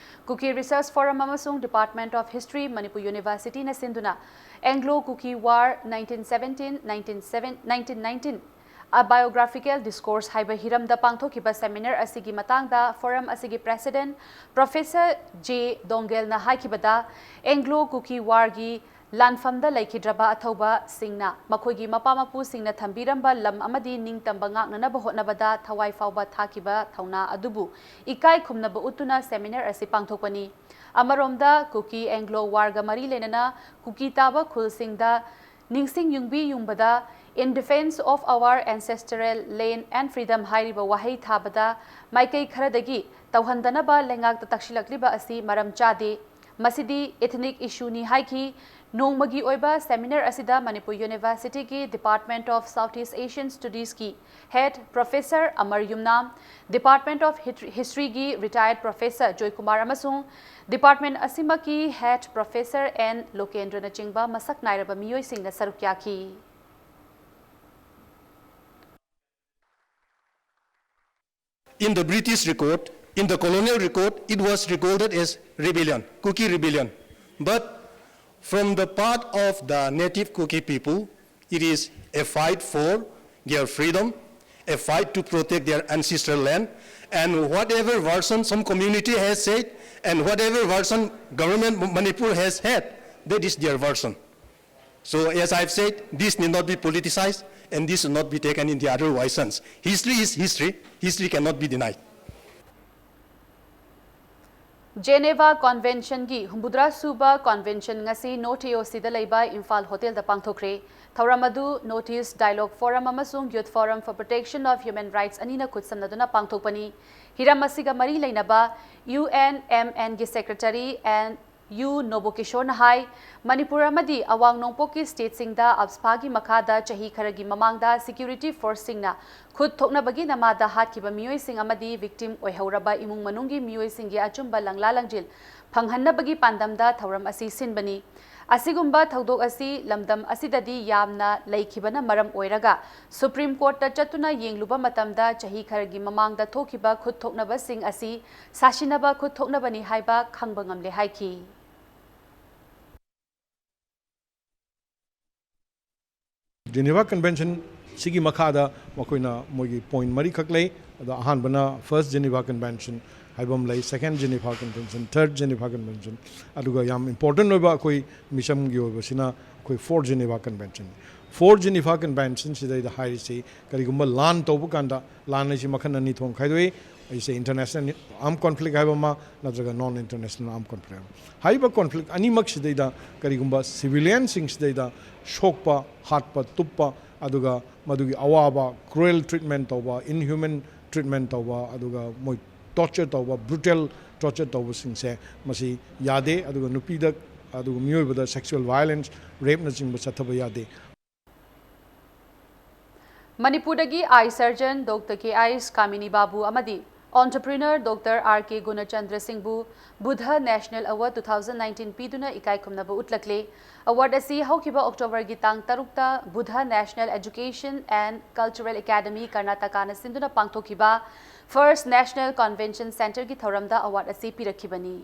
ꯀꯨꯀꯤ ꯔꯤꯁꯔꯁ ꯐꯣꯔꯝ ꯑꯃꯁꯨꯡ ꯗꯤꯄꯥꯔꯠꯃꯦꯟꯠ ꯑꯣꯐ ꯍꯤꯁꯇ꯭ꯔꯤ, ꯃꯅꯤꯄꯨꯔ ꯌꯨꯅꯤꯚꯔꯁꯤꯇꯤꯅ ꯁꯤꯟꯗꯨꯅ Anglo Kuki War, nineteen seventeen, nineteen seven, nineteen nineteen, A Biographical Discourse ꯍꯥꯏꯕ ꯍꯤꯔꯝꯗ ꯄꯥꯡꯊꯣꯛꯈꯤꯕ ꯁꯦꯃꯤꯅꯥꯔ ꯑꯁꯤꯒꯤ ꯃꯇꯥꯡꯗ ꯐꯣꯔꯝ ꯑꯁꯤꯒꯤ ꯄ꯭ꯔꯦꯁꯤꯗꯦꯟꯠ ꯄ꯭ꯔꯣꯐꯦꯁꯔ ꯖꯦ ꯗꯣꯡꯒꯦꯜꯅ ꯍꯥꯏꯈꯤꯕꯗ, ꯑꯦꯡꯒ꯭ꯂꯣ ꯀꯨꯀꯤ ꯋꯥꯔꯒꯤ ꯂꯥꯟꯐꯝꯗ ꯂꯩꯈꯤꯗ꯭ꯔꯕ ꯑꯊꯧꯕꯁꯤꯡꯅ ꯃꯈꯣꯏꯒꯤ ꯃꯄꯥ ꯃꯄꯨꯁꯤꯡꯅ ꯊꯝꯕꯤꯔꯝꯕ ꯂꯝ ꯑꯃꯗꯤ ꯅꯤꯡꯇꯝꯕ ꯉꯥꯛꯅꯅꯕ ꯍꯣꯠꯅꯕꯗ ꯊꯋꯥꯏ ꯐꯥꯎꯕ ꯊꯥꯈꯤꯕ ꯊꯧꯅꯥ ꯑꯗꯨꯕꯨ ꯏꯀꯥꯏ ꯈꯨꯝꯅꯕ ꯎꯠꯇꯨꯅ ꯁꯦꯃꯤꯅꯥꯔ ꯑꯁꯤ ꯄꯥꯡꯊꯣꯛꯄꯅꯤ꯫ ꯑꯃꯔꯣꯝꯗ, ꯀꯨꯀꯤ ꯑꯦꯡꯒ꯭ꯂꯣ ꯋꯥꯔꯒ ꯃꯔꯤ ꯂꯩꯅꯅ ꯀꯨꯀꯤ ꯇꯥꯕ ꯈꯨꯜꯁꯤꯡꯗ ꯅꯤꯡꯁꯤꯡ ꯌꯨꯡꯕꯤ ꯌꯨꯡꯕꯗ "In defense of our ancestral land and freedom" ꯍꯥꯏꯔꯤꯕ ꯋꯥꯍꯩ ꯊꯥꯕꯗ ꯃꯥꯏꯀꯩ ꯈꯔꯗꯒꯤ ꯇꯧꯍꯟꯗꯅꯕ ꯂꯩꯉꯥꯛꯇ ꯇꯛꯁꯤꯜꯂꯛꯂꯤꯕ ꯑꯁꯤ ꯃꯔꯝ ꯆꯥꯗꯦ꯫ ꯃꯁꯤꯗꯤ ethnic issue ꯅꯤ ꯍꯥꯏꯈꯤ꯫ ꯅꯣꯡꯃꯒꯤ ꯑꯣꯏꯕ seminar ꯑꯁꯤꯗ ꯃꯅꯤꯄꯨꯔ ꯌꯨꯅꯤꯚꯔꯁꯤꯇꯤꯒꯤ Department of South East Asian Studies ꯀꯤ head professor Amar Yumnam, Department of Hit-, History ꯒꯤ retired professor ꯖꯣꯏꯀꯨꯃꯥꯔ ꯑꯃꯁꯨꯡ department ꯑꯁꯤꯃꯛꯀꯤ head professor ꯑꯦꯟ ꯂꯣꯀꯦꯟꯗ꯭ꯔꯅꯆꯤꯡꯕ ꯃꯁꯛ ꯅꯥꯏꯔꯕ ꯃꯤꯑꯣꯏꯁꯤꯡꯅ ꯁꯔꯨꯛ ꯌꯥꯈꯤ꯫ In the British record, in the colonial record, it was recorded as rebellion, Kuki rebellion. But from the part of the native Kuki people, it is a fight for their freedom, a fight to protect their ancestral land, and whatever version some community has said, and whatever version government Manipur has had, that is their version. So as I've said, this need not be politicized and this should not be taken in the other license. History is history. History cannot be denied. Geneva Convention ꯒꯤ ꯍꯨꯝꯐꯨꯇꯔꯥ ꯁꯨꯕ convention ꯉꯁꯤ north ꯑꯦ ꯑꯣ ꯁꯤꯗ ꯂꯩꯕ ꯏꯝꯐꯥꯜ ꯍꯣꯇꯦꯜꯗ ꯄꯥꯡꯊꯣꯛꯈ꯭ꯔꯦ꯫ ꯊꯧꯔꯝ ꯑꯗꯨ North East Dialogue Forum ꯑꯃꯁꯨꯡ Youth Forum for Protection of Human Rights ꯑꯅꯤꯅ ꯈꯨꯠꯁꯝꯅꯗꯨꯅ ꯄꯥꯡꯊꯣꯛꯄꯅꯤ꯫ ꯍꯤꯔꯝ ꯑꯁꯤꯒ ꯃꯔꯤ ꯂꯩꯅꯕ ꯌꯨ ꯑꯦꯟ ꯑꯦꯝ ꯑꯦꯟꯒꯤ secretary ꯑꯦꯟ ꯌꯨ ꯅꯣꯕꯣꯀꯤꯁꯣꯔꯅ ꯍꯥꯏ, ꯃꯅꯤꯄꯨꯔ ꯑꯃꯗꯤ ꯑꯋꯥꯡ ꯅꯣꯡꯄꯣꯛꯀꯤ stateꯁꯤꯡꯗ ꯑꯞꯁꯄꯥꯒꯤ ꯃꯈꯥꯗ ꯆꯍꯤ ꯈꯔꯒꯤ ꯃꯃꯥꯡꯗ security forceꯁꯤꯡꯅ ꯈꯨꯠ ꯊꯣꯛꯅꯕꯒꯤ ꯅꯃꯥꯗ ꯍꯥꯠꯈꯤꯕ ꯃꯤꯑꯣꯏꯁꯤꯡ ꯑꯃꯗꯤ victim ꯑꯣꯏꯍꯧꯔꯕ ꯏꯃꯨꯡ ꯃꯅꯨꯡꯒꯤ ꯃꯤꯑꯣꯏꯁꯤꯡꯒꯤ ꯑꯆꯨꯝꯕ ꯂꯪꯂꯥ ꯂꯪꯖꯤꯜ ꯐꯪꯍꯟꯅꯕꯒꯤ ꯄꯥꯟꯗꯝꯗ ꯊꯧꯔꯝ ꯑꯁꯤ ꯁꯤꯟꯕꯅꯤ꯫ ꯑꯁꯤꯒꯨꯝꯕ ꯊꯧꯗꯣꯛ ꯑꯁꯤ ꯂꯝꯗꯝ ꯑꯁꯤꯗꯗꯤ ꯌꯥꯝꯅ ꯂꯩꯈꯤꯕꯅ ꯃꯔꯝ ꯑꯣꯏꯔꯒ Supreme Courtꯇ ꯆꯠꯇꯨꯅ ꯌꯦꯡꯂꯨꯕ ꯃꯇꯝꯗ ꯆꯍꯤ ꯈꯔꯒꯤ ꯃꯃꯥꯡꯗ ꯊꯣꯛꯈꯤꯕ ꯈꯨꯠ ꯊꯣꯛꯅꯕꯁꯤꯡ ꯑꯁꯤ ꯁꯥꯁꯤꯟꯅꯕ ꯈꯨꯠ ꯊꯣꯛꯅꯕꯅꯤ ꯍꯥꯏꯕ ꯈꯪꯕ ꯉꯝꯂꯦ ꯍꯥꯏꯈꯤ꯫ Geneva Convention ꯁꯤꯒꯤ ꯃꯈꯥꯗ ꯃꯈꯣꯏꯅ ꯃꯣꯏꯒꯤ point ꯃꯔꯤꯈꯛ ꯂꯩ꯫ ꯑꯗꯣ ꯑꯍꯥꯟꯕꯅ First Geneva Convention ꯍꯥꯏꯕ ꯑꯃ ꯂꯩ, Second Geneva Convention, Third Geneva Convention, ꯑꯗꯨꯒ ꯌꯥꯝ important ꯑꯣꯏꯕ ꯑꯩꯈꯣꯏ ꯃꯤꯆꯝꯒꯤ ꯑꯣꯏꯕꯁꯤꯅ ꯑꯩꯈꯣꯏ Fourth Geneva Convention꯫ Fourth Geneva Convention ꯁꯤꯗꯩꯗ ꯍꯥꯏꯔꯤꯁꯤ ꯀꯔꯤꯒꯨꯝꯕ ꯂꯥꯟ ꯇꯧꯕ ꯀꯥꯟꯗ, ꯂꯥꯟ ꯍꯥꯏꯁꯤ ꯃꯈꯜ ꯑꯅꯤ ꯊꯣꯛꯅ ꯈꯥꯏꯗꯣꯛꯏ, ꯑꯩꯁꯦ international armed conflict ꯍꯥꯏꯕ ꯑꯃ ꯅꯠꯇ꯭ꯔꯒ non international armed conflict ꯍꯥꯏꯕ ꯑꯃ, ꯍꯥꯏꯔꯤꯕ conflict ꯑꯅꯤꯃꯛꯁꯤꯗꯩꯗ ꯀꯔꯤꯒꯨꯝꯕ civilianꯁꯤꯡꯁꯤꯗꯩꯗ ꯁꯣꯛꯄ, ꯍꯥꯠꯄ, ꯇꯨꯞꯄ, ꯑꯗꯨꯒ ꯃꯗꯨꯒꯤ ꯑꯋꯥꯕ, cruel treatment ꯇꯧꯕ, inhuman treatment ꯇꯧꯕ, ꯑꯗꯨꯒ ꯃꯣꯏ torture ꯇꯧꯕ, brutal torture ꯇꯧꯕꯁꯤꯡꯁꯦ ꯃꯁꯤ ꯌꯥꯗꯦ꯫ ꯑꯗꯨꯒ ꯅꯨꯄꯤꯗ, ꯑꯗꯨꯒ ꯃꯤꯑꯣꯏꯕꯗ sexual violence, rapeꯅꯆꯤꯡꯕ ꯆꯠꯊꯕ ꯌꯥꯗꯦ꯫ ꯃꯅꯤꯄꯨꯔꯗꯒꯤ eye surgeon Doctor K I S ꯀꯥꯃꯤꯅꯤ ꯕꯥꯕꯨ ꯑꯃꯗꯤ entrepreneur Doctor R K ꯒꯨꯅꯆꯟꯗ꯭ꯔ ꯁꯤꯡꯕꯨ Buddha National Award two thousand nineteen ꯄꯤꯗꯨꯅ ꯏꯀꯥꯏ ꯈꯨꯝꯅꯕ ꯎꯠꯂꯛꯂꯦ꯫ Award ꯑꯁꯤ ꯍꯧꯈꯤꯕ Octoberꯒꯤ ꯇꯥꯡ ꯇꯔꯨꯛꯇ Buddha National Education and Cultural Academy, Karnatakaꯅ ꯁꯤꯟꯗꯨꯅ ꯄꯥꯡꯊꯣꯛꯈꯤꯕ First National Convention Centreꯒꯤ ꯊꯧꯔꯝꯗ award ꯑꯁꯤ ꯄꯤꯔꯛꯈꯤꯕꯅꯤ꯫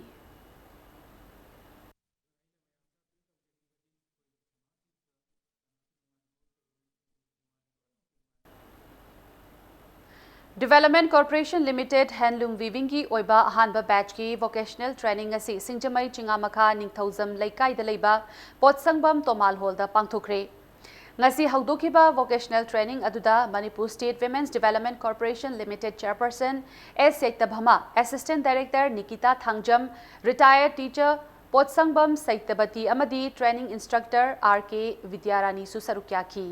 Development Corporation Limited handloom weavingꯒꯤ ꯑꯣꯏꯕ ꯑꯍꯥꯟꯕ batchꯀꯤ vocational training ꯑꯁꯤ ꯁꯤꯡꯖꯃꯩ ꯆꯤꯉꯥꯃꯈꯥ ꯅꯤꯡꯊꯧꯖꯝ ꯂꯩꯀꯥꯏꯗ ꯂꯩꯕ ꯄꯣꯠꯁꯪꯕꯝ ꯇꯣꯃꯥꯜ hallꯗ ꯄꯥꯡꯊꯣꯛꯈ꯭ꯔꯦ꯫ ꯉꯁꯤ ꯍꯧꯗꯣꯛꯈꯤꯕ vocational training ꯑꯗꯨꯗ Manipur State Women's Development Corporation Limited chairperson S ꯁꯩꯇꯚꯃꯥ, assistant director Nikita Thangjam, retired teacher ꯄꯣꯠꯁꯪꯕꯝ ꯁꯩꯇꯕꯇꯤ ꯑꯃꯗꯤ training instructor R K ꯕꯤꯗ꯭ꯌꯥꯔꯥꯅꯤꯁꯨ ꯁꯔꯨꯛ ꯌꯥꯈꯤ꯫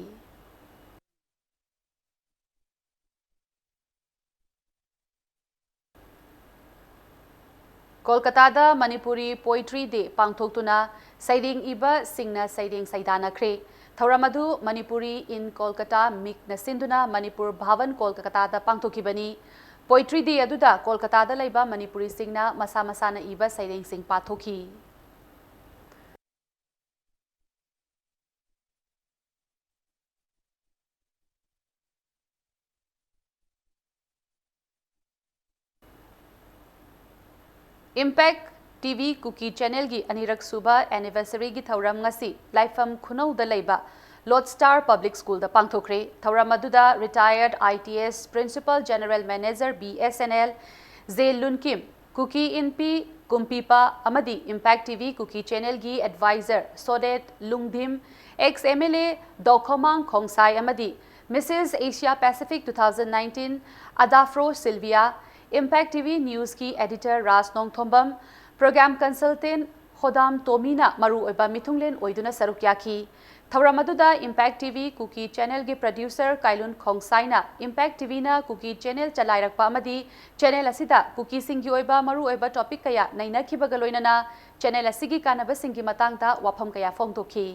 ꯀꯣꯜꯀꯇꯥꯗ Manipuri Poetry Day ꯄꯥꯡꯊꯣꯛꯇꯨꯅ ꯁꯩꯔꯦꯡ ꯏꯕꯁꯤꯡꯅ ꯁꯩꯔꯦꯡ ꯁꯩꯗꯥꯅꯈ꯭ꯔꯦ꯫ ꯊꯧꯔꯝ ꯑꯗꯨ Manipuri in Kolkata ꯃꯤꯛꯅ ꯁꯤꯟꯗꯨꯅ ꯃꯅꯤꯄꯨꯔ ꯚꯥꯕꯟ ꯀꯣꯜꯀꯇꯥꯗ ꯄꯥꯡꯊꯣꯛꯈꯤꯕꯅꯤ꯫ Poetry Day ꯑꯗꯨꯗ ꯀꯣꯜꯀꯇꯥꯗ ꯂꯩꯕ ꯃꯅꯤꯄꯨꯔꯤꯁꯤꯡꯅ ꯃꯁꯥ ꯃꯁꯥꯅ ꯏꯕ ꯁꯩꯔꯦꯡꯁꯤꯡ ꯄꯥꯊꯣꯛꯈꯤ꯫ Impact T V Kuki Channelꯒꯤ ꯑꯅꯤꯔꯛ ꯁꯨꯕ anniversaryꯒꯤ ꯊꯧꯔꯝ ꯉꯁꯤ ꯂꯥꯏꯐꯝ ꯈꯨꯅꯧꯗ ꯂꯩꯕ Lodestar Public Schoolꯗ ꯄꯥꯡꯊꯣꯛꯈ꯭ꯔꯦ꯫ ꯊꯧꯔꯝ ꯑꯗꯨꯗ retired I T S Principal General Manager B S N L J ꯂꯨꯟꯀꯤꯝ, Kuki Inpi ꯀꯨꯝꯄꯤꯄꯥ ꯑꯃꯗꯤ Impact T V Kuki Channelꯒꯤ advisor ꯁꯣꯗꯦꯠ ꯂꯨꯡꯙꯤꯝ, ex M L A ꯗꯣꯈꯣꯃꯥꯡ ꯈꯣꯡꯁꯥꯏ ꯑꯃꯗꯤ Missus Asia Pacific two thousand nineteen Adafro Sylvia, Impact T V News ꯀꯤ editor ꯔꯥꯖ Nongthombam, program consultant ꯍꯣꯗꯥꯝ ꯇꯣꯃꯤꯅ ꯃꯔꯨꯑꯣꯏꯕ ꯃꯤꯊꯨꯡꯂꯦꯟ ꯑꯣꯏꯗꯨꯅ ꯁꯔꯨꯛ ꯌꯥꯈꯤ꯫ ꯊꯧꯔꯝ ꯑꯗꯨꯗ Impact T V ꯀꯨꯀꯤ channel ꯒꯤ producer ꯀꯥꯏꯂꯨꯟ ꯈꯣꯡꯁꯥꯏꯅ Impact T V ꯅ ꯀꯨꯀꯤ channel ꯆꯂꯥꯏꯔꯛꯄ ꯑꯃꯗꯤ channel ꯑꯁꯤꯗ ꯀꯨꯀꯤꯁꯤꯡꯒꯤ ꯑꯣꯏꯕ ꯃꯔꯨꯑꯣꯏꯕ topic ꯀꯌꯥ ꯅꯩꯅꯈꯤꯕꯒ ꯂꯣꯏꯅꯅ channel ꯑꯁꯤꯒꯤ ꯀꯥꯟꯅꯕꯁꯤꯡꯒꯤ ꯃꯇꯥꯡꯗ ꯋꯥꯐꯝ ꯀꯌꯥ ꯐꯣꯡꯗꯣꯛꯈꯤ꯫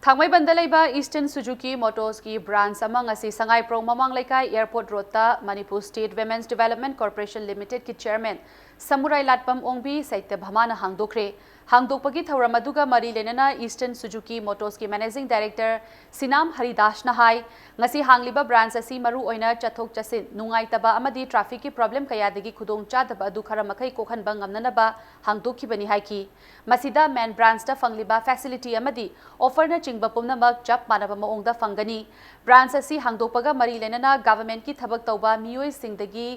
ꯊꯥꯡꯃꯩꯕꯟꯗ ꯂꯩꯕ Eastern Suzuki Motors ꯀꯤ branch ꯑꯃ ꯉꯁꯤ ꯁꯉꯥꯏꯄ꯭ꯔꯧ ꯃꯃꯥꯡ ꯂꯩꯀꯥꯏ Airport Road ꯇ Manipur State Women's Development Corporation Limited ꯀꯤ chairman ꯁꯃꯨꯔꯥꯏ ꯂꯥꯠꯄꯝ ꯑꯣꯡꯕꯤ ꯁꯩꯇꯚꯃꯥꯅ ꯍꯥꯡꯗꯣꯛꯈ꯭ꯔꯦ꯫ ꯍꯥꯡꯗꯣꯛꯄꯒꯤ ꯊꯧꯔꯝ ꯑꯗꯨꯒ ꯃꯔꯤ ꯂꯩꯅꯅ Eastern Suzuki Motors ꯀꯤ managing director ꯁꯤꯅꯥꯝ ꯍꯔꯤꯗꯥꯁꯅ ꯍꯥꯏ, ꯉꯁꯤ ꯍꯥꯡꯂꯤꯕ branch ꯑꯁꯤ ꯃꯔꯨ ꯑꯣꯏꯅ ꯆꯠꯊꯣꯛ ꯆꯠꯁꯤꯟ ꯅꯨꯡꯉꯥꯏꯇꯕ ꯑꯃꯗꯤ traffic ꯀꯤ problem ꯀꯌꯥꯗꯒꯤ ꯈꯨꯗꯣꯡ ꯆꯥꯗꯕ ꯑꯗꯨ ꯈꯔ ꯃꯈꯩ ꯀꯣꯛꯍꯟꯕ ꯉꯝꯅꯅꯕ ꯍꯥꯡꯗꯣꯛꯈꯤꯕꯅꯤ ꯍꯥꯏꯈꯤ꯫ ꯃꯁꯤꯗ main branch ꯇ ꯐꯪꯂꯤꯕ facility ꯑꯃꯗꯤ offer ꯅꯆꯤꯡꯕ ꯄꯨꯝꯅꯃꯛ ꯆꯞ ꯃꯥꯟꯅꯕ ꯃꯑꯣꯡꯗ ꯐꯪꯒꯅꯤ꯫ Branch ꯑꯁꯤ ꯍꯥꯡꯗꯣꯛꯄꯒ ꯃꯔꯤ ꯂꯩꯅꯅ government ꯀꯤ ꯊꯕꯛ ꯇꯧꯕ ꯃꯤꯑꯣꯏꯁꯤꯡꯗꯒꯤ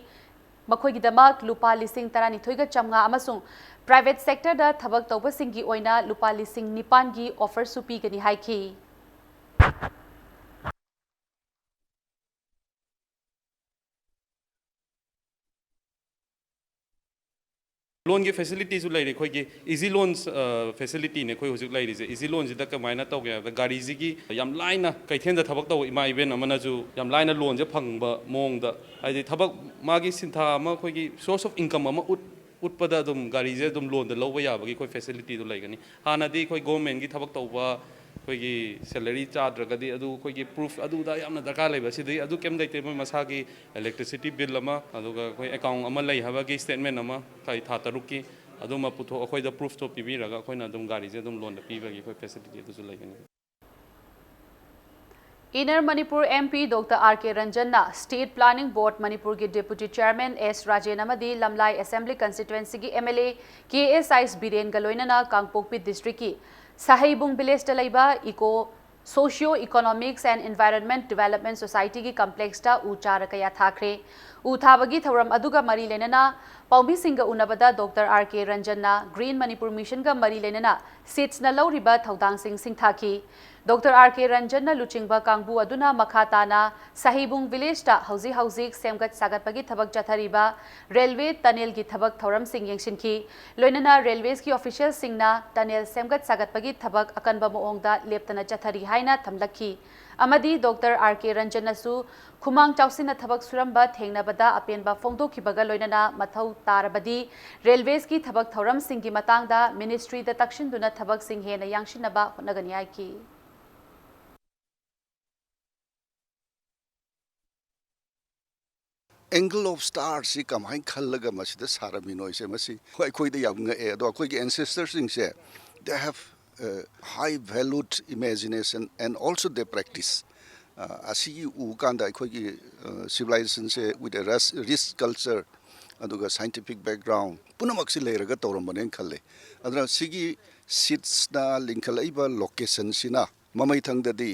ꯃꯈꯣꯏꯒꯤꯗꯃꯛ ꯂꯨꯄꯥ ꯂꯤꯁꯤꯡ ꯇꯔꯥꯅꯤꯊꯣꯏꯒ ꯆꯥꯝꯃꯉꯥ ꯑꯃꯁꯨꯡ private sector ꯗ ꯊꯕꯛ ꯇꯧꯕꯁꯤꯡꯒꯤ ꯑꯣꯏꯅ ꯂꯨꯄꯥ ꯂꯤꯁꯤꯡ ꯅꯤꯄꯥꯟꯒꯤ offer ꯁꯨ ꯄꯤꯒꯅꯤ ꯍꯥꯏꯈꯤ꯫ Loan ꯒꯤ facility ꯁꯨ ꯂꯩꯔꯦ꯫ ꯑꯩꯈꯣꯏꯒꯤ Easy Loans, ꯑ, facility ꯅꯦ ꯑꯩꯈꯣꯏ ꯍꯧꯖꯤꯛ ꯂꯩꯔꯤꯁꯦ꯫ Easy Loan ꯁꯤꯗ ꯀꯃꯥꯏꯅ ꯇꯧꯒꯦ ꯍꯥꯏꯕꯗ, ꯒꯥꯔꯤꯁꯤꯒꯤ ꯌꯥꯝ ꯂꯥꯏꯅ ꯀꯩꯊꯦꯜꯗ ꯊꯕꯛ ꯇꯧꯕ ꯏꯃꯥ ꯏꯕꯦꯟ ꯑꯃꯅꯁꯨ ꯌꯥꯝ ꯂꯥꯏꯅ loan ꯁꯦ ꯐꯪꯕ ꯃꯑꯣꯡꯗ, ꯍꯥꯏꯗꯤ ꯊꯕꯛ, ꯃꯥꯒꯤ ꯁꯤꯟꯊꯥ ꯑꯃ, ꯑꯩꯈꯣꯏꯒꯤ source of income ꯑꯃ ꯎꯠ-, ꯎꯠꯄꯗ ꯑꯗꯨꯝ ꯒꯥꯔꯤꯁꯦ ꯑꯗꯨꯝ loan ꯗ ꯂꯧꯕ ꯌꯥꯕꯒꯤ ꯑꯩꯈꯣꯏ facility ꯗꯨ ꯂꯩꯒꯅꯤ꯫ ꯍꯥꯟꯅꯗꯤ ꯑꯩꯈꯣꯏ government ꯀꯤ ꯊꯕꯛ ꯇꯧꯕ, ꯑꯩꯈꯣꯏꯒꯤ salary ꯆꯥꯗ꯭ꯔꯒꯗꯤ ꯑꯗꯨ ꯑꯩꯈꯣꯏꯒꯤ proof ꯑꯗꯨꯗ ꯌꯥꯝꯅ ꯗꯔꯀꯥꯔ ꯂꯩꯕ꯫ ꯁꯤꯗꯤ ꯑꯗꯨ ꯀꯩꯝ ꯂꯩꯇꯦ, ꯃꯣꯏ ꯃꯁꯥꯒꯤ electricity bill ꯑꯃ, ꯑꯗꯨꯒ ꯑꯩꯈꯣꯏ account ꯑꯃ ꯂꯩ ꯍꯥꯏꯕꯒꯤ statement ꯑꯃ, ꯊꯥ, ꯊꯥ ꯇꯔꯨꯛꯀꯤ, ꯑꯗꯨꯃ ꯄꯨꯊꯣꯛ-, ꯑꯩꯈꯣꯏꯗ proof ꯇꯣ ꯄꯤꯕꯤꯔꯒ ꯑꯩꯈꯣꯏꯅ ꯑꯗꯨꯝ ꯒꯥꯔꯤꯁꯦ ꯑꯗꯨꯝ loan ꯗ ꯄꯤꯕꯒꯤ ꯑꯩꯈꯣꯏ facility ꯑꯗꯨꯁꯨ ꯂꯩꯒꯅꯤ꯫ Inner Manipur M P Doctor R K ꯔꯟꯖꯟꯅ State Planning Board ꯃꯅꯤꯄꯨꯔꯒꯤ Deputy Chairman ꯑꯦꯁ ꯔꯥꯖꯦꯟ ꯑꯃꯗꯤ ꯂꯝꯂꯥꯏ Assembly Constituency ꯒꯤ M L A K S ꯑꯥꯏꯁ ꯕꯤꯔꯦꯟꯒ ꯂꯣꯏꯅꯅ ꯀꯥꯡꯄꯣꯛꯄꯤ district ꯀꯤ ꯁꯍꯩꯕꯨꯡ village ꯇ ꯂꯩꯕ eco Socio Economics and Environment Development Society ꯒꯤ complex ꯇ ꯎ ꯆꯥꯔ ꯀꯌꯥ ꯊꯥꯈ꯭ꯔꯦ꯫ ꯎ ꯊꯥꯕꯒꯤ ꯊꯧꯔꯝ ꯑꯗꯨꯒ ꯃꯔꯤ ꯂꯩꯅꯅ ꯄꯥꯎꯃꯤꯁꯤꯡꯒ ꯎꯅꯕꯗ ꯗꯣꯛꯇꯔ ꯑꯥꯔ ꯀꯦ ꯔꯟꯖꯟꯅ Green Manipur Mission ꯒ ꯃꯔꯤ ꯂꯩꯅꯅ seeds ꯅ ꯂꯧꯔꯤꯕ ꯊꯧꯗꯥꯡꯁꯤꯡ ꯁꯤꯡꯊꯥꯈꯤ꯫ ꯗꯣꯛꯇꯔ ꯑꯥꯔ ꯀꯦ ꯔꯟꯖꯟꯅ ꯂꯨꯆꯤꯡꯕ ꯀꯥꯡꯕꯨ ꯑꯗꯨꯅ ꯃꯈꯥ ꯇꯥꯅ ꯁꯍꯤꯕꯨꯡ village ꯇ ꯍꯧꯖꯤꯛ ꯍꯧꯖꯤꯛ ꯁꯦꯝꯒꯠ ꯁꯥꯒꯠꯄꯒꯤ ꯊꯕꯛ ꯆꯠꯊꯔꯤꯕ railway tunnel ꯒꯤ ꯊꯕꯛ ꯊꯧꯔꯝꯁꯤꯡ ꯌꯦꯡꯁꯤꯟꯈꯤ꯫ ꯂꯣꯏꯅꯅ railways ꯀꯤ official ꯁꯤꯡꯅ tunnel ꯁꯦꯝꯒꯠ ꯁꯥꯒꯠꯄꯒꯤ ꯊꯕꯛ ꯑꯀꯟꯕ ꯃꯑꯣꯡꯗ ꯂꯦꯞꯇꯅ ꯆꯠꯊꯔꯤ ꯍꯥꯏꯅ ꯊꯝꯂꯛꯈꯤ꯫ ꯑꯃꯗꯤ ꯗꯣꯛꯇꯔ ꯑꯥꯔ ꯀꯦ ꯔꯟꯖꯟꯅꯁꯨ ꯈꯨꯃꯥꯡ ꯆꯥꯎꯁꯤꯟꯅ ꯊꯕꯛ ꯁꯨꯔꯝꯕ ꯊꯦꯡꯅꯕꯗ ꯑꯄꯦꯟꯕ ꯐꯣꯡꯗꯣꯛꯈꯤꯕꯒ ꯂꯣꯏꯅꯅ ꯃꯊꯧ ꯇꯥꯔꯕꯗꯤ railways ꯀꯤ ꯊꯕꯛ ꯊꯧꯔꯝꯁꯤꯡꯒꯤ ꯃꯇꯥꯡꯗ ministry ꯗ ꯇꯛꯁꯤꯟꯗꯨꯅ ꯊꯕꯛꯁꯤꯡ ꯍꯦꯟꯅ ꯌꯥꯡꯁꯤꯟꯅꯕ ꯍꯣꯠꯅꯒꯅꯤ ꯍꯥꯏꯈꯤ꯫ Angle of Stars ꯁꯤ ꯀꯃꯥꯏꯅ ꯈꯜꯂꯒ ꯃꯁꯤꯗ ꯁꯥꯔꯝꯃꯤꯅꯣ ꯍꯥꯏꯁꯦ, ꯃꯁꯤ ꯑꯩꯈꯣꯏꯗ ꯌꯥꯝ ꯉꯛꯑꯦ꯫ ꯑꯗꯣ ꯑꯩꯈꯣꯏꯒꯤ ancestor ꯁꯤꯡꯁꯦ, they have, uh, high valued imagination and also they practice꯫ ꯑ, ꯑꯁꯤꯒꯤ ꯎ ꯀꯥꯟꯗ ꯑꯩꯈꯣꯏꯒꯤ, ꯑ, civilization say with a rich, rich culture, ꯑꯗꯨꯒ scientific background ꯄꯨꯝꯅꯃꯛꯁꯤ ꯂꯩꯔꯒ ꯇꯧꯔꯝꯕꯅꯦꯅ ꯈꯜꯂꯦ꯫ ꯑꯗꯨꯅ ꯁꯤꯒꯤ seeds ꯅ ꯂꯤꯡꯈꯠꯂꯛꯏꯕ location ꯁꯤꯅ ꯃꯃꯩꯊꯪꯗꯗꯤ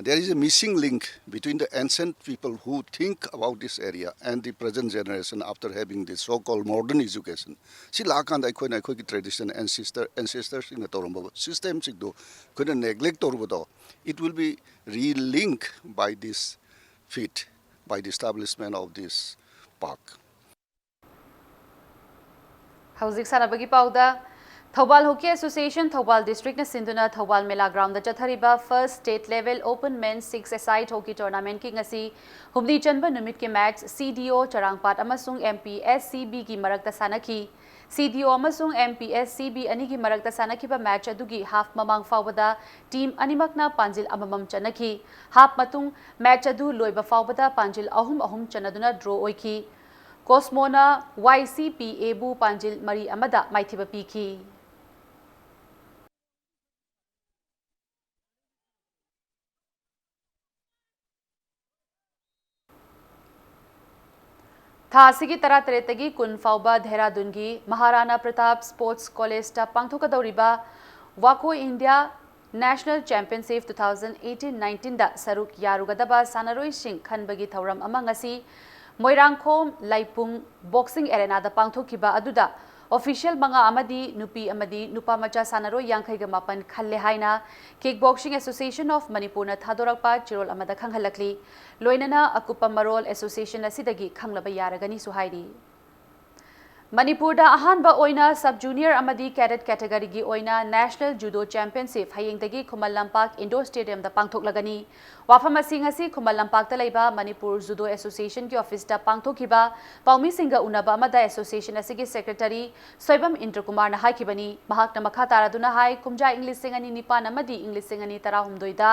there is a missing link between the ancient people who think about this area and the present generation after having this so-called modern education꯫ ꯁꯤ ꯂꯥꯛꯑꯀꯥꯟꯗ ꯑꯩꯈꯣꯏꯅ ꯑꯩꯈꯣꯏꯒꯤ tradition, ancestor, ancestor ꯁꯤꯡꯅ ꯇꯧꯔꯝꯕ system ꯁꯤꯡꯗꯨ ꯑꯩꯈꯣꯏꯅ neglect ꯇꯧꯔꯨꯕꯗꯣ, it will be re-link by this feat, by the establishment of this park꯫ ꯍꯧꯖꯤꯛ ꯁꯥꯟꯅꯕꯒꯤ ꯄꯥꯎꯗ, Thoubal Hockey Association Thoubal district ꯅ ꯁꯤꯟꯗꯨꯅ ꯊꯧꯕꯥꯜ ꯃꯦꯂꯥ ground ꯗ ꯆꯠꯊꯔꯤꯕ first state level open men's six a side hockey tournament ꯀꯤ ꯉꯁꯤ ꯍꯨꯝꯅꯤ ꯆꯟꯕ ꯅꯨꯃꯤꯠꯀꯤ match C D O ꯆꯔꯥꯡꯄꯥꯠ ꯑꯃꯁꯨꯡ M P S C B ꯒꯤ ꯃꯔꯛꯇ ꯁꯥꯟꯅꯈꯤ꯫ C D O ꯑꯃꯁꯨꯡ M P S C B ꯑꯅꯤꯒꯤ ꯃꯔꯛꯇ ꯁꯥꯟꯅꯈꯤꯕ match ꯑꯗꯨꯒꯤ half ꯃꯃꯥꯡ ꯐꯥꯎꯕꯗ team ꯑꯅꯤꯃꯛꯅ ꯄꯥꯟꯖꯤꯜ ꯑꯃꯃꯝ ꯆꯟꯅꯈꯤ꯫ Half ꯃꯇꯨꯡ match ꯑꯗꯨ ꯂꯣꯏꯕ ꯐꯥꯎꯕꯗ ꯄꯥꯟꯖꯤꯜ ꯑꯍꯨꯝ ꯑꯍꯨꯝ ꯆꯟꯅꯗꯨꯅ draw ꯑꯣꯏꯈꯤ꯫ Cosmo ꯅ Y C P A ꯕꯨ ꯄꯥꯟꯖꯤꯜ ꯃꯔꯤ ꯑꯃꯗ ꯃꯥꯏꯊꯤꯕ ꯄꯤꯈꯤ꯫ ꯊꯥ ꯑꯁꯤꯒꯤ ꯇꯔꯥꯇꯔꯦꯠꯇꯒꯤ ꯀꯨꯟ ꯐꯥꯎꯕ ꯙꯦꯔꯥꯗꯨꯟꯒꯤ ꯃꯍꯥꯔꯥꯅꯥ ꯄ꯭ꯔꯇꯥꯞ Sports College ꯇ ꯄꯥꯡꯊꯣꯛꯀꯗꯧꯔꯤꯕ ꯋꯥꯀꯣ India National Championship two thousand eighteen nineteen ꯗ ꯁꯔꯨꯛ ꯌꯥꯔꯨꯒꯗꯕ ꯁꯥꯟꯅꯔꯣꯏꯁꯤꯡ ꯈꯟꯕꯒꯤ ꯊꯧꯔꯝ ꯑꯃ ꯉꯁꯤ ꯃꯣꯏꯔꯥꯡꯈꯣꯝ ꯂꯩꯄꯨꯡ Boxing Arena ꯗ ꯄꯥꯡꯊꯣꯛꯈꯤꯕ ꯑꯗꯨꯗ official ꯃꯉꯥ ꯑꯃꯗꯤ ꯅꯨꯄꯤ ꯑꯃꯗꯤ ꯅꯨꯄꯥ ꯃꯆꯥ ꯁꯥꯟꯅꯔꯣꯏ ꯌꯥꯡꯈꯩꯒ ꯃꯥꯄꯟ ꯈꯜꯂꯦ ꯍꯥꯏꯅ Kick Boxing Association of ꯃꯅꯤꯄꯨꯔꯅ ꯊꯥꯗꯣꯔꯛꯄ ꯆꯦꯔꯣꯜ ꯑꯃꯗ ꯈꯪꯍꯜꯂꯛꯂꯤ꯫ ꯂꯣꯏꯅꯅ ꯑꯀꯨꯞꯄ ꯃꯔꯣꯜ association ꯑꯁꯤꯗꯒꯤ ꯈꯪꯂꯕ ꯌꯥꯔꯒꯅꯤꯁꯨ ꯍꯥꯏꯔꯤ꯫ ꯃꯅꯤꯄꯨꯔꯗ ꯑꯍꯥꯟꯕ ꯑꯣꯏꯅ sub junior ꯑꯃꯗꯤ cadet category ꯒꯤ ꯑꯣꯏꯅ National Judo Championship ꯍꯌꯦꯡꯗꯒꯤ ꯈꯨꯃꯟ ꯂꯝꯄꯥꯛ Indoor Stadium ꯗ ꯄꯥꯡꯊꯣꯛꯂꯒꯅꯤ꯫ ꯋꯥꯐꯝ ꯑꯁꯤ ꯉꯁꯤ ꯈꯨꯃꯟ ꯂꯝꯄꯥꯛꯇ ꯂꯩꯕ ꯃꯅꯤꯄꯨꯔ Judo Association ꯒꯤ office ꯇ ꯄꯥꯡꯊꯣꯛꯈꯤꯕ ꯄꯥꯎꯃꯤꯁꯤꯡꯒ ꯎꯅꯕ ꯑꯃꯗ association ꯑꯁꯤꯒꯤ secretary ꯁꯣꯏꯕꯝ ꯏꯟꯗ꯭ꯔꯀꯨꯃꯥꯔꯅ ꯍꯥꯏꯈꯤꯕꯅꯤ꯫ ꯃꯍꯥꯛꯅ ꯃꯈꯥ ꯇꯥꯔꯗꯨꯅ ꯍꯥꯏ, ꯀꯨꯝꯖꯥ ꯏꯪ ꯂꯤꯁꯤꯡ ꯑꯅꯤ ꯅꯤꯄꯥꯟ ꯑꯃꯗꯤ ꯏꯪ ꯂꯤꯁꯤꯡ ꯑꯅꯤ ꯇꯔꯥꯍꯨꯝꯗꯣꯏꯗ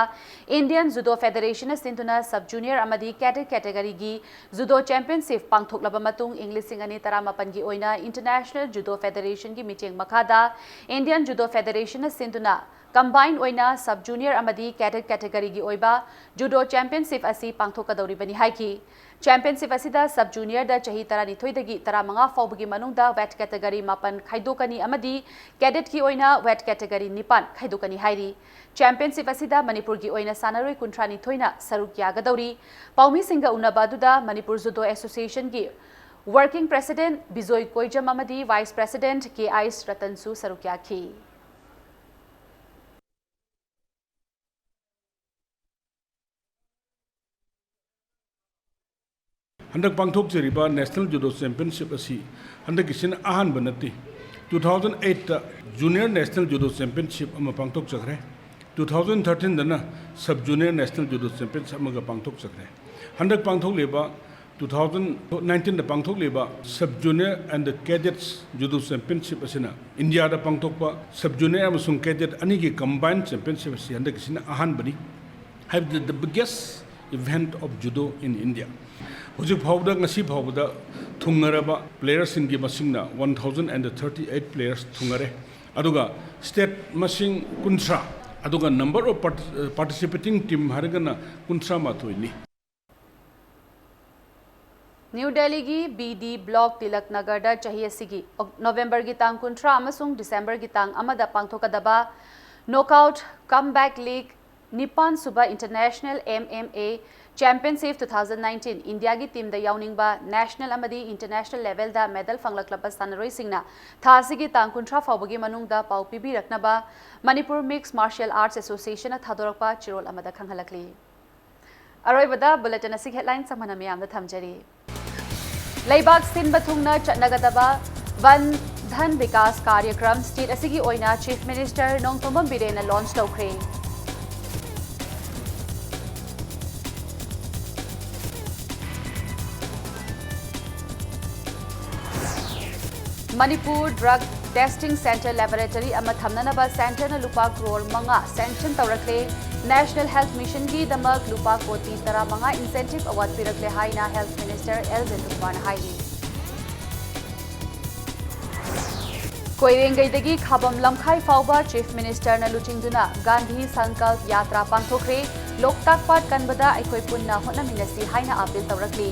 Indian Judo Federation ꯅ ꯁꯤꯟꯗꯨꯅ sub junior ꯑꯃꯗꯤ cadet category ꯒꯤ Judo Championship ꯄꯥꯡꯊꯣꯛꯂꯕ ꯃꯇꯨꯡ, ꯏꯪ ꯂꯤꯁꯤꯡ ꯑꯅꯤ ꯇꯔꯥꯃꯥꯄꯟꯒꯤ ꯑꯣꯏꯅ International Judo Federation ꯒꯤ ꯃꯤꯠꯌꯦꯡ ꯃꯈꯥꯗ Indian Judo Federation ꯅ ꯁꯤꯟꯗꯨꯅ combine ꯑꯣꯏꯅ sub junior ꯑꯃꯗꯤ cadet category ꯒꯤ ꯑꯣꯏꯕ Judo Championship ꯑꯁꯤ ꯄꯥꯡꯊꯣꯛꯀꯗꯧꯔꯤꯕꯅꯤ ꯍꯥꯏꯈꯤ꯫ Championship ꯑꯁꯤꯗ sub junior ꯗ ꯆꯍꯤ ꯇꯔꯥꯅꯤꯊꯣꯏꯗꯒꯤ ꯇꯔꯥꯃꯉꯥ ꯐꯥꯎꯕꯒꯤ ꯃꯅꯨꯡꯗ weight category ꯃꯥꯄꯟ ꯈꯥꯏꯗꯣꯛꯀꯅꯤ ꯑꯃꯗꯤ cadet ꯀꯤ ꯑꯣꯏꯅ weight category ꯅꯤꯄꯥꯟ ꯈꯥꯏꯗꯣꯛꯀꯅꯤ ꯍꯥꯏꯔꯤ꯫ Championship ꯑꯁꯤꯗ ꯃꯅꯤꯄꯨꯔꯒꯤ ꯑꯣꯏꯅ ꯁꯥꯟꯅꯔꯣꯏ ꯀꯨꯟꯊ꯭ꯔꯥꯅꯤꯊꯣꯏꯅ ꯁꯔꯨꯛ ꯌꯥꯒꯗꯧꯔꯤ꯫ ꯄꯥꯎꯃꯤꯁꯤꯡꯒ ꯎꯅꯕ ꯑꯗꯨꯗ ꯃꯅꯤꯄꯨꯔ Judo Association ꯒꯤ Working President ꯕꯤꯖꯣꯏ ꯀꯣꯏꯖꯝ ꯑꯃꯗꯤ Vice President ꯀꯦ ꯑꯥꯏꯁ ꯔꯇꯟꯁꯨ ꯁꯔꯨꯛ ꯌꯥꯈꯤ꯫ ꯍꯟꯗꯛ ꯄꯥꯡꯊꯣꯛꯆꯔꯤꯕ National Judo Championship ꯑꯁꯤ ꯍꯟꯗꯛꯀꯤꯁꯤꯅ ꯑꯍꯥꯟꯕ ꯅꯠꯇꯦ꯫ Two thousand eight ꯇ Junior National Judo Championship ꯑꯃ ꯄꯥꯡꯊꯣꯛꯆꯈ꯭ꯔꯦ꯫ Two thousand thirteen ꯗꯅ Sub Junior National Judo Championship ꯑꯃꯒ ꯄꯥꯡꯊꯣꯛꯆꯈ꯭ꯔꯦ꯫ ꯍꯟꯗꯛ ꯄꯥꯡꯊꯣꯛꯂꯤꯕ two thousand nineteen the ꯄꯥꯡꯊꯣꯛꯂꯤꯕ Sub Junior and the Cadets Judo Championship ꯑꯁꯤꯅ ꯏꯟꯗꯤꯌꯥꯗ ꯄꯥꯡꯊꯣꯛꯄ Sub Junior ꯑꯃꯁꯨꯡ Cadet ꯑꯅꯤꯒꯤ combined championship ꯑꯁꯤ ꯍꯟꯗꯛꯀꯤꯁꯤꯅ ꯑꯍꯥꯟꯕꯅꯤ꯫ ꯍꯥꯏꯕꯗꯤ the biggest event of judo in India꯫ ꯍꯧꯖꯤꯛ ꯐꯥꯎꯕꯗ, ꯉꯁꯤ ꯐꯥꯎꯕꯗ ꯊꯨꯡꯉꯔꯕ playerꯁꯤꯡꯒꯤ ꯃꯁꯤꯡꯅ one thousand and thirty eight players ꯊꯨꯡꯉꯔꯦ꯫ ꯑꯗꯨꯒ state ꯃꯁꯤꯡ ꯀꯨꯟꯊ꯭ꯔꯥ, ꯑꯗꯨꯒ number of part-, participating team ꯍꯥꯏꯔꯒꯅ ꯀꯨꯟꯊ꯭ꯔꯥ ꯃꯥꯊꯣꯏꯅꯤ꯫ ꯅ꯭ꯌꯨ ꯗꯦꯜꯂꯤꯒꯤ ꯕꯤ ꯗꯤ ꯕ꯭ꯂꯣꯛ ꯇꯤꯂꯛ ꯅꯒꯔꯗ ꯆꯍꯤ ꯑꯁꯤꯒꯤ ꯑꯣꯛ-, ꯅꯣꯕꯦꯝꯕꯔꯒꯤ ꯇꯥꯡ ꯀꯨꯟꯊ꯭ꯔꯥ ꯑꯃꯁꯨꯡ ꯗꯤꯁꯦꯝꯕꯔꯒꯤ ꯇꯥꯡ ꯑꯃꯗ ꯄꯥꯡꯊꯣꯛꯀꯗꯕ Knockout Comeback League ꯅꯤꯄꯥꯟ ꯁꯨꯕ International M M A Championship two thousand nineteen India ꯒꯤ team ꯗ ꯌꯥꯎꯅꯤꯡꯕ national ꯑꯃꯗꯤ international level ꯗ medal ꯐꯪꯂꯛꯂꯕ ꯁꯥꯟꯅꯔꯣꯏꯁꯤꯡꯅ ꯊꯥ ꯑꯁꯤꯒꯤ ꯇꯥꯡ ꯀꯨꯟꯊ꯭ꯔꯥ ꯐꯥꯎꯕꯒꯤ ꯃꯅꯨꯡꯗ ꯄꯥꯎ ꯄꯤꯕꯤꯔꯛꯅꯕ Manipur Mixed Martial Arts Association ꯅ ꯊꯥꯗꯣꯔꯛꯄ ꯆꯦꯔꯣꯜ ꯑꯃꯗ ꯈꯪꯍꯜꯂꯛꯂꯤ꯫ ꯑꯔꯣꯏꯕꯗ bulletin ꯑꯁꯤꯒꯤ headline ꯁꯝꯍꯟꯅ ꯃꯌꯥꯝꯗ ꯊꯝꯖꯔꯤ꯫ ꯂꯩꯕꯥꯛ ꯁꯤꯟꯕ ꯊꯨꯡꯅ ꯆꯠꯅꯒꯗꯕ Van Dhan Vikas Karyakram state ꯑꯁꯤꯒꯤ ꯑꯣꯏꯅ Chief Minister ꯅꯣꯡꯊꯣꯝꯕꯝ ꯕꯤꯔꯦꯟꯅ launch ꯇꯧꯈ꯭ꯔꯦ꯫ Manipur drug testing center laboratory ꯑꯃ ꯊꯝꯅꯅꯕ centre ꯅ ꯂꯨꯄꯥ ꯀ꯭ꯔꯣꯔ ꯃꯉꯥ sanction ꯇꯧꯔꯛꯂꯦ꯫ National Health Mission ꯒꯤꯗꯃꯛ ꯂꯨꯄꯥ ꯀꯣꯇꯤ ꯇꯔꯥꯃꯉꯥ incentive award ꯄꯤꯔꯛꯂꯦ ꯍꯥꯏꯅ Health Minister ꯑꯦꯜ ꯖꯌꯟꯇꯀꯨꯃꯥꯔꯅ ꯍꯥꯏꯔꯤ꯫ ꯀꯣꯏꯔꯦꯡꯒꯩꯗꯒꯤ ꯈꯥꯕꯝ ꯂꯝꯈꯥꯏ ꯐꯥꯎꯕ Chief Minister ꯅ ꯂꯨꯆꯤꯡꯗꯨꯅ ꯒꯥꯟꯙꯤ ꯁꯪꯀꯜꯞ ꯌꯥꯇ꯭ꯔꯥ ꯄꯥꯡꯊꯣꯛꯈ꯭ꯔꯦ꯫ ꯂꯣꯛꯇꯥꯛ ꯄꯥꯠ ꯀꯟꯕꯗ ꯑꯩꯈꯣꯏ ꯄꯨꯟꯅ ꯍꯣꯠꯅꯃꯤꯟꯅꯁꯤ ꯍꯥꯏꯅ appeal ꯇꯧꯔꯛꯂꯤ꯫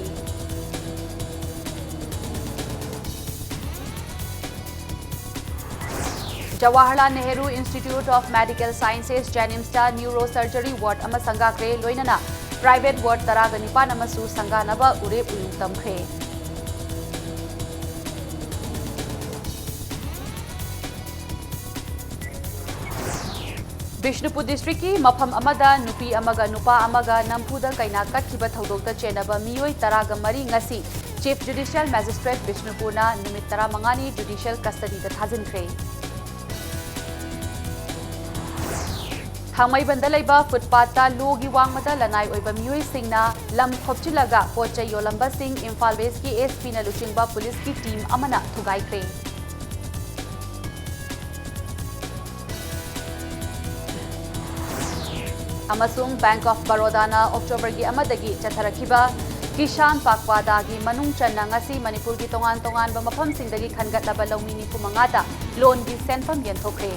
Jawaharlal Nehru Institute of Medical Sciences, JNIMS ꯇ neurosurgery ward ꯑꯃ ꯁꯪꯒꯥꯈ꯭ꯔꯦ, ꯂꯣꯏꯅꯅ private ward ꯇꯔꯥꯒ ꯅꯤꯄꯥꯟ ꯑꯃꯁꯨ ꯁꯪꯒꯥꯅꯕ ꯎꯔꯦꯞ ꯎꯌꯨꯡ ꯇꯝꯈ꯭ꯔꯦ꯫ ꯕꯤꯁꯅꯨꯄꯨꯔ district ꯀꯤ ꯃꯐꯝ ꯑꯃꯗ ꯅꯨꯄꯤ ꯑꯃꯒ ꯅꯨꯄꯥ ꯑꯃꯒ ꯅꯝꯐꯨꯗ ꯀꯩꯅꯥ ꯀꯠꯈꯤꯕ ꯊꯧꯗꯣꯛꯇ ꯆꯦꯟꯅꯕ ꯃꯤꯑꯣꯏ ꯇꯔꯥꯒ ꯃꯔꯤ ꯉꯁꯤ Chief Judicial Magistrate ꯕꯤꯁꯅꯨꯄꯨꯔꯅ ꯅꯨꯃꯤꯠ ꯇꯔꯥꯃꯉꯥꯅꯤ judicial custody ꯗ ꯊꯥꯖꯤꯟꯈ꯭ꯔꯦ꯫ ꯊꯥꯡꯃꯩꯕꯟꯗ ꯂꯩꯕ footpath ꯇ ꯂꯣꯒꯤ ꯋꯥꯡꯃꯗ ꯂꯅꯥꯏ ꯑꯣꯏꯕ ꯃꯤꯑꯣꯏꯁꯤꯡꯅ ꯂꯝ ꯈꯣꯞꯆꯤꯜꯂꯒ ꯄꯣꯠ ꯆꯩ ꯌꯣꯜꯂꯝꯕꯁꯤꯡ Imphal West ꯀꯤ S P ꯅ ꯂꯨꯆꯤꯡꯕ police ꯀꯤ team ꯑꯃꯅ ꯊꯨꯒꯥꯏꯈ꯭ꯔꯦ꯫ ꯑꯃꯁꯨꯡ Bank of Baroda ꯅ October ꯒꯤ ꯑꯃꯗꯒꯤ ꯆꯠꯊꯔꯛꯈꯤꯕ ꯀꯤꯁꯥꯟ ꯄꯥꯛꯋꯥꯗꯥꯒꯤ ꯃꯅꯨꯡ ꯆꯟꯅ ꯉꯁꯤ ꯃꯅꯤꯄꯨꯔꯒꯤ ꯇꯣꯉꯥꯟ ꯇꯣꯉꯥꯟꯕ ꯃꯐꯝꯁꯤꯡꯗꯒꯤ ꯈꯟꯒꯠꯂꯕ ꯂꯧꯃꯤ ꯅꯤꯐꯨ ꯃꯉꯥꯗ loan ꯒꯤ ꯁꯦꯟꯐꯝ ꯌꯦꯟꯊꯣꯛꯈ꯭ꯔꯦ꯫